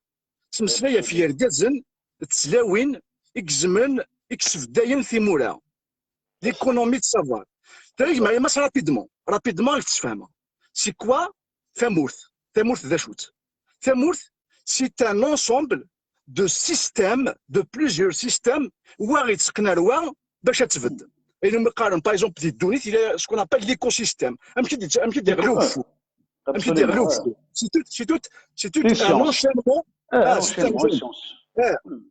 نتمسلاي في يرقزن, تسلاوين, إكزمن, إكسف داين ثيمورا. L'économie de savoir. ترى ما ما rapidement, rapidement تفهمها. C'est quoi ثمورث؟ ثمورث ذا شوت. ثمورث, c'est un ensemble de systèmes, de plusieurs systèmes, وغيتسقنا روا باش تبد. اين ما قارن, par exemple, دي دونيت, il y a ce qu'on appelle l'écosystème. امشي دي, امشي دي غلوف. امشي دي غلوف. C'est tout, c'est tout, c'est tout un enchaînement. Ah, c'est un enchaînement.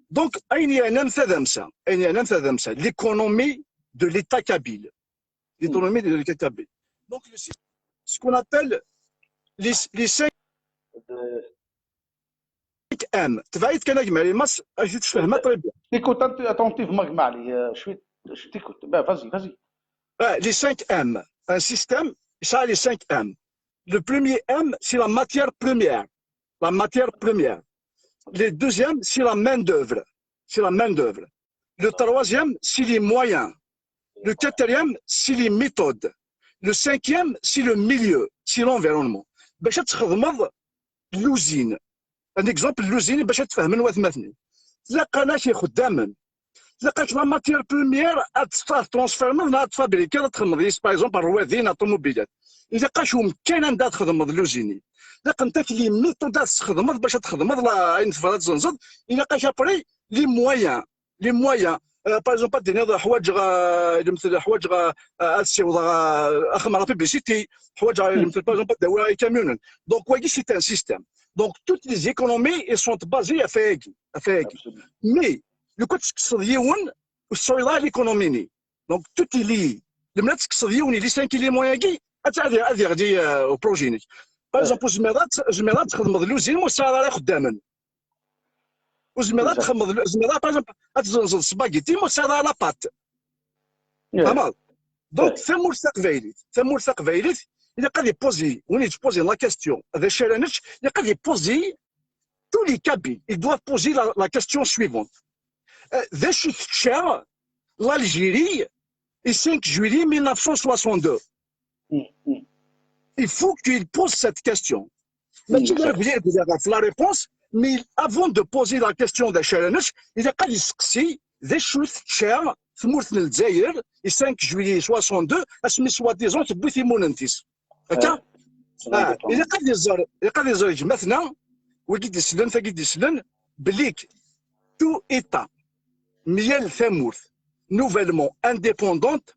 Donc, اين ينام ثذمسا, اين ينام ثذمسا, l'économie de l'État kabyle. L'économie de l'État kabyle. Donc, le sy-, ce qu'on appelle les, les cinq M. تبعيت كان أجمع les masses, أجي تفهمها très bien. Écoute, att-, attentivement, أجمع لي, euh, je suis, je t'écoute. Ben, vas-y, vas-y. آه, les cinq M. Un système, ça a les cinq M. Le premier M, c'est la matière première. La matière première. Le deuxième, c'est la main-d'œuvre. C'est la main-d'œuvre. Le troisième, c'est les moyens. Le quatrième, c'est les méthodes. Le cinquième, c'est le milieu, c'est l'environnement. باش تخدمض l'usine. Un exemple, l'usine, باش تفهمن وثمثني. تلقى ناس يخدمن. Tlaq-ak la matière première ad t-, ad transformeḍ neɣ ad tfabrikiḍ, ad txedmeḍ yis, par exemple, rwadin, aṭumubilat. Ilaq-ak umkan anda ad txedmeḍ l'usine-i. Tlaq-ak les méthodes ad txedmeḍ bac ad txedmeḍ la, ayen tebɣiḍ ad tzenzeḍ. Ilaq-ak après les moyens. Les moyens. Euh, par exemple, ad d-tiniḍ ḥwaǧeɣ, euh, lemtel, ḥwaǧeɣ, euh, ad ssiwḍeɣ, euh, ad xedmeɣ la publicité, ḥwaǧeɣ lemtel, par exemple, ad d-awiɣ ikamyunen. Donc, wagi, c'est un système. Donc, toutes les économies, elles sont basées à fagi, à fagi. Mais, lukan tekkseḍ yiwen, ur tesɛiḍ ara l'économie-nni. Donc, tout est lié. Lemmer ad tekkseḍ yiwen i les cinq éléments-agi, ad, ad, ad yeɣli, euh, uprojet-inek. Par exemple, ur tezmireḍ ad, ur tezmireḍ ad txedmeḍ l'usine, ur tesɛiḍ ara ixeddamen. Ur tezmireḍ ad txedmeḍ, ur tezmireḍ, par exemple, ad tzenzeḍ spaghetti, ur tesɛiḍ ara la pâte. Tfehmeḍ? Donc, tamurt taqbaylit, tamurt taqbaylit, ilaq ad ipozi, win yettpozin la question, d acu ara nečč, ilaq ad ipozi tous les cabinets, il doit poser la, la question suivante. Euh, d acu tečča l'Algérie i cinq juillet mille neuf cent soixante-deux? Il faut qu'il pose cette question. Mačči d aregri ɣef la réponse, mais avant de poser la question d acu ara nečč, ilaq ad yesteqsi d acu tečča tmurt n Lezzayer i cinq juillet soixante-deux, asmi soi-disant tewwi timunent-is. Akka? Ah, ilaq ad iẓer, ilaq ad iẓer gma-tneɣ, wigi d-isellen, tagi d-isellen, belli tout État, myal tamurt nouvellement indépendante,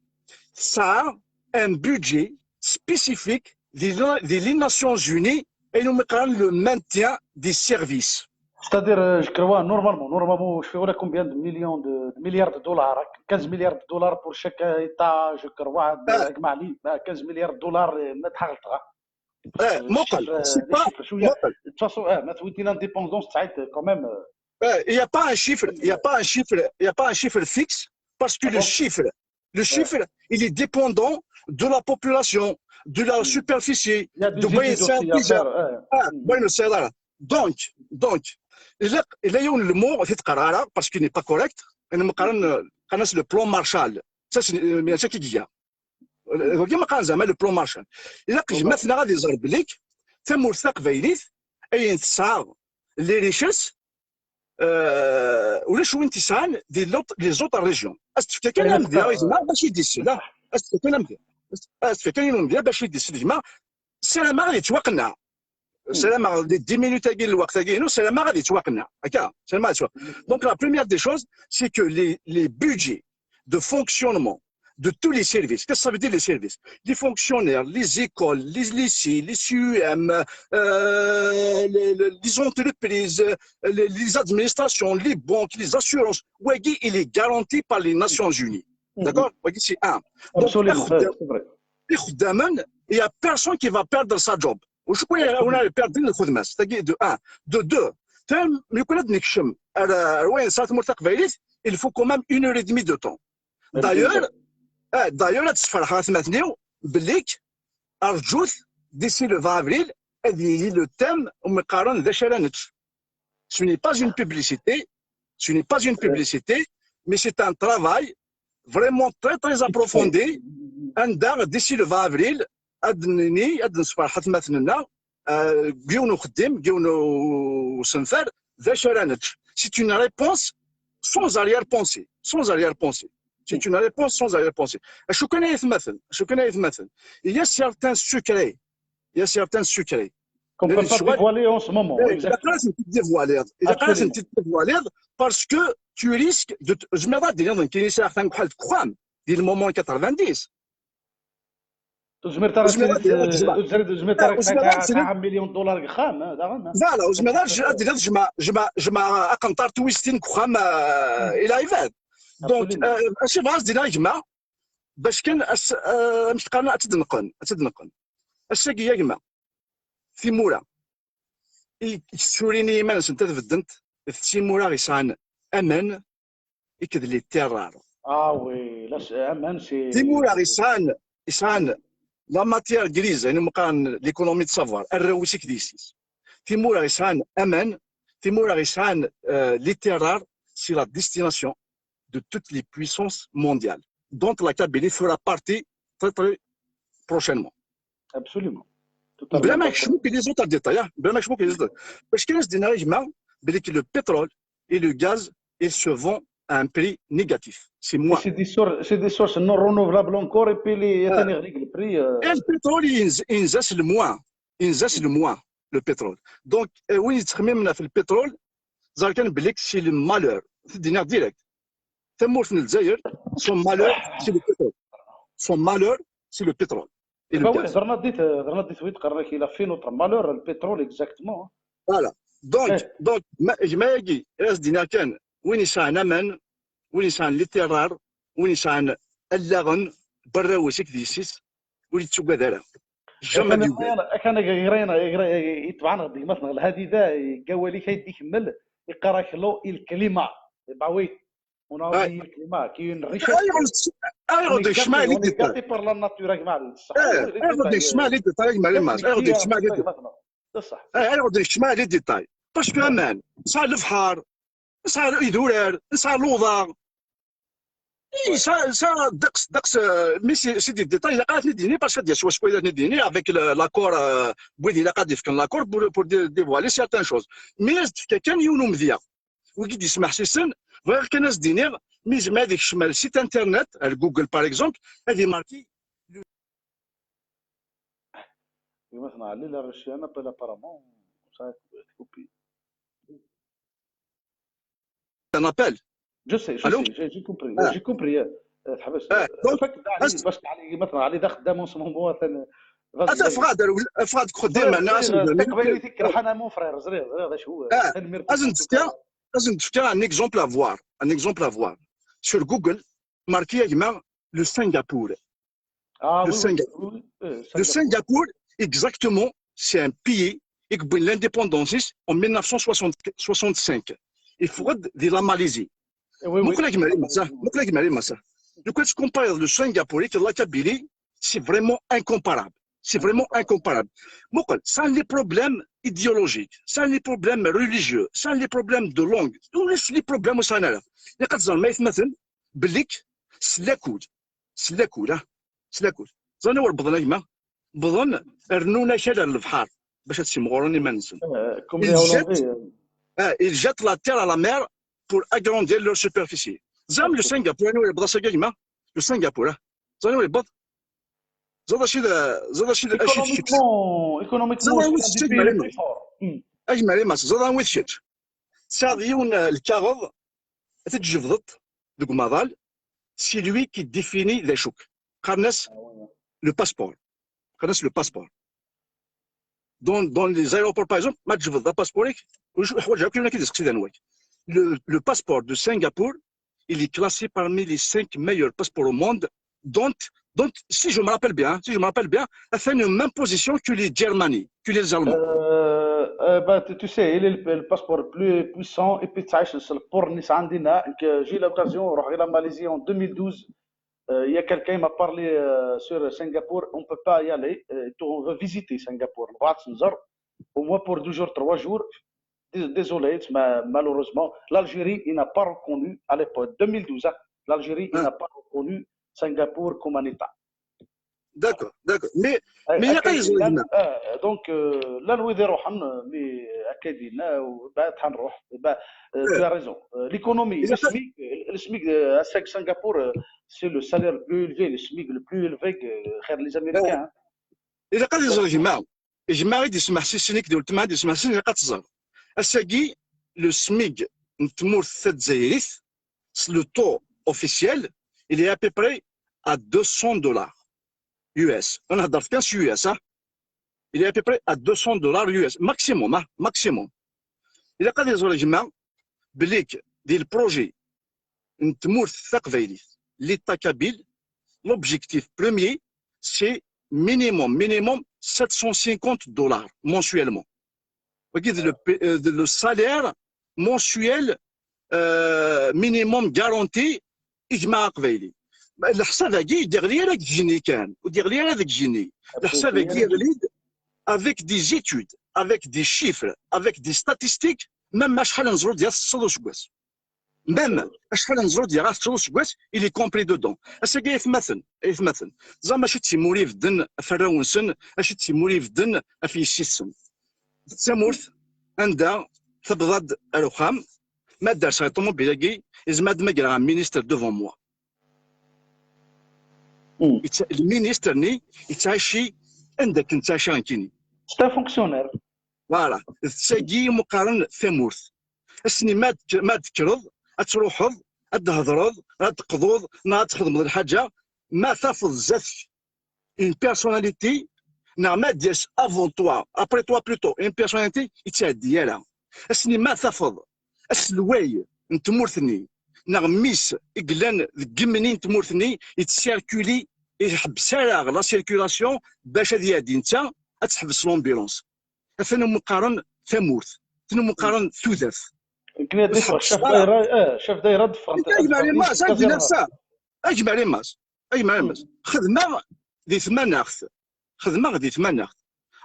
tesɛa un budget spécifique di, di les Nations Unies, ayen umi qqaren le maintien des services. C'est-à-dire, euh, je crois, normalement, normalement, je fais combien de millions de, de milliards de dollars, hein, quinze milliards de dollars pour chaque État, je crois, de, quinze milliards de dollars, euh, ما تحرقتها. Eh, euh, muqel, chiffre, euh, c'est pas, chiffres, شوية. De toute façon, eh, ma تولي l'indépendance, ça a été quand même, euh, eh, il n'y a pas un chiffre, il n'y a pas un chiffre, il n'y a pas un chiffre fixe, parce que le chiffre, le chiffre, il est dépendant de la population, de la superficie, de, il y a des études aussi à faire, eh. Ah, oui, mais c'est là. Donc, donc, il y a, il y a un mot, parce qu'il n'est pas correct, et nous, on a le plan Marshall. Ça, c'est, euh, mais c'est qui qui a. Wagi ma qqaren zeɛma le plan Marshall. Ilaq gma-tneɣ ad iẓer belli tamurt taqbaylit ayen tesɛa les richesses, euh, ulac win t-yesɛan di les autres régions. Ad s-tefk kan amedya i gma bac i d-isel. Ad s-tefk kan amedya. Ad s-tefk kan amedya bac i d-isel gma. Ssarameɣ ad yettwaqenneɛ. Ssarameɣ les dix minutes-agi n lweqt-agi-inu, ssarameɣ ad yettwaqenneɛ. Akka, ssarameɣ ad yettwaqenneɛ. Donc, la première des choses, c'est que les, les budgets de fonctionnement de tous les services, qu'est-ce que ça veut dire les services? Les fonctionnaires, les écoles, les lycées, les C E M, euh, les, les, les entreprises, les, les administrations, les banques, les assurances, wagi, il est garanti par les Nations Unies. D'accord? Wagi, c'est un. Donc, absolument, c'est vrai. Il n'y a personne qui va perdre sa job. Ur cukkeɣ ara perdre lxedma-s, tagi de un. De deux, lukan ad nekcem ar, ar wayen tesɛa tmurt taqbaylit, il faut quand même une heure et demie de temps. D'ailleurs, eh, d'ailleurs, ad sferḥeɣ atmaten-iw belli rǧut d'ici le vingt avril ad yili le thème umi qqaren d acu ara nečč. Ce n'est pas une publicité, ce n'est pas une publicité, mais c'est un travail vraiment très, très approfondi. Anda, d'ici le vingt avril, ad nini, ad nesferḥ atmaten-nneɣ, euh, deg yiwen uxeddim, deg yiwen usenfar, d acu ara nečč. C'est une réponse sans arrière-pensée, sans arrière-pensée. C'est une réponse sans arrière-pensée. Acu kan ay atmaten, acu kan ay atmaten. Il y a certains secrets, il y a certains secrets. Qu'on peut pas dévoiler en ce moment. Ilaq ad tent-id-dévoiliḍ. Ilaq ad tent-id-dévoiliḍ parce que tu risques de, tzemreḍ ad d-tiniḍ nekkini sɛiɣ tamuḥalt deg uxxam, di le moment quatre-vingt-dix. Ur tezmireḍ ara ad tiniḍ, ur tezmireḍ ara ad tiniḍ un million de dollars deg uxxam, daɣen. Voilà, ur tezmireḍ ara ad tiniḍ jemɛeɣ, jemɛeɣ, jemɛeɣ aqenṭar twistin deg uxxam, euh, i lɛibad. Donc, euh, acu bɣiɣ ad s-d-iniɣ a gma, bac kan, amek qqaren, ad tt-id-neqqen, ad tt-id-neqqen. Ass-agi, a gma, timura i yetturin i yiman-nsent ad beddent, d timura yesɛan aman akked les terres rares. Ah oui, là, c'est, aman, c'est... Timura yesɛan, yesɛan la matière grise, ayen umi qqaren l'économie de savoir, arraw-is akked yessi-s. Timura yesɛan aman, timura yesɛan, euh, les terres rares, c'est la destination de toutes les puissances mondiales, dont la Kabylie fera partie très, très prochainement. Absolument. Totalement. Bla ma nekcem akk les autres détails, ah, bla ma nekcem akk les autres. Parce que là, je dis, le pétrole et le gaz, ils se vendent un prix négatif. C'est moins. C'est des sources, c'est des sources non renouvelables encore, et puis les, atan yeɣli le prix. Euh. Et le pétrole, yenza, yenza s lmwa. Yenza s lmwa, le pétrole. Donc, euh, win yettxemmimen ɣef le pétrole, ẓer kan belli c'est le malheur. T-id-iniɣ direct. Tamurt n Lezzayer, son malheur, c'est le pétrole. Son malheur, c'est le pétrole. Et le gaz. Hḍerna dit, hḍerna dit, oui, qqaren-ak, il a fait notre malheur, le pétrole, exactement. Voilà. Donc, donc, ma, gma-agi, as-d-iniɣ kan, win yesɛan aman, win yesɛan les terres rares, win yesɛan allaɣen, barraw-is akked yessi-s, ur yettugad ara. Jamais ad yugad. Akan yeɣra, yeɣra, yeɣra, yetbeɛ-aneɣ-d gma-tneɣ Lhadi da, deg awal-ik ay d-ikemmel, yeqqar-ak l'eau et le climat. Bah oui, on a oublié le climat, qui est une richesse. Ayɣer ur d-, ayɣer ur d-yekcem ara les détails? On est gâté par la nature, a gma. Ayɣer ur d-yekcem ara les détails, a gma Lemmaz? Ayɣer ur d-yekcem ara les détails? D ṣṣeḥ. Ayɣer ur d-yekcem ara les détails? Parce que aman, nesɛa lebḥer, nesɛa idurar, nesɛa luḍa. Nesɛa, nesɛa ddeqs, ddeqs, euh, mais c'est, c'est des détails, ilaq ad ten-id-yini, parce que ad d-yas wacku ad ten-id-yini, avec le, l'accord, euh, wid ilaq ad d-yefken l'accord pour, pour dé-, dévoiler certaines choses. Mais as-d-tefka kan yiwen umedya. Wigi d-yesmeḥsisen, bɣiɣ kan as-d-iniɣ, mi yezmer ad ikcem ar site internet, ar Google par exemple, ad imarki. Gma-tneɣ Ɛli, la reçu un appel apparemment, ça a été coupé. Un appel. Je sais, je sais, j'ai, j'ai compris, j'ai compris. Euh, teḥbes. Donc, parce que Ɛli, gma-tneɣ Ɛli d axeddam en ce moment, atan, vas-y, vas-y. Ffeɣ-d, ffeɣ-d, xeddim, taqbaylit ikerḥan, mon frère, ẓriɣ, ẓriɣ d acu. Tanemmirt. Ad sen-d-fkeɣ, ad sen-d-fkeɣ un exemple à voir, un exemple à voir. Sur Google, marki a gma le Singapour. Ah, le Singapour. Le Singapour, exactement, c'est un pays qui a eu l'indépendance en mille neuf cent soixante-cinq. Il faut de la Malaisie. Muqel a gma Lemmaz, muqel a gma Lemmaz. Donc, quand tu compares le Singapour et la Kabylie, c'est vraiment incomparable. C'est vraiment incomparable. Muqel, ça, les problèmes idéologiques, ça, les problèmes religieux, ça, les problèmes de langue, tous les, les problèmes au Sahara. Il y a quatre ans, mais maintenant, belli s lakud, s lakud, ah, s lakud. Ẓran ur wwḍen a gma, wwḍen, rnun akal ar lebḥer bac ad ssimɣuren iman-nsen. Ils jettent, ah, ils jettent la terre à la mer pour agrandir leur superficie. Ẓran le Singapour, anwa yewweḍ ass-agi a gma? Le Singapour, ah. Ẓran ur yewweḍ. Ẓran acu d, ẓran acu d, acu d kečč. Économiquement, économiquement, c'est un des pays les plus forts. A gma Lemmaz, ẓran anwa d kečč. Tesɛiḍ yiwen, eh, lkaɣeḍ, ad t-tjebdeḍ deg umaḍal, c'est lui qui définit d acu-k. Qqaren-as le passeport. Qqaren-as le passeport. Dans, dans les aéroports, par exemple, ma tjebdeḍ le passeport-ik, ur ḥwaǧeɣ akk yiwen ad k-id-iseqsi d anwa-k. Le, le passeport de Singapour, il est classé parmi les cinq meilleurs passeports au monde, dont, dont, si je me rappelle bien, si je me rappelle bien, atan en même position que les Germany, que les Allemands. Euh, euh, bah, tu, tu sais, il est le, le passeport le plus puissant, et puis, tu sais, c'est le port Nice Andina, que j'ai eu l'occasion, رحت la Malaisie en deux mille douze. Euh, il y a quelqu'un qui m'a parlé, euh, sur Singapour, on peut pas y aller, euh, on veut visiter Singapour. Au moins pour deux jours, trois jours, Dés-, désolé, mais malheureusement, l'Algérie, il n'a pas reconnu à l'époque, deux mille douze, hein, l'Algérie, il n'a pas reconnu Singapour comme un État. D'accord, d'accord. Mais, mais il y a pas les, euh, donc, euh, là, Louis de Rohan, mais, euh, Acadie, là, ou, bah, Tanroh, bah, euh, tu as raison. Euh, l'économie, le SMIC, euh, le SMIC, euh, à Sing-, Singapour, euh, c'est le salaire le plus élevé, le SMIC le plus élevé que, euh, les Américains, hein. Il y a pas les arguments. Gma i d-yesmeḥsisen, i k-d-, weltma i d-yesmeḥsisen, ilaq ad teẓreḍ. Ass-agi, le SMIC n tmurt tazzayrit, s le taux officiel, il est à peu près à deux cents dollars U S. Ad nehder kan s U S, hein. Il est à peu près à deux cents dollars U S, maximum, hein, maximum. Ilaq ad iẓer gma belli di le projet n tmurt taqbaylit, l'État kabyle, l'objectif premier, c'est minimum, minimum sept cent cinquante dollars mensuellement. Wagi d le, euh, d le salaire mensuel, euh, minimum garanti i gma aqbayli. Leḥsab-agi ur d-yeɣli ara deg igenni kan, ur d-yeɣli ara deg igenni. Leḥsab-agi yeɣli-d avec des études, avec des chiffres, avec des statistiques, même acḥal n ẓrud i teṭṭseḍ useggas. Même acḥal n ẓrud i teṭṭseḍ useggas, il est compris dedans. Ass-agi, ay atmaten, ay atmaten, teẓram mačči d timura ibedden ɣef warraw-nsen, mačči d timura ibedden ɣef yessi-tsen. D tamurt anda tebḍa-d ar uxxam, Ma derseɣ i ṭumubil-agi, izmer ad d-magreɣ un ministre devant moi. Itta- le ministre-nni yettɛici anda akken ttɛica nekkini. C'est un fonctionnaire. Voilà, d tagi i mu qqaren tamurt. Ass-nni ma d-, ma d-tekkreḍ, ad truḥeḍ, ad d-thedreḍ, ad d-teqḍuḍ, neɣ ad txedmeḍ lḥaǧa, ma tafeḍ zdat une personnalité, neɣ ma d-yas avant toi, après toi plutôt, une personnalité, ur yettɛeddi ara. Ass-nni ma tafeḍ aselway n tmurt-nni, neɣ mmi-s i yellan deg yigenni n tmurt-nni, yettcirculi, ur iḥebbes ara la circulation bac ad iɛeddi netta, ad teḥbes l'ambulance. Atan umi qqaren tamurt, atan umi qqaren tudert. Nekni ad d-iffeɣ chef daïra, eh, chef daïra ad d-ffɣent. A gma Rimas, a gma Rimas, a gma Rimas, a gma Rimas. Xedmeɣ di tmanaɣt, xedmeɣ di tmanaɣt.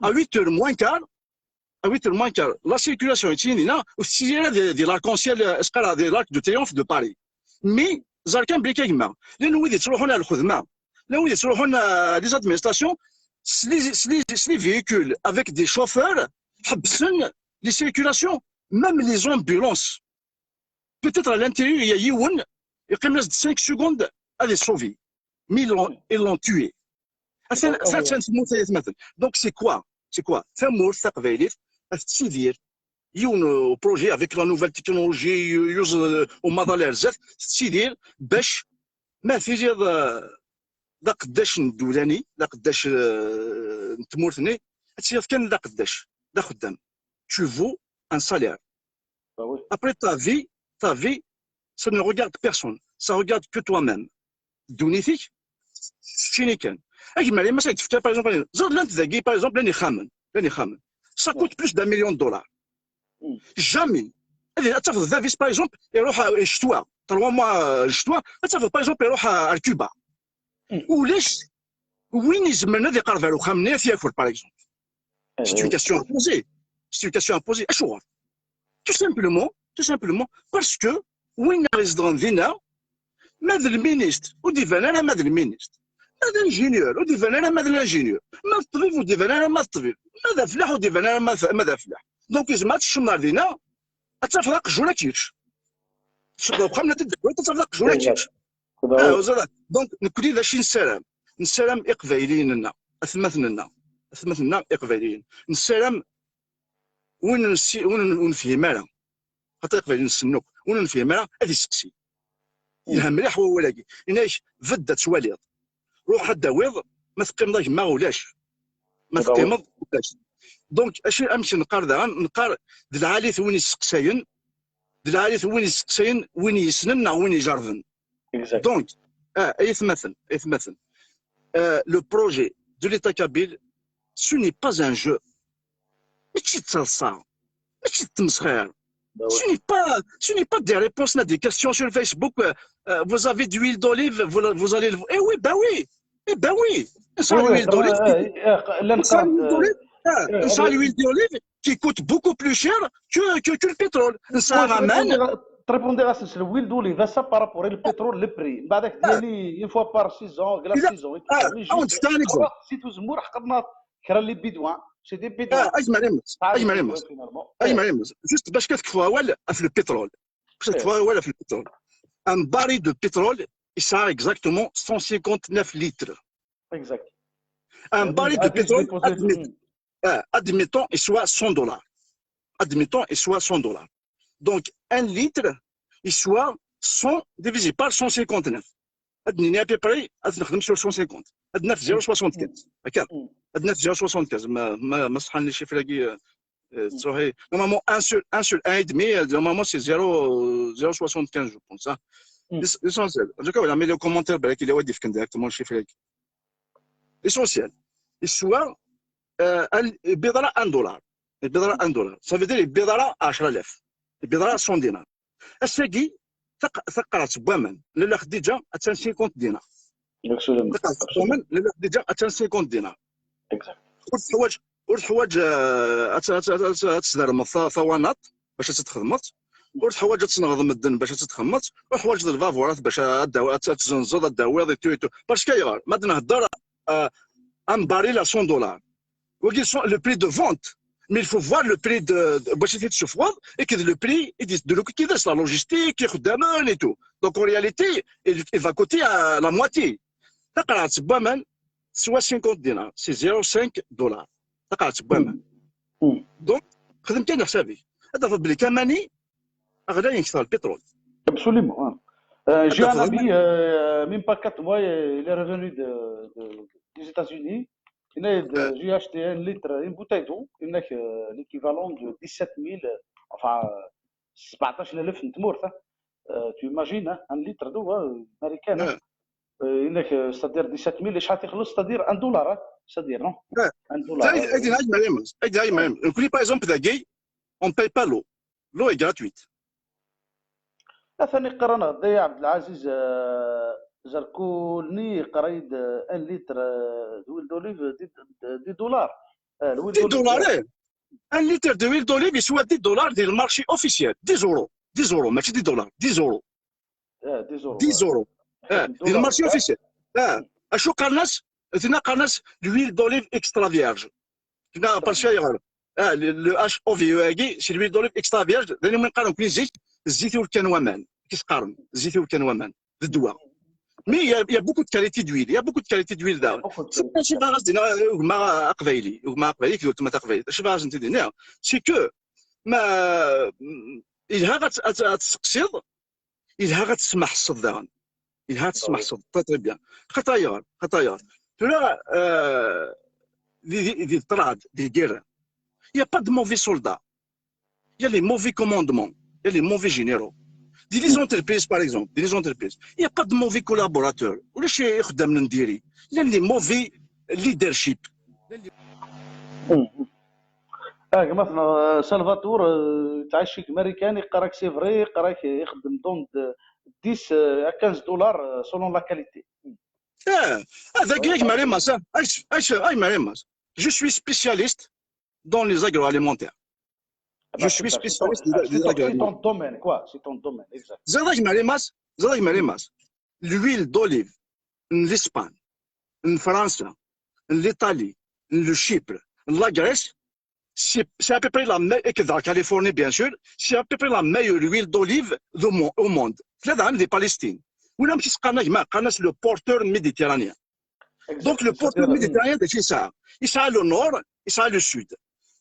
À huit heures moins quart, à huit heures moins quart, la circulation yettili dinna, ur tettili ara di, di l'arc-en-ciel, eh, s qqareɣ di l'Arc de Triomphe de Paris. Mais, ẓer kan belli a gma, llan wid yettruḥun ar lxedma, llan wid yettruḥun, eh, les administrations, s les, s les, s les véhicules avec des chauffeurs, ḥebbsen les circulations, même les ambulances. Peut-être à l'intérieur, il y a yiwen, yeqqim-as-d cinq secondes, ad iṣubi. Mais ils l'ont, ils l'ont tué. Atan, atan tmurt ay atmaten. Donc, c'est quoi? C'est quoi? Tamurt taqbaylit, ad tettidir. Yiwen, euh, projet avec la nouvelle technologie, yu-, yuz, euh, umaḍal ar zdat, tettidir bac ma tiliḍ, euh, d aqeddac n ddula-nni, d aqeddac, euh, n tmurt-nni, ad tiliḍ kan d aqeddac, d axeddam. Tu vaux un salaire. Bah oui. Après ta vie, ta vie, ça ne regarde personne. Ça regarde que toi-même. Ddunit-ik, keččini kan. A gma Rimas, ad k-d-fkeɣ, par exemple, ẓer, llant dagi, par exemple, llan ixxamen, llan ixxamen. Ça coûte plus d'un million de dollars. Mm. Jamais. Ad, ad tafeḍ bab-is, par exemple, iruḥ, euh, ccetwa, trois mois, euh, ccetwa, ad tafeḍ, par exemple, iruḥ, euh, ar Cuba. Mm. Ulac win izemren ad iqerreb ar uxxam-nni, ad t-yaker, par exemple. C'est une question à poser. C'est une question à poser. Acuɣer? Tout simplement, tout simplement, parce que win izedɣen dinna, ma d lministre, ur d-iban ara ma d lministre. Ma d ingénieur, ur d-iban ara ma d l'ingénieur. Ma d ṭṭbib, ur d-iban ara ma d ṭṭbib. Ma d afellaḥ, ur d-iban ara ma d, ma d afellaḥ. Donc, izmer ad tecceḍ ar dinna, ad tafeḍ aqjun ad k-yečč. Tecceḍ uxxam, ad tafeḍ aqjun ad k-yečč. Ah, ẓer. Donc, nekkni d acu i nessaram? Nessaram iqbayliyen-nneɣ, atmaten-nneɣ, atmaten-nneɣ iqbayliyen. Nessaram win nessi-, win ur nefhim ara, xaṭer iqbayliyen nessen akk, win ur nefhim ara ad iseqsi. Yelha mliḥ wawal-agi. Yenna-ak, bedd ad twaliḍ. Ruḥ ad d-tawiḍ, ma teqqimeḍ a gma ulac. Ma teqqimeḍ ulac. Donc, acu, amek neqqar daɣen? Neqqar d lɛali-t win yesseqsayen, d lɛali-t win yesseqsayen, win yessnen neɣ win ijerrben. Exact. Donc, ah, ay atmaten, ay atmaten. Euh, le projet de l'État kabyle, ce n'est pas un jeu. Mačči d taḍsa, mačči d tmesxir. Bah oui. Ce n'est pas, ce n'est pas des réponses à des questions sur Facebook. Euh, euh, vous avez de l'huile d'olive, vous, vous allez le. Eh oui, ben oui, eh ben oui. Oui, oui, L'huile d'olive, euh, euh, euh, l'huile d'olive, ah, euh, l'huile d'olive qui coûte beaucoup plus cher que, que, que le pétrole. Oui, je répondais à, je répondais à ça, c'est l'huile d'olive, ça par rapport au pétrole, le prix. بعدك ديالي une fois par saison, la saison et tout ça. Mais juste, c'est un exemple. Si tu زمور حقنا كرا les bidons, c'est des bidons. Ah, a gma Rimas, a gma Rimas, Finalement. A gma Rimas. Juste باش كتكفوا awal في le pétrole. باش كتكفوا awal في le pétrole. Un baril de pétrole, il sert exactement cent cinquante-neuf litres. Exact. Un baril de pétrole, admettons, euh, admettons, il soit cent dollars. Admettons, il soit cent dollars. Donc, un litre, il soit cent divisé par cent cinquante-neuf. Ad nini à peu près, ad nexdem sur cent cinquante. Ad naf zéro soixante-quinze. هكا. Ad naf zéro soixante-quinze. ما، ما، ما صحان les chiffres-agi, euh, euh, تروحي. Normalement, un sur, un sur un et demi, euh, normalement, c'est zéro, zéro soixante-quinze, je pense, hein. L'essentiel. En tout cas, voilà, mais le commentaire, ben, qu'il est directement le chiffre. L'essentiel. Soit, euh, un, un dollar. Un dollar. Ça veut dire, un dollar, عشرة آلاف. Un dollar, cent dinars. Ass-agi, taq-, taqerɛet n waman, Lalla Xdiǧa, attan cinquante dinars. Taqerɛet n waman, Lalla Xdiǧa, attan cinquante dinars. Exact. Ur teḥwaǧ, ur teḥwaǧ, euh, ad, ad, ad, ad, ad tesdermeḍ ta-, tawanaṭ bac ad tt-txedmeḍ. Ur teḥwaǧ ad tenɣeḍ medden bac ad tt-txedmeḍ. Ur teḥwaǧeḍ lbaburat bac ad, ad, ad tzenzeḍ, ad d-tawiḍ, et tout, et tout. Parce que ayɣer? Ma d-nhedder, euh, un baril à cent dollars. Wagi, le prix de vente, Mais il faut voir le prix de, de, bac i t-id-tessufɣeḍ, et que le prix, i d-, de l'eau qui laisse la logistique, ixeddamen et tout. Donc en réalité, il, il va coûter à la moitié. Taqerɛet n waman, soit cinquante dinars, c'est zéro cinq dollars. Taqerɛet n waman. Donc, xdem kan leḥsab-ik. Ad tafeḍ belli kamani, ɣlayen kter lpitrul. Absolument. Hein. Euh, j'ai un ami, euh, même pas quatre mois, euh, il est revenu de, de, des États-Unis. Il a, euh, j'ai acheté un litre, une bouteille d'eau. Il a, euh, l'équivalent de dix-sept mille, euh, enfin, euh, sbatac n alef n tmurt, hein. Euh, tu imagines, hein, un litre d'eau, hein, américaine, hein. Euh, il a, euh, c'est-à-dire dix-sept mille, et c'est-à-dire un dollar, hein, c'est-à-dire, non ? Un dollar. Par exemple, l'eau est gratuite. L'eau est gratuite. Atan iqqar-aneɣ-d Dda Ɛebdelɛaziz, euh, Zerkulni, iqqar-iyi-d, euh, un litre, euh, d'huile d'olive, dix, dix dollars. Euh, l'huile d'olive, dix dollars, eh. Un litre d'huile d'olive, il soit dix dollars dans le marché officiel. Dix euros. Dix euros, mais c'est dix dollars. Dix euros. Eh, dix euros. Dix euros. Eh, dans le marché officiel. Eh, acu qqaren-as, dinna qqaren-as l'huile d'olive extra vierge. Dinna, parce que, ah, le, le H O V E agi, c'est l'huile d'olive extra vierge. D ayen umi qqaren nekkni zik, zzit ur kkan waman. Kis qqaren, zzit ur kkan waman. D ddwa. Mais il y, a, il y a beaucoup de qualité d'huile. Il y a beaucoup de qualité d'huile là. C'est pas, c'est pas, c'est pas, gma aqbayli, gma aqbayli, ki weltma taqbaylit. C'est pas, c'est que, ma, il a, ad, ad, ad tseqsiḍ, yelha ad tesmeḥseḍ daɣen. Yelha ad tesmeḥseḍ. Très, très bien. Xaṭer ayɣer, xaṭer ayɣer. Tura, euh, di, di, di ṭṭrad, di lgirra, il y a pas de mauvais soldats. Il y a les mauvais commandements. Il y a les mauvais généraux. Dans les entreprises, par exemple, dans les entreprises, il y a pas de mauvais collaborateurs. Ulac ixeddamen n diri. Il y a les mauvais leadership. Ah, gma-tneɣ, euh, Salvatour, euh, yettɛici deg Marikan, yeqqar-ak c'est vrai, yeqqar-ak ixeddem don de dix, euh, à quinze dollars, euh, selon la qualité. Ah, ah, dagi, a gma Rimas, ah, ah, ah, gma Rimas. Je suis spécialiste dans les agroalimentaires. Je suis spécialiste des agroalimentaires. C'est ton domaine, quoi. C'est ton domaine, exact. Ẓriɣ a gma Rimas, ẓriɣ a gma Rimas. L'huile d'olive n l'Espagne, n Fransa, n l'Italie, n le Chypre, n la Grèce, c'est, c'est à peu près la meilleure, et que dans la Californie, bien sûr, c'est à peu près la meilleure huile d'olive du mo-, au monde. Tella daɣen di Palestine. Win amek i s-qqaren a gma, qqaren-as le porteur méditerranéen. Donc, le porteur méditerranéen, c'est ça. Il sera le nord, il sera le sud.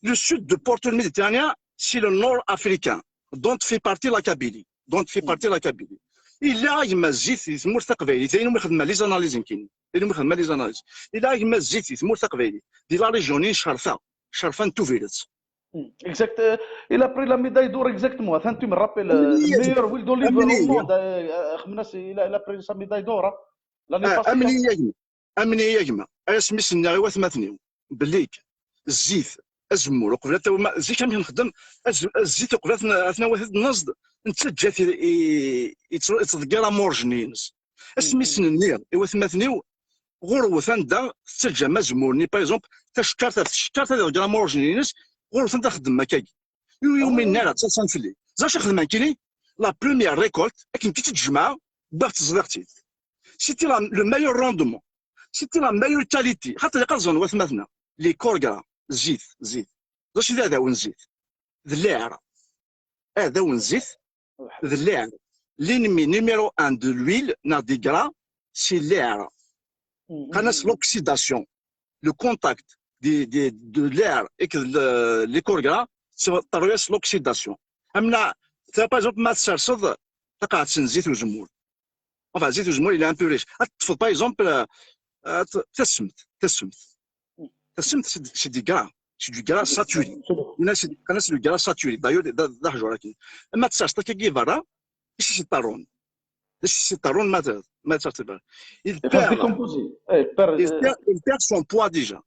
Le sud du porteur méditerranéen, c'est le nord africain, dont fait partie la Kabylie. Dont fait partie la Kabylie. Yella a gma zzit di tmurt taqbaylit, ayen umi xedmeɣ les analyses nekkini. Ayen umi xedmeɣ les analyses. Yella a gma zzit di tmurt taqbaylit. Di la région-nni n Cerfa. Cerfa n Tubiret. Exact. Euh, il a pris la médaille d'or exactement. Atan, tu me rappelles, euh, le meilleur huile d'olive au monde. Euh, euh, il a, il a pris sa médaille d'or, hein, l'année passée. Amni a gma, asmi s-nniɣ i watmaten-iw belli zzit, azemmur, uqbel ad tawim, zik amek nxeddem, az-, zzit uqbel ad t-, ad t-nawi ad t-neẓd, nettaǧǧa-t i, i, yettḍeggir amurjni-ines. Asmi sen-nniɣ i watmaten-iw, ɣurwet anda tettaǧǧam azemmur-nni, par exemple, tacekkart, ad tcekkart ad iḍegger amurjni-ines, ɣurwet anda xeddmem akkagi. Ur yi-uminen ara, ttaḍsan fell-i. Ẓer acu xedmeɣ nekkini, la première récolte, akken kan i tt-id-jemɛeɣ, wwiɣ-tt ẓriɣ-tt-id. C'était la, le meilleur rendement. C'était la meilleure qualité. Xaṭer ilaq ad ẓren watmaten-a. Les corps gras, zzit, zzit. D acu i d aɛdaw n zzit? D lɛir. Aɛdaw n zzit, d lɛir. L'ennemi numéro un de l'huile, neɣ des gras, c'est lɛir. Qqaren-as l'oxydation. Le contact de, de, de l'air et que le, les corps gras, c'est l'oxydation. Amna, par exemple, ma tserseḍ taqaɛet n zzit uzemmur. Enfin, zzit uzemmur, il est un peu riche. Ad teṭṭfeḍ, par exemple, euh, euh, tasemt, tasemt. Tasemt, c'est, c'est du gras. C'est du gras saturé. Qqaren-as le gras saturé. D'ailleurs, d, d aḥjur akkin. Ma tserseḍ akkagi berra, acu i s-iḍerrun? D acu i s-iḍerrun ma, ma tserseḍ berra? Il perd, il perd, il perd son poids déjà.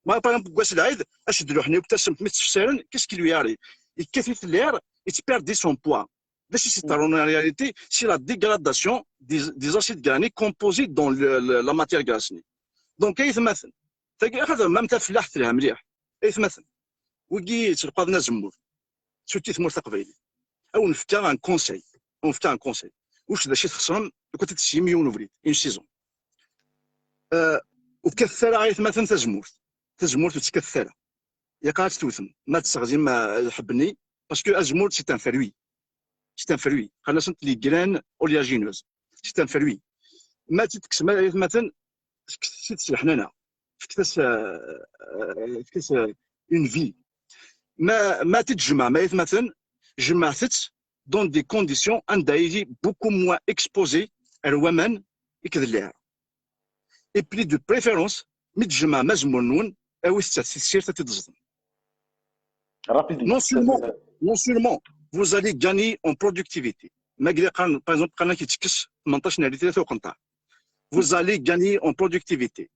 Ma, par exemple, deg wass n lɛid, acu d-luḥen akk tasemt mi tt-fsaren, qu'est-ce qui lui arrive? Yekkat-it lɛir, il perd son poids. D acu i s-iḍerrun en réalité? C'est la dégradation des, des acides granés composés dans le, le, la matière grasse-nni. Donc, ay atmaten, tagi, axaṭer ma am tafellaḥt telha mliḥ. Ay atmaten, wigi yettleqaḍen azemmur, surtout tmurt taqbaylit. Ad wen-fkeɣ un conseil. Ad wen-fkeɣ un conseil. Ulac d acu i txesrem, lukan ad tessim yiwen ubrid, une saison. Euh, ur kkatet ara ay atmaten tazemmurt. Tazemmurt ur tt-kkatet ara. Ilaq ad tt-tewtem. Ma tesseɣzim, eh, lḥebb-nni, parce que azemmur, c'est un fruit. C'est un fruit. Qqaren-asent les graines oléagineuses. C'est un fruit. Ma tt-id-tekksem, ay atmaten, fket-as leḥnana. Fket-as, eh, eh, fket-as, eh, une vie. Ma, ma tt-id-tjemɛem, ay atmaten, jemɛet-tt dans des conditions anda elle est beaucoup moins exposée ar waman akked lɛir. Et puis de préférence, mi d-tjemɛem azemmur-nwen, awit-tt ɣer tessirt ad tt-id-teẓḍem. Rapidement. Non seulement, non seulement vous allez gagner en productivité, ma yella qqaren, par exemple, qqaren-ak yettekkes tmenṭac n rritrat uqenṭar, vous allez gagner en productivité,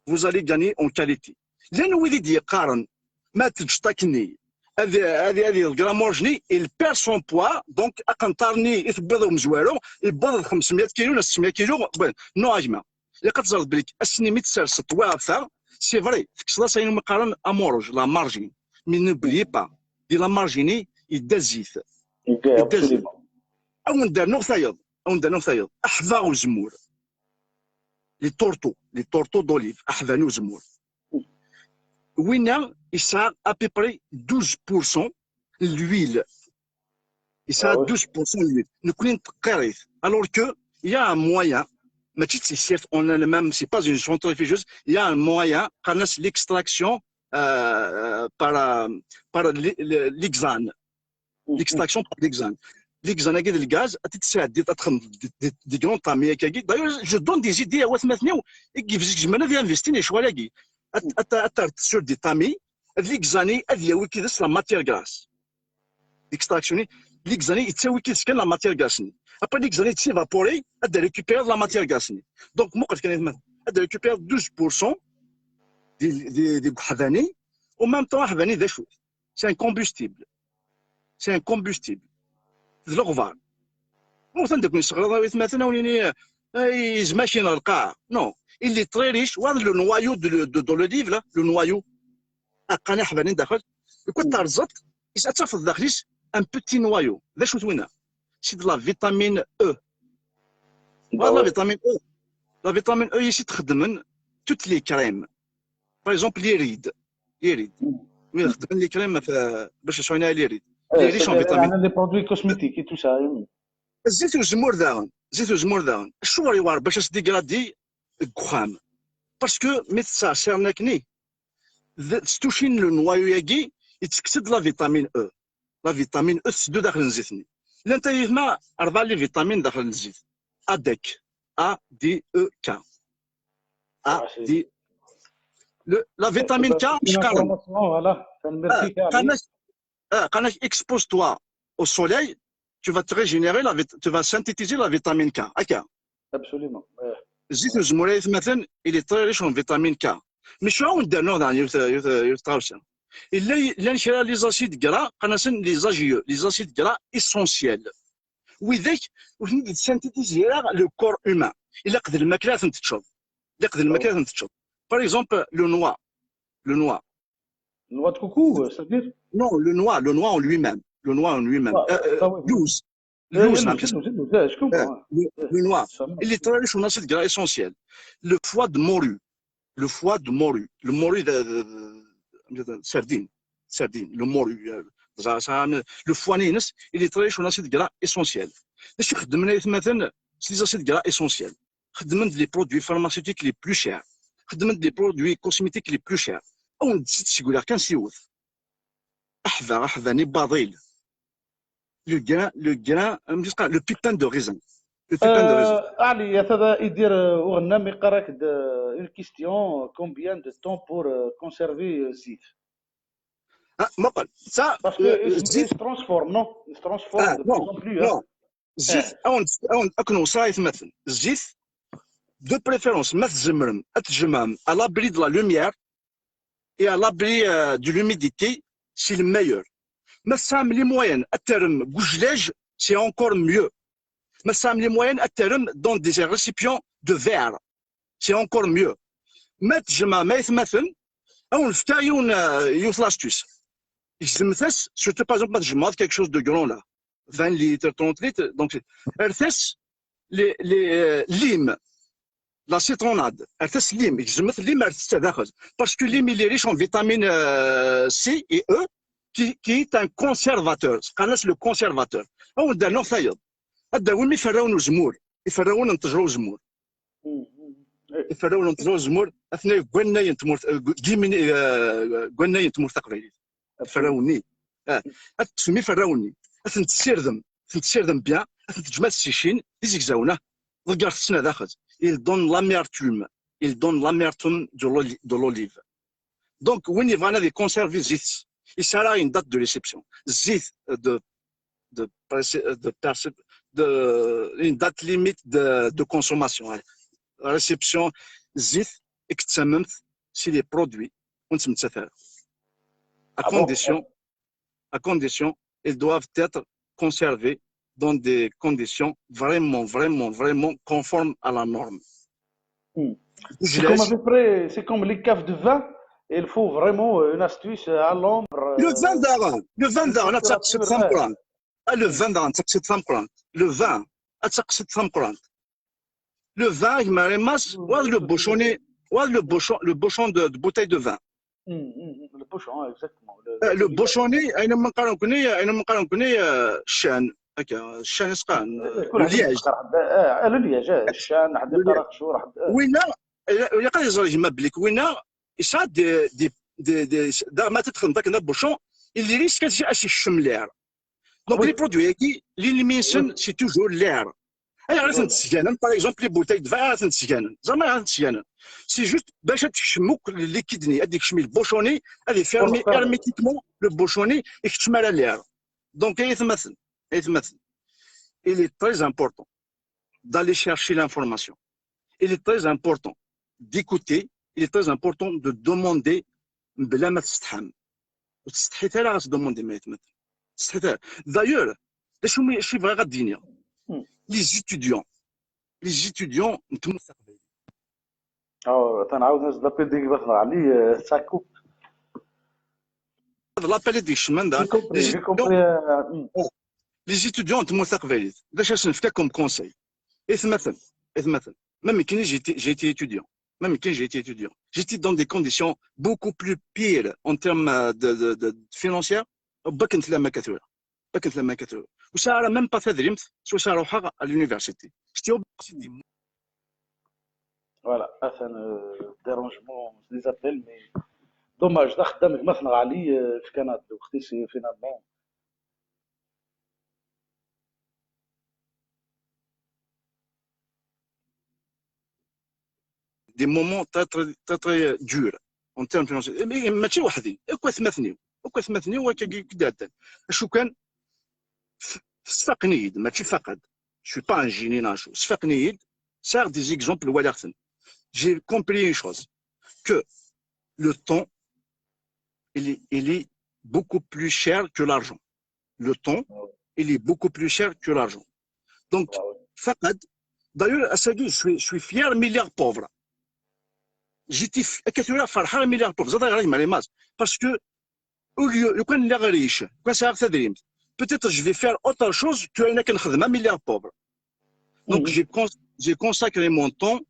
vous allez gagner en qualité. Llan wid i d-yeqqaren ma teǧǧeḍ akkenni, ad, ad, ad iḍegger amorj-nni, il perd son poids, donc aqenṭar-nni i tewwiḍ umezwaru, yewweḍ d xemsemya kilu neɣ settemya kilu. Bon, non, a gma. Ilaq ad teẓreḍ belli ass-nni mi tserseḍ wa ɣef ta, c'est vrai, tekkseḍ-as ayen umi qqaren amorj, la margine. Mais n'oubliez pas, di la margine-nni, yedda zzit. Yedda zzit. Absolument. Ad wen-d-rnuɣ tayeḍ, ad wen-d-rnuɣ tayeḍ. Aḥbaɣ uzemmur. Les tourteaux, les tourteaux d'olive, aḥban uzemmur. Winna yesɛa à peu près douze pour cent n l'huile. Yesɛa Ah ouais. douze pour cent n l'huile. Nekkni nettqeqqir-it. Alors que il y a un moyen, mačči d tessirt en elle-même, c'est pas une centrifugeuse, il y a un moyen, qqaren-as l'extraction, euh, par, euh, par l', l', l'hexane. L'extraction par l'hexane. L'hexane-agi d lgaz, ad t-id-tesɛeddiḍ, ad txedmeḍ des, des, des grands tamis akkagi. D'ailleurs, je donne des idées à watmaten-iw i yebzegzmen ad investin i ccɣel-agi. Ad, ad, ad terreḍ sur des tamis, ad l'hexane ad yawi yid-s la matière grasse. L'extraction-nni, l'hexane yettawi yid-s kan la matière grasse-nni. Après, l'hexane s'évapore, ad récupérer la matière grasse-nni. Donc, muqel kan, ad récupérer douze pour cent di, di, di uḥbani, en même temps, aḥbani d acu? C'est un combustible. C'est un combustible. D leɣbar. Ur ten-d-kun yesseɣraḍ a watmaten a wen-yini, eh, yezmak-in ɣer lqaɛa. Non. Il est très riche. Wa le noyau de, de, de l'olive, là, le noyau. Aqan aḥbani daxel. Ukud terẓeḍ, is-, ad tafeḍ daxel-is un petit noyau. D acu-t winna? C'est de la vitamine E. Voilà, la vitamine E. La vitamine E, ici, txeddmen toutes les crèmes. Par exemple, les rides. Les rides. Oui, xeddmen les crèmes, euh, باش يسوينا les rides. Les riches en vitamine. Les produits cosmétiques et tout ça. Zzit uzemmur daɣen, zzit uzemmur daɣen. Acuɣer yewɛer bac ad s-dégradé deg uxxam? Parce que mi tettɛeṣṣiren akkenni, d, s tucin n le noyau-agi, yettekkes-d la vitamine E. La vitamine E tetteddu daxel n zzit-nni. Llant ay atma rebɛa les vitamines daxel n zzit. A D K. A D E K. A D. Le, la vitamine K, mec, voilà. Quand expose-toi au soleil, tu vas te régénérer, la, tu vas synthétiser la vitamine K. Akka. Absolument. Zzit uzemmur ay atmaten, il est très riche en vitamine K. Mais je suis en dernier dans le travail. Il y a les acides gras, qu'on appelle les A G E, les acides gras essentiels. Widak, ur ten-id-synthétiser le corps humain. Ilaq d lmakla ad ten-teččeḍ. Ilaq d lmakla ad ten-teččeḍ. Par exemple, le noix. Le noix. Noix de coco, c'est-à-dire? Non, le noix, le noix en lui-même. Le noix en lui-même. Luz. Luz, le noix. Il est très riche en acides gras essentiels. Le foie de morue. Le foie de morue. Le morue de, de, de, de sardine. Sardine. Le morue. Le foie, il est très riche en acides gras essentiels. D acu xeddmen ay atmaten s les acides gras essentiels? Xeddmen-d les produits pharmaceutiques les plus chers. Xeddmen-d les produits cosmétiques les plus chers. Ad wen-d-sseguleɣ kan s yiwet. Aḥbaɣ, aḥbani baḍil. Le grain, le grain, le pépin de raisin. Le pépin de raisin. Ɛli, ata idir uɣennam iqqar-ak-d une question, combien de temps pour conserver zzit? Ah, muqel. Ça, parce que il se transforme, non? Il se transforme de plus en plus, hein? Zzit, ad wen-d-, ad wen-d-, ad ken-wṣeɣ ay atmaten. Zzit, de préférence, ma tzemrem ad t-tjemɛem à l'abri de la lumière et à l'abri, euh, de l'humidité, c'est le meilleur. Ma tesɛam les moyens ad terrem deg ujlaj, c'est encore mieux. Ma tesɛam les moyens ad terrem dans des récipients de verre, c'est encore mieux. Ma tjemɛem ay atmaten, ad wen-fkeɣ yiwen, euh, yiwet l'astuce. Gezmet-as, surtout par exemple ma tjemɛeḍ quelque chose de grand là, vingt litres, trente litres, donc rret-as les, les, euh, llim. la citronnade, ar taslim, gezmet llim ar tetta daxel. Parce que llim il est riche en vitamine euh, C et E, qui, qui est un conservateur. C'est le conservateur. Aw, da non tayeḍ. Ad d-awim iferrawen uzemmur. Iferrawen n ttejra uzemmur. Iferrawen n ttejra uzemmur, atnay deg wannay n tmurt, eh, deg yimini, eh, deg wannay n tmurt taqbaylit. Iferrawen-nni. Ah, ad tekksemt iferrawen-nni. Ad ten-tessirdem. Ad ten-tessirdem bien. Ad ten-teǧǧem ad ssicin. D izegzawen, ah. Ḍegger-ten daxel. Il donne l'amertume. Il donne l'amertume de l'oli-, de l'olive. Donc, win yebɣan ad iconservi zzit, il sera une date de réception. Zzit de, de, de, de, une date limite de, de consommation, hein. Réception, zzit, i yettamen si les produits, ur nettmettat ara. À condition, à condition, ils doivent être conservés dans des conditions vraiment, vraiment, vraiment conformes à la norme. C'est comme à peu près, c'est comme les caves de vin. Il faut vraiment une astuce à l'ombre. Le vin daɣen, le vin daɣen, ad taqsiḍ tameqqrant. Ah, le vin daɣen, ad taqsiḍ tameqqrant. Le vin, ad taqsiḍ tameqqrant. Le vin, gma Remas, wa le bouchon, wa le bouchon, le bouchon de, de bouteille de vin. Le bouchon, exactement. Le bouchon, ayen ma nqar nekkni, ayen ma nqar nekkni, ccan, akka, ccan i s-qqaren, le liège. Le liège, ccan, ḥedd iqqar aqjur. Winna, ilaq ad yeẓra gma belli winna, yesɛa des, des, des, des, ma tedxleḍ akken d bouchon, il risque ad s-ikcem l'air. Donc, les produits-agi, l'ennemi-nsen, c'est toujours l'air. Ayɣer i tent-sganen, par exemple, les bouteilles de vin, ayɣer i tent-sganen? Ẓer ma ayɣer i tent-sganen. C'est juste bac ad tekcem akk le liquide-nni, ad yekcem le bouchon-nni, ad ifermi hermétiquement le bouchon-nni, ikeččem ara l'air. Donc, ay atmaten, ay atmaten, il est très important d'aller chercher l'information. Il est très important d'écouter, il est très important de demander mebla ma tsetḥam. Ur tsetḥit ara ad tdemandem, ay atmaten. Ur tsetḥit ara. D'ailleurs, d acu mi, acu bɣiɣ ad d-iniɣ? Les étudiants, les étudiants n tmurt taqbaylit. Aw, tanɛawd-as d l'appel di gma-tneɣ Ɛli, ça coupe. D l'appel i d-ikecmen da. Les étudiants n tmurt taqbaylit, d acu ad sen-nefka comme conseil? Ay atmaten, ay atmaten. Même quand j'ai été, j'ai été étudiant. Même quand j'ai été étudiant. J'étais dans des conditions beaucoup plus pires en termes de, de, de, de financières. Bakken tella ma akka tura. Bakken tella ma akka tura. Ur sɛiɣ ara même pas tadrimt, s wacu ara ruḥeɣ à l'université. J'étais obligé. Voilà, atan dérangement, des appels, mais dommage, d axeddam gma-tneɣ Ɛli, fkan-aɣ-d lweqt-is finalement. Des moments très, très, très, très durs en termes financiers. Mais mačči weḥd-i, akk atmaten-iw, akk atmaten-iw akka i d-ɛeddan. Acu kan, sfaqen-iyi-d, mačči faqad. Je suis pas un génie, neɣ acu. Sfaqen-iyi-d, sɛiɣ des exemples, walaɣ-ten. J'ai compris une chose, que le temps, il est, il est beaucoup plus cher que l'argent. Le temps, il est beaucoup plus cher que l'argent. Donc, faqad, d'ailleurs, ass-agi, je suis, je suis fier mi lliɣ pauvre. J'étais, akka tura ferḥeɣ mi lliɣ pauvre. Ẓriɣ ɣer gma Remas. Parce que, au lieu, lukan lliɣ riche, lukan sɛiɣ tadrimt, peut-être je vais faire autre chose que ayen akken xedmeɣ mi lliɣ pauvre. Donc, j'ai consacré mon temps,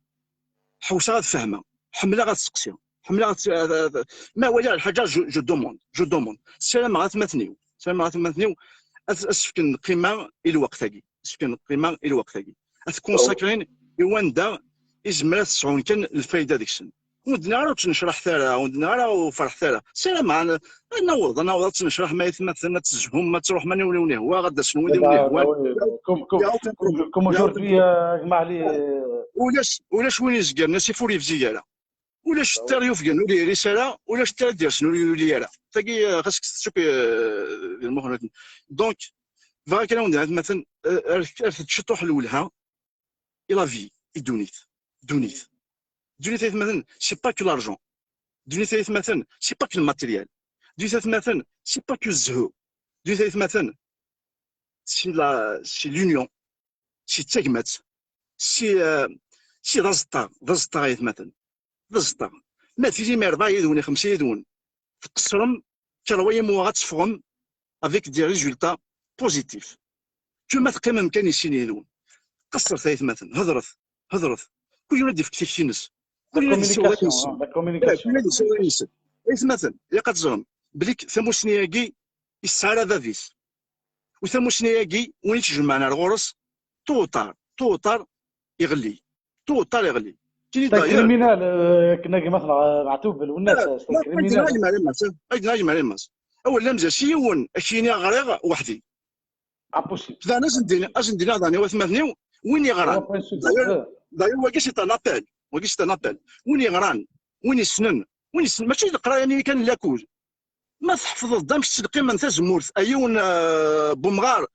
ḥewseɣ ad fehmeɣ, ḥemmleɣ ad seqsiɣ, ḥemmleɣ ad, ma walaɣ lḥaǧa, je demande, je demande. Ssarameɣ atmaten-iw, ssarameɣ atmaten-iw ad s-fken lqima i lweqt-agi, ad s-fken lqima i lweqt-agi, ad t-consacrin i wanda izmer ad sɛun kan lfayda deg-sen. Ur d-nniɣ ara ur ttnecraḥet ara, ur d-nniɣ ara ur ferḥet ara. Ssarameɣ ad naweḍ, ad naweḍ ad ttnecraḥem ay atmaten, ad tezhum, ad truḥem aniwen i wen-ihwa, ad d-asen wid i wen-ihwan. Comme aujourd'hui, gma Ɛli. Ulac, ulac win izegren asif ur yebzig ara. Ulac tter yufgen ur iris ara, ulac tter ad yersen ur yuli ara. Tagi xas kkset akk d lmuxnat. Donc, bɣiɣ kan ad wen-d-iniɣ atmaten, ar teččeṭṭuḥ lwelha, i la vie, i ddunit. Ddunit. Ddunit ay atmaten, c'est pas que l'argent. Ddunit ay atmaten, c'est pas que le matériel. Ddunit ay atmaten, c'est pas que zzhu. Ddunit ay atmaten, c'est la, c'est l'union. C'est tagmat. C'est, c'est d aẓeṭṭa, d aẓeṭṭa ay atmaten. D aẓeṭṭa. Ma tili mi rebɛa yid-wen, i xemsa yid-wen, tqeṣṣrem, croyez-moi ad teffɣem avec des résultats positifs. Que ma teqqimem kan i sin yid-wen. Qeṣṣret ay atmaten, hedṛet, hedṛet. Kul yiwen ad d-ifk tikti-ines. Kul yiwen ad yessiweḍ ayen yessen. Kul yiwen ad yessiweḍ ayen yessen. Aytmaten, ilaq ad teẓrem belli tamusni-agi yesɛa bab-is. U tamusni-agi, win i tt-jemɛen ar ɣur-s, tuṭar, tuṭar iɣelli. Tuṭar iɣelli. Kini d criminel, akken a gma-tneɣ Meɛtub Lwennas, c'est un criminel. Ad gneɣ gma Rimas. Awal lamza s yiwen, ad k-yini ɣriɣ weḥdi. Impossible. Daɣen ad sen-d-iniɣ, ad sen-d-iniɣ daɣen i watmaten-iw, win yeɣran. D'ailleurs, wagi c'est un appel. Wagi c'est un appel. Win yeɣran, win yessnen, win yessnen, mačči d leqraya-nni kan n lakul. Ma tḥefḍeḍ-d amek ttleqqimen tazemmurt a yiwen n umɣar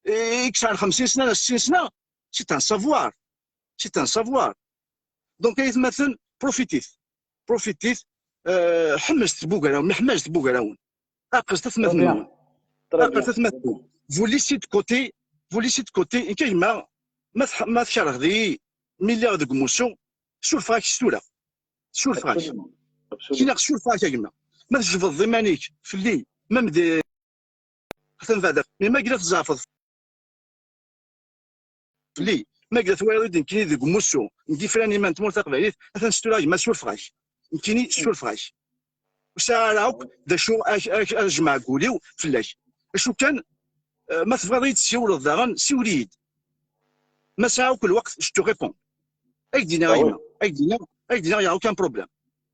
i yesɛan xemsin sna neɣ settin sna, c'est un savoir. C'est un savoir. Donc, ay atmaten, profitit. Profitit. Ḥemmlet tbugrawen, miḥmajet tbugrawen. Aqret atmaten-nwen. Aqret atmaten-nwen. Vous laissez de côté, vous laissez de côté, nekk a gma, ma tkerheḍ-iyi mi lliɣ deg umussu, surfeɣ-ak s tura. Surfeɣ-ak. Kinaɣ surfeɣ-ak a gma. Ma tjebdeḍ iman-ik fell-i, ma mde atan beɛda, mi ma yella tzeɛfeḍ fell-i, ma yella twalaḍ-iyi-d nekkini deg umussu n yifran iman n tmurt taqbaylit, atan s tura a gma surfeɣ-ak. Nekkini surfeɣ-ak. Ur sɛiɣ ara akk d acu ad jemɛeɣ deg wul-iw fell-ak. Acu kan, ma tebɣiḍ ad yi-d-tessiwleḍ daɣen, siwel-iyi-d. Ma sɛiɣ akk lweqt, je te réponds. Ad k-d-iniɣ a gma, ad k-d-iniɣ, ad k-d-iniɣ, y a aucun problème.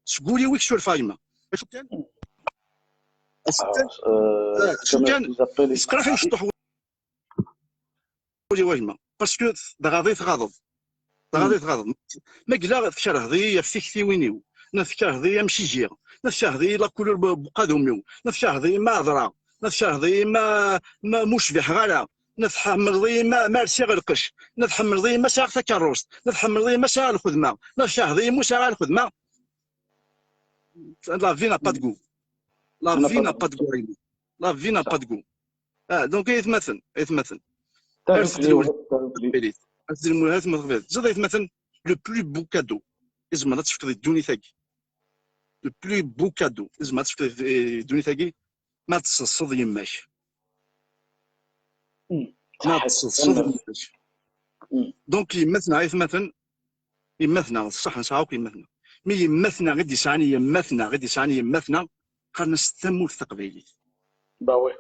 Seg wul-iw i k-surfeɣ a gma. Acu kan, acu kan, yesqraḥ-iyi ciṭuḥ wul-iw a gma. Parce que dɣaḍ i tɣaḍeḍ. Dɣaḍ i tɣaḍeḍ. Ma yella tkerheḍ-iyi ɣef tiktiwin-iw, neɣ tkerheḍ-iyi amek i giɣ, neɣ tkerheḍ-iyi la couleur n uqadum-iw, neɣ tkerheḍ-iyi ma hedreɣ, neɣ tkerheḍ-iyi ma, ma, ma ur cbiḥeɣ ara, neɣ tḥemmleḍ-iyi ma, ma rsiɣ lqecc, neɣ tḥemmleḍ-iyi ma sɛiɣ takeṛṛust, neɣ tḥemmleḍ-iyi ma sɛiɣ lxedma, neɣ tkerheḍ-iyi ma ur sɛiɣ ara lxedma. La vie n'a pas de goût. La vie n'a pas de goût. La vie n'a pas de goût. Ah, donc, ay atmaten, ay atmaten. Ar tedlewel taqbaylit. Ar tedlewel taqbaylit. Teẓriḍ ay atmaten, le plus beau cadeau i tzemreḍ ad tefkeḍ i ddunit-agi. Le plus beau cadeau i tzemreḍ ad tefkeḍ i ddunit-agi, ma ad tseḍseḍ yemma-k. Ma ad tseḍseḍ yemma-k. Donc, yemma-tneɣ ay atmaten, yemma-tneɣ, d ṣṣeḥ nesɛa akk yemma-tneɣ. Mi yemma-tneɣ i d-yesɛan yemma-tneɣ, i d-yesɛan yemma-tneɣ, qqaren-as tamurt taqbaylit. Bah oui.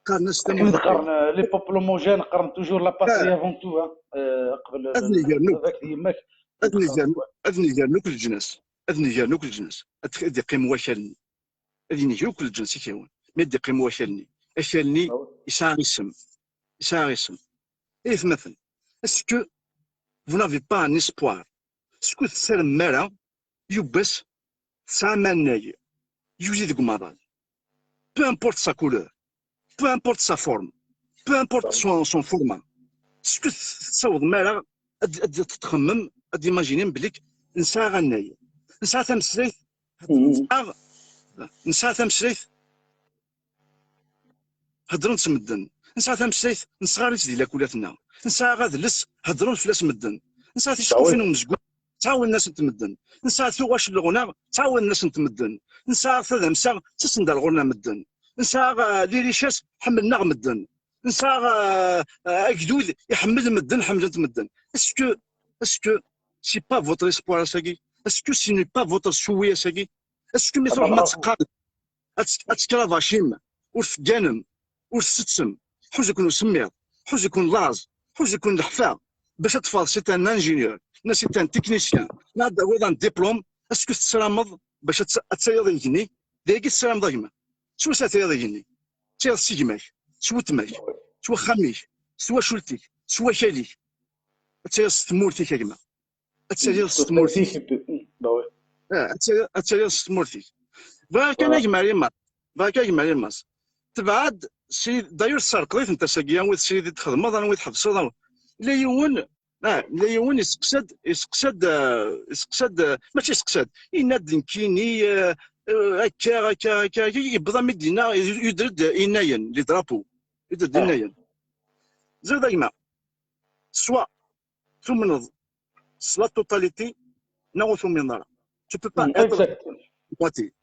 Qqaren-as tamurt taqbaylit. Qqaren, euh, les peuples homogènes qqaren toujours la patrie avant tout, hein. Euh, qbel baba-k d yemma-k. Ad neg rnu, ad neg rnu akk leǧnas. Ad neg rnu akk leǧnas. Ad, ad d-iqqim wakal-nni. Ad yini akk leǧnas i k-yehwan. Mi ad d-iqqim wakal-nni. Akal-nni yesɛa isem. Yesɛa isem. Ay atmaten, est-ce que vous n'avez pas un espoir? Est-ce que ur tessarmem ara yiwwas tesɛam annay yuli deg umaḍal? Peu importe sa couleur, peu importe sa forme, peu importe son, son format. Est-ce que ur tessawḍem ara ad, ad txemmem, ad imaginem belli nesɛa annay, nesɛa tameslayt, nesɛa, nesɛa tameslayt, heddren-tt medden. Nesɛa tameslayt, nesɣar-itt di lakulat-nneɣ. Nesɛa adles, heddren fell-as medden. Nesɛa ticeqqufin n umezgun, ttɛawanen-asent medden. Nesɛa tuɣac n leɣna, ttɛawanen-asent medden. Nesɛa tadamsa, ttasen-d ar ɣur-neɣ medden. Nesɛa, euh, les richesses, ḥemmlen-aɣ medden. Nesɛa, euh, euh, agdud, iḥemmel medden, ḥemmlen-t medden. Est-ce que, est-ce que c'est pas votre espoir ass-agi? Est-ce que ce n'est pas votre souhait ass-agi? Est-ce que mi truḥem ad teqqarem ad, ad tekrabacim, ur tegganem, ur tsettem, ḥuza-ken usemmiḍ, ḥuza-ken laẓ, ḥuza-ken leḥfa, bac ad teffɣeḍ c'est un ingénieur, neɣ c'est un technicien, neɣ ad d-tawiḍ un diplôme, est-ce que tessarameḍ bac ad, ad taliḍ igenni? D ayagi tessarameḍ a gma. S wacu ad taliḍ igenni? Ad taliḍ s gma-k, s weltma-k, s waxxam-ik, s twacult-ik, s wakal-ik. Ad taliḍ s tmurt-ik a gma. Ad taliḍ s tmurt-ik. Ah, ad taliḍ, ad taliḍ s tmurt-ik. Bɣiɣ kan a gma Rimas. Bɣiɣ kan a gma Rimas. Tebɛed srid, d'ailleurs tesserqeḍ-itent ass-agi, anwa srid i d-txedmeḍ, anwa i tḥebseḍ, anwa. Yella yiwen, ah, yella yiwen yesteqsa-d, yesteqsa-d, ah, yesteqsa-d, ah, mačči yesteqsa-d, yenna-d nekkini, ah, ah, akka, akka, akka, akka, yewweḍ-am-id yenna, yuder-d inayen, les drapeaux. Yuder-d inayen. Ẓriḍ a gma, soit tumneḍ s la totalité, neɣ ur tumineḍ ara. Tu peux pas être moitié.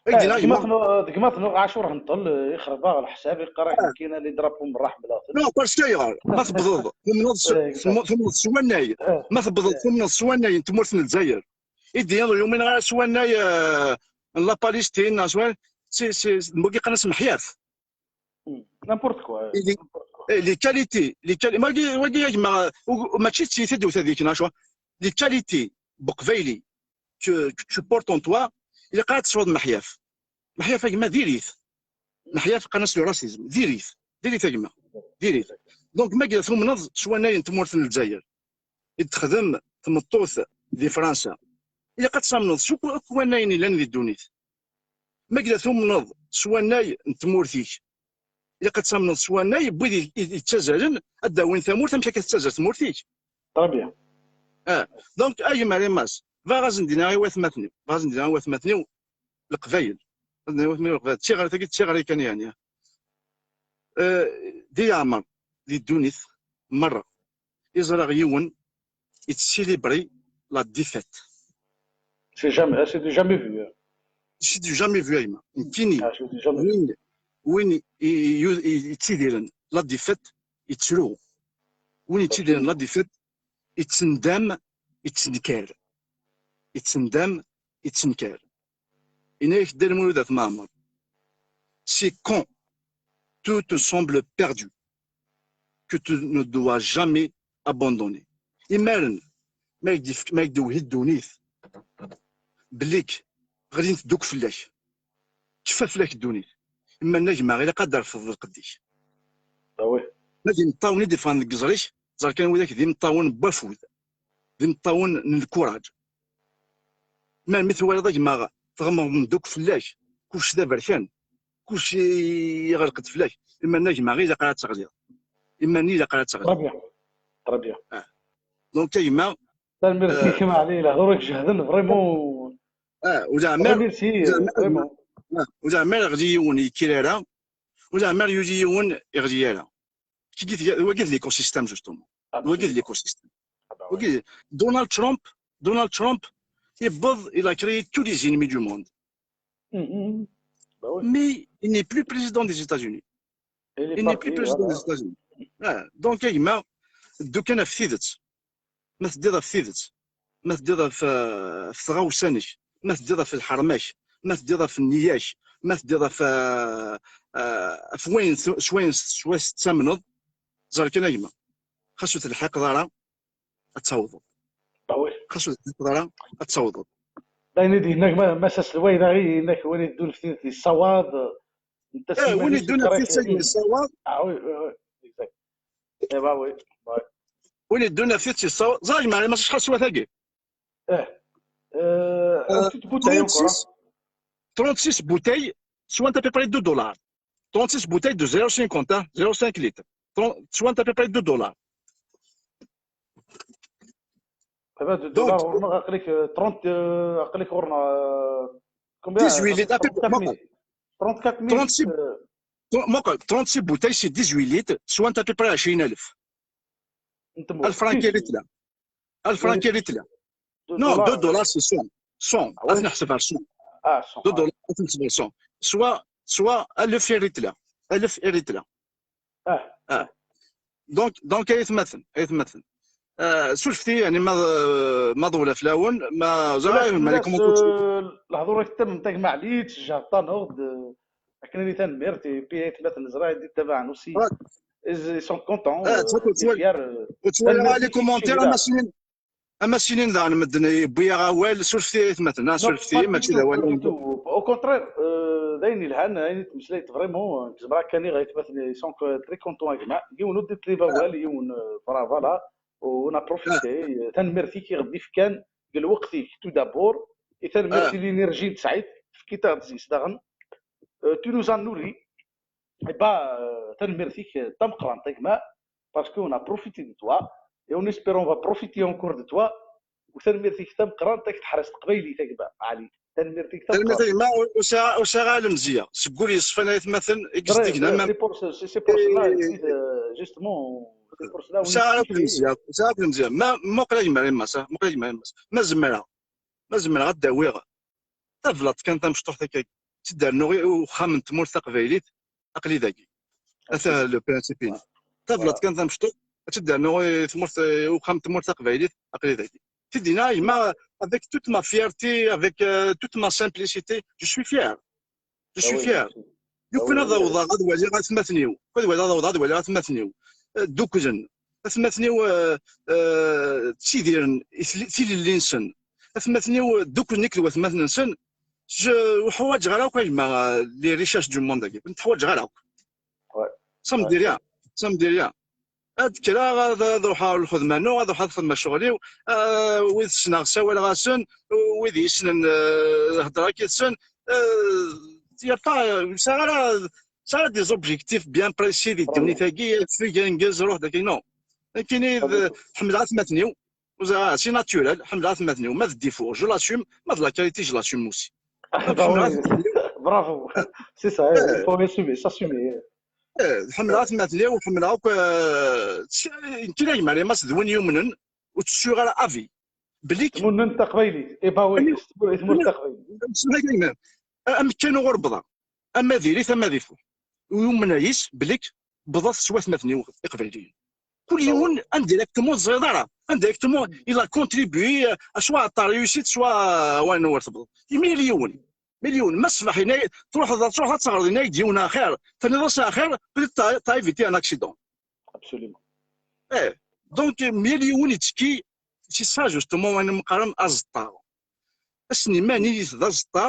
Ay d-yenna gma-tneɣ, d gma-tneɣ Ɛacur Henṭel, eh, ixreb-aɣ leḥsab, iqqar-ak nekkini les drapeaux merraḥ bla. Non, parce que ayɣer? Ma tebḍeḍ tumneḍ s, eh, exact, tumneḍ s wannay, eh, ma tebḍeḍ tumneḍ s wannay n tmurt n Lezzayer, i d-yenniḍ yumin ara s wannay, eh, n la Palestine, neɣ s wannay, si, si, wagi qqaren-as meḥyaf. N'importe quoi. Eh, les qualités, les quali-, wagi, wagi, a gma, u-, u-, mačči d tiyita d-tewta deg-k, neɣ cwa. Les qualités n uqbayli que, que tu portes en toi, ilaq ad tesɛuḍ meḥyaf. Meḥyaf, a gma, diri-t. Meḥyaf, qqaren-as le racisme. Diri-t. Diri-t, a gma. Diri-t. Donc, ma yella tumneḍ s wannay n tmurt n Lezzayer, i d-texdem tmeṭṭut di Fransa, ilaq ad tamneḍ s akk, akk wannayen yellan di ddunit. Ma yella tumneḍ s wannay n tmurt-ik, ilaq ad tamneḍ s wannay n wid i, i, yettazzalen ad d-awin tamurt amek akka tettazzal tmurt-ik. Très bien. Ah, donc, a gma Rimas, bɣiɣ ad sen-d-iniɣ i watmaten-iw, bɣiɣ ad sen-d-iniɣ i watmaten-iw, Leqbayel. Ad d-iniɣ i watmaten-iw Leqbayel, d tiɣri tagi, d tiɣri kan, yeɛni. Eh, di leɛmer, di ddunit merra, i ẓriɣ yiwen yettcélébrer la défaite. C'est jamais, c'est du jamais vu, hein. C'est du jamais vu, a gma. Nekkini, ah, c'est du jamais vu. Win, win i, i, i, yettidiren la défaite, yettru. Win yettidiren la défaite, yettendam, yettenkar. Yettendam, yettenkar. Yenna-yak Dda Lmulud At Mɛemmer, c'est quand tout te semble perdu que tu ne dois jamais abandonner. Imaren, ma ak-d-yefk-, ma ak-d-tewhi ddunit, bellik ɣlint-d akk fell-ak, tekfa fell-ak ddunit, imaren, a gma, ilaq ad d-terfeḍ lqedd-ik. Ah oui. Ma d imeṭṭawen i d-iffɣen deg iẓri-k, ẓer kan widak d imeṭṭawen n wafud, d imeṭṭawen n lkuraǧ. Ma mi twalaḍ, a gma, tɣemḍem-d akk fell-ak, kullec d aberkan, kullec i-, iɣelq-d fell-ak, imaren, a gma, ilaq ara teɣliḍ. Imaren ilaq ara teɣliḍ. Très bien. Très bien. Ah. Donc, a gma, tanemmirt, euh, i gma Ɛli, lehdur-ik jehden, vraiment. Ah, u leɛmer, très merci, u leɛmer, vraiment. Ah, u leɛmer ɣli yiwen yekkir ara, u leɛmer yuli yiwen iɣli ara. Kiki tga-, wagi d l'écosystème, justement. Wagi d l'écosystème. Ah, bah ouais. Wagi, Donald Trump, Donald Trump, yewweḍ, il a créé tous les ennemis du monde. Mhm. Bah ouais. Mais il n'est plus président des États-Unis. Il n'est plus président des États-Unis. Ah, donc, a gma, ddu kan ɣef tidet. Ma teddiḍ ɣef tidet, ma teddiḍ ɣef, eh, ɣef tɣawsa-nnek, ma teddiḍ ɣef lḥerma-k, ma teddiḍ ɣef nniya-k, ma teddiḍ ɣef, eh, eh, ɣef wayen s-, s wayen s-, s wayen tettamneḍ, ẓer kan a gma, xas ur telḥiqeḍ ara, ad tawḍeḍ. Ah oui. Xas ur telḥiqeḍ ara, ad tawḍeḍ. D ayen i d-yenna gma, Mass Aselway, daɣ i yenna-k win iteddun ɣef tidet yessawaḍ. Eh, win iteddun ɣef tidet yessawaḍ. Ah oui, oui, oui, exact. Eh bah oui, ouais. Win iteddun ɣef tidet yessawaḍ. Ẓer a gma, ma acḥal teswa tagi? Eh. Euh, euh, une petite bouteille encore, hein. Trente-six, trente-six bouteilles, swant à peu près deux dollars. Trente-six bouteilles de zéro cinquante, hein, zéro cinq litres. Trente, swant à peu près deux dollars. Eh ben, deux dollars, ɣur-neɣ, aql-ik, euh, trente, euh, aql-ik ɣur-neɣ, euh, combien, dix-huit litres, à peu près, trente-quatre mille. Trente-quatre mille, trente-six, euh, trente, muqel, trente-six bouteilles, c'est dix-huit litres, swant à peu près عشرين ألف. Alef frank i rritla. Alef frank i rritla. Non, deux dollars, c'est cent. Cent. Ah ouais? Ad t-neḥseb ar cent. Ah, cent, deux dollars, ad t-neḥseb ar cent. Soit, soit alef i rritla. Alef i rritla. Ah. Ah. Donc, donc, ay atmaten, ay atmaten. Ah, surfet-iyi, yeɛni, ma, ma ḍewleɣ fell-awen, ma ẓriɣ, ma les commentaires. Lehdur-ik tamment a gma Ɛli, tcejjɛeḍ-aneɣ-d, akken-nni tanemmirt, et puis ay atmaten ẓriɣ i d-ittabaɛen aussi. Ils, ils sont contents, euh, et fiers, euh, tanemmirt-ik. Ur ttwaliɣ ara les commentaires, a Mass Inin, a Mass Inin daɣen medden yewwi-yaɣ awal, surfet-iyi ay atmaten, ah, surfet-iyi, mačči d awal. Pas du tout, pas du tout. Au contraire, euh, d ayen yelhan, ayen i d-tmeslayeḍ vraiment, euh, zemreɣ kan iɣ ay atmaten, ils sont que très contents a gma, yiwen ur d-iṭlib awal, yiwen, euh, voilà, voilà, on a profité, euh, tanemmirt-ik i ɣ-d-ifkan deg lweqt-ik, tout d'abord, et tanemmirt i l'énergie n tesɛiḍ, tefkiḍ-aɣ-d deg-s daɣen. Euh, tu nous as nourris. Eh ben, euh, tanemmirt-ik, euh, tameqqrant a gma, parce qu'on a profité de toi, et on espère on va profiter encore de toi. U tanemmirt-ik tameqqrant, ad k-teḥrez teqbaylit a gma Ɛli. Tanemmirt-ik tameqqrant. Tanemmirt a gma, ur, ur sɛiɣ, ur sɛiɣ ara lemzeyya. Seg wul yeṣfan ay atmaten i yezdigen am. C'est pour ce, c'est, c'est pour cela, euh, justement, c'est pour cela. Ur sɛiɣ ara akk lemzeyya, ur sɛiɣ akk lemzeyya. Ma, muqel a gma Rimas, muqel a gma Rimas. Ma zemreɣ, ma zemreɣ ad d-awiɣ tablaḍt kan tamecṭuḥt akka. tt-id-rnuɣ i uxxam n tmurt taqbaylit, aql-i dagi. Ata le principe-inu. Tablaḍt kan tamecṭuḥt, ad tt-id-rnuɣ i tmurt, i uxxam n tmurt taqbaylit, aql-i dagi. Tidina, yemma, avec toute ma fierté, avec euh, toute ma simplicité, je suis fier. Je suis fier. Lukan ad awḍeɣ ad waliɣ atmaten-iw, ad waliɣ ad awḍeɣ ad waliɣ atmaten-iw, eh, dduklen. Atmaten-iw, eh, eh, ttidiren i tli-, tilelli-nsen. Atmaten-iw, eh, dduklen nekk d watmaten-nsen. Je, ur ḥwaǧeɣ ara akk a gma, eh, les richesses du monde-agi. Ur ten-ḥwaǧeɣ ara akk. Ça me dit rien. Ça me dit rien. Ad kkreɣ, ad, ad ruḥeɣ ɣer lxedma-inu, ad ruḥeɣ ad xedmeɣ ccɣel-iw, ah, wid ssneɣ ssawaleɣ-asen, wid yessnen, eh, heddreɣ yid-sen, eh, y a pas, ur sɛiɣ ara, ur sɛiɣ ara des objectifs bien précis di ddunit-agi, feg, engez, ruḥ dagi, non. Nekkini d, ḥemmleɣ atmaten-iw, ur ẓriɣ ara, c'est naturel, ḥemmleɣ atmaten-iw, ma d défaut, je l'assume, ma d la qualité, je l'assume aussi. Bah oui. Bravo. C'est ça, il faut assumer, s'assumer. Eh, ḥemmleɣ atmaten-iw, ḥemmleɣ akk, eh, s-, nekkini a gma Rimas d win yumnen, ur ttessuɣ ara avis. Belli-k tmunen taqbaylit, eh bah oui, tmur taqbaylit. Amekkan uɣur bḍa, ama diri-t, ama di fuḥ. Ur yumen yis belli-k bḍat s watmaten-iw iqbayliyen. Kul yiwen, indirectement, ur teẓriḍ ara. Indirectement, il a contribué, euh, soit à ta réussite, soit, euh, wayen ur tebḍeḍ. Mil yiwen. Mil yiwen. Ma ṣṣbeḥ, yenna-, truḥeḍ, truḥeḍ ad teɣreḍ, yenna-k-d yiwen axir. Tenniḍ-as axir, peut-être t'as, t'as évité un accident. Absolument. Eh, donc, mil yiwen yettekki, c'est ça, justement, wayen qqaren aẓeṭṭa. Ass n iman-is d aẓeṭṭa,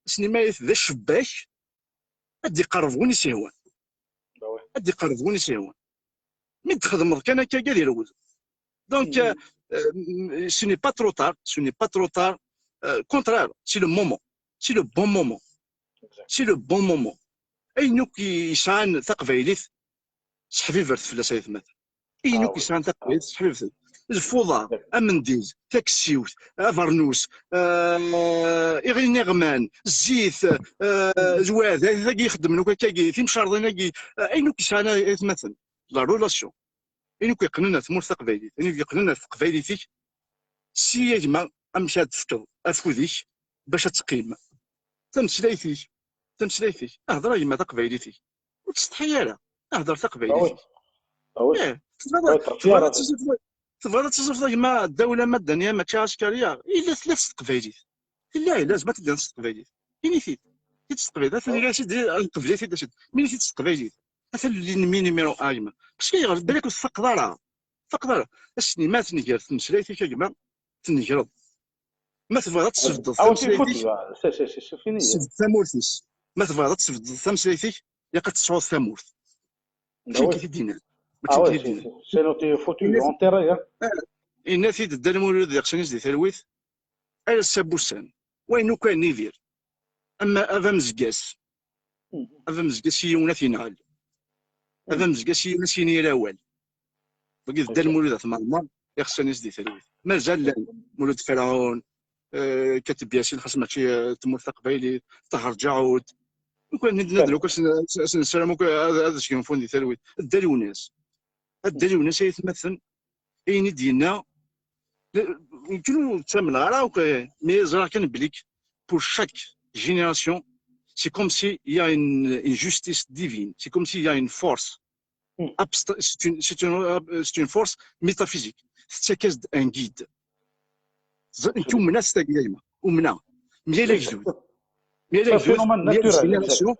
ass n iman-is d acebbak, ad d-iqerreb win i s-ihwan. Bah ouais. Ad d-iqerreb win i s-ihwan. Mi d-txedmeḍ kan akka, ad irwel. Donc, euh, euh, ce n'est pas trop tard, ce n'est pas trop tard. Euh, contraire, c'est le moment. C'est le bon moment. C'est le bon moment. Ayen akk yesɛan taqbaylit, seḥbibret fell-as ay atmaten. Ayen akk yesɛan taqbaylit, seḥbibret. Lfuḍa, amendiz, taksiwt, abernus, euh, iɣi n iɣman, zzit, euh, lwaɛd, dagi ixeddmen akk akkagi, timcerḍin-agi, euh, ayen akk yesɛan ay atmaten. La relation. Ayen akk yeqqnen ar tmurt taqbaylit, ayen akk yeqqnen ar teqbaylit-ik, si a gma amek ad d-tefkeḍ afud-ik bac ad teqqim. Tameslayt-ik, tameslayt-ik, hder a gma taqbaylit-ik. Ur ttsetḥi ara, hder taqbaylit-ik. Eh, tebɣiḍ, tebɣiḍ ad tazafeḍ, tebɣiḍ ad tazafeḍ a gma ddawla madaniya mačči ɛeskariya, illa tella s teqbaylit. Illa, illa, zma teddiḍ s teqbaylit. Ini-t-id. Ini-t-id s teqbaylit. Atan illa s-id, nqebl-it-id, as-id. Mini-t-id s teqbaylit. Atan l'ennemi numéro un a gma. Parce que ayɣer, balak ur tfaqeḍ ara. Tfaqeḍ ara. Ass-nni ma tneger tmeslayt-ik a gma, tnegreḍ. Ma tebɣiḍ ad tesbeddeḍ tameslayt-ik, sebded tamurt-is. Ma tebɣiḍ ad tesbeddeḍ tameslayt-ik, ilaq ad tesɛuḍ tamurt. Mačči nekk i t-id-yennan. Mačči nekk i t-id-yennan. C'est notre foutu, on terrain, hein. Yenna-t-id Dda Lmulud iɣsan-is di talwit, ar ass-a n wussan, wayen akk ara nidir, ama ad amezgas, ad amezgas i yiwen ad t-yenɛel, ad amezgas i yiwen ad s-yini yir awal. Wagi d Dda Lmulud At Mɛemmer, iɣsan-is di talwit. Mazal llan, Mulud Ferɛun, eh, Kateb Yasin, xas mačči, eh, tmurt taqbaylit, Ṭaher Ǧaɛud, akk ad nid-, nid-, akk ad sen-, ad sen-, nessaram akk ad, ad sgunfun di talwit. Dda Lwennas. A Dda Lwennas, ay atmaten, ayen i d-yenna, nekkini ur ttamneɣ ara akk, mais ẓriɣ kan belli pour chaque génération, c'est comme si il y a une, une justice divine, c'est comme s'il y a une force abstra-, c'est une, c'est une, c'est une force métaphysique. Tettak-as-d un guide. Ẓ-, nekk umneɣ s tagi, a gma. Umneɣ. Myal agdud. Myal agdud, myal génération.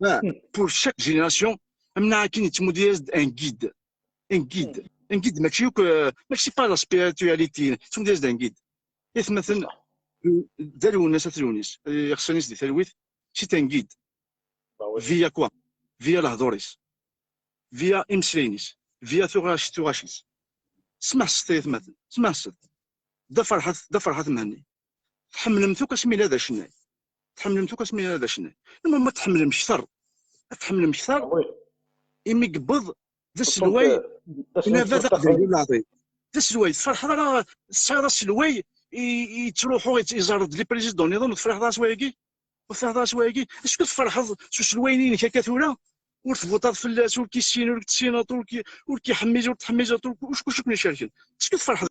Ah, pour chaque génération, amneɣ akin yettmuddi-as-d un guide. Un guide. Un guide, mačči akk, euh, mačči pas la spiritualité, yettmuddi-as-d un guide. Itmaten, euh, Dda Lwennas At Lewnis, euh, iɣsan-is di talwit, c'est un guide. Via quoi? Via lehdur-is. Via imeslayen-is. Via tuɣac-, tuɣac-is. Smeḥset ay atmaten, smeḥset. Dda Ferḥat, Dda Ferḥat Mhenni. Tḥemmlemt akk asmi yella d acennay. Tḥemmlemt akk asmi yella d acennay. Lemmer ma tḥemmlem kter, ad tḥemmlem kter, imi yewweḍ d aselway, d anabaḍ aqbayli lɛaḍim. D aselway, tferḥeḍ ara tesɛiḍ aselway i, i yettruḥu, i, iẓerr-d les présidents nniḍen, ur tferḥeḍ ara s wayagi? Ur tferḥeḍ ara s wayagi? Acu tferḥeḍ s uselway-nni-inek akka tura? Ur tvuṭaḍ fell-as, ur k-issin, ur k-tessineḍ, ur k-, ur k-iḥemmiz, ur t-tḥemmizeḍ, ur k-, acu, acu ken-icerken? Acu tferḥeḍ?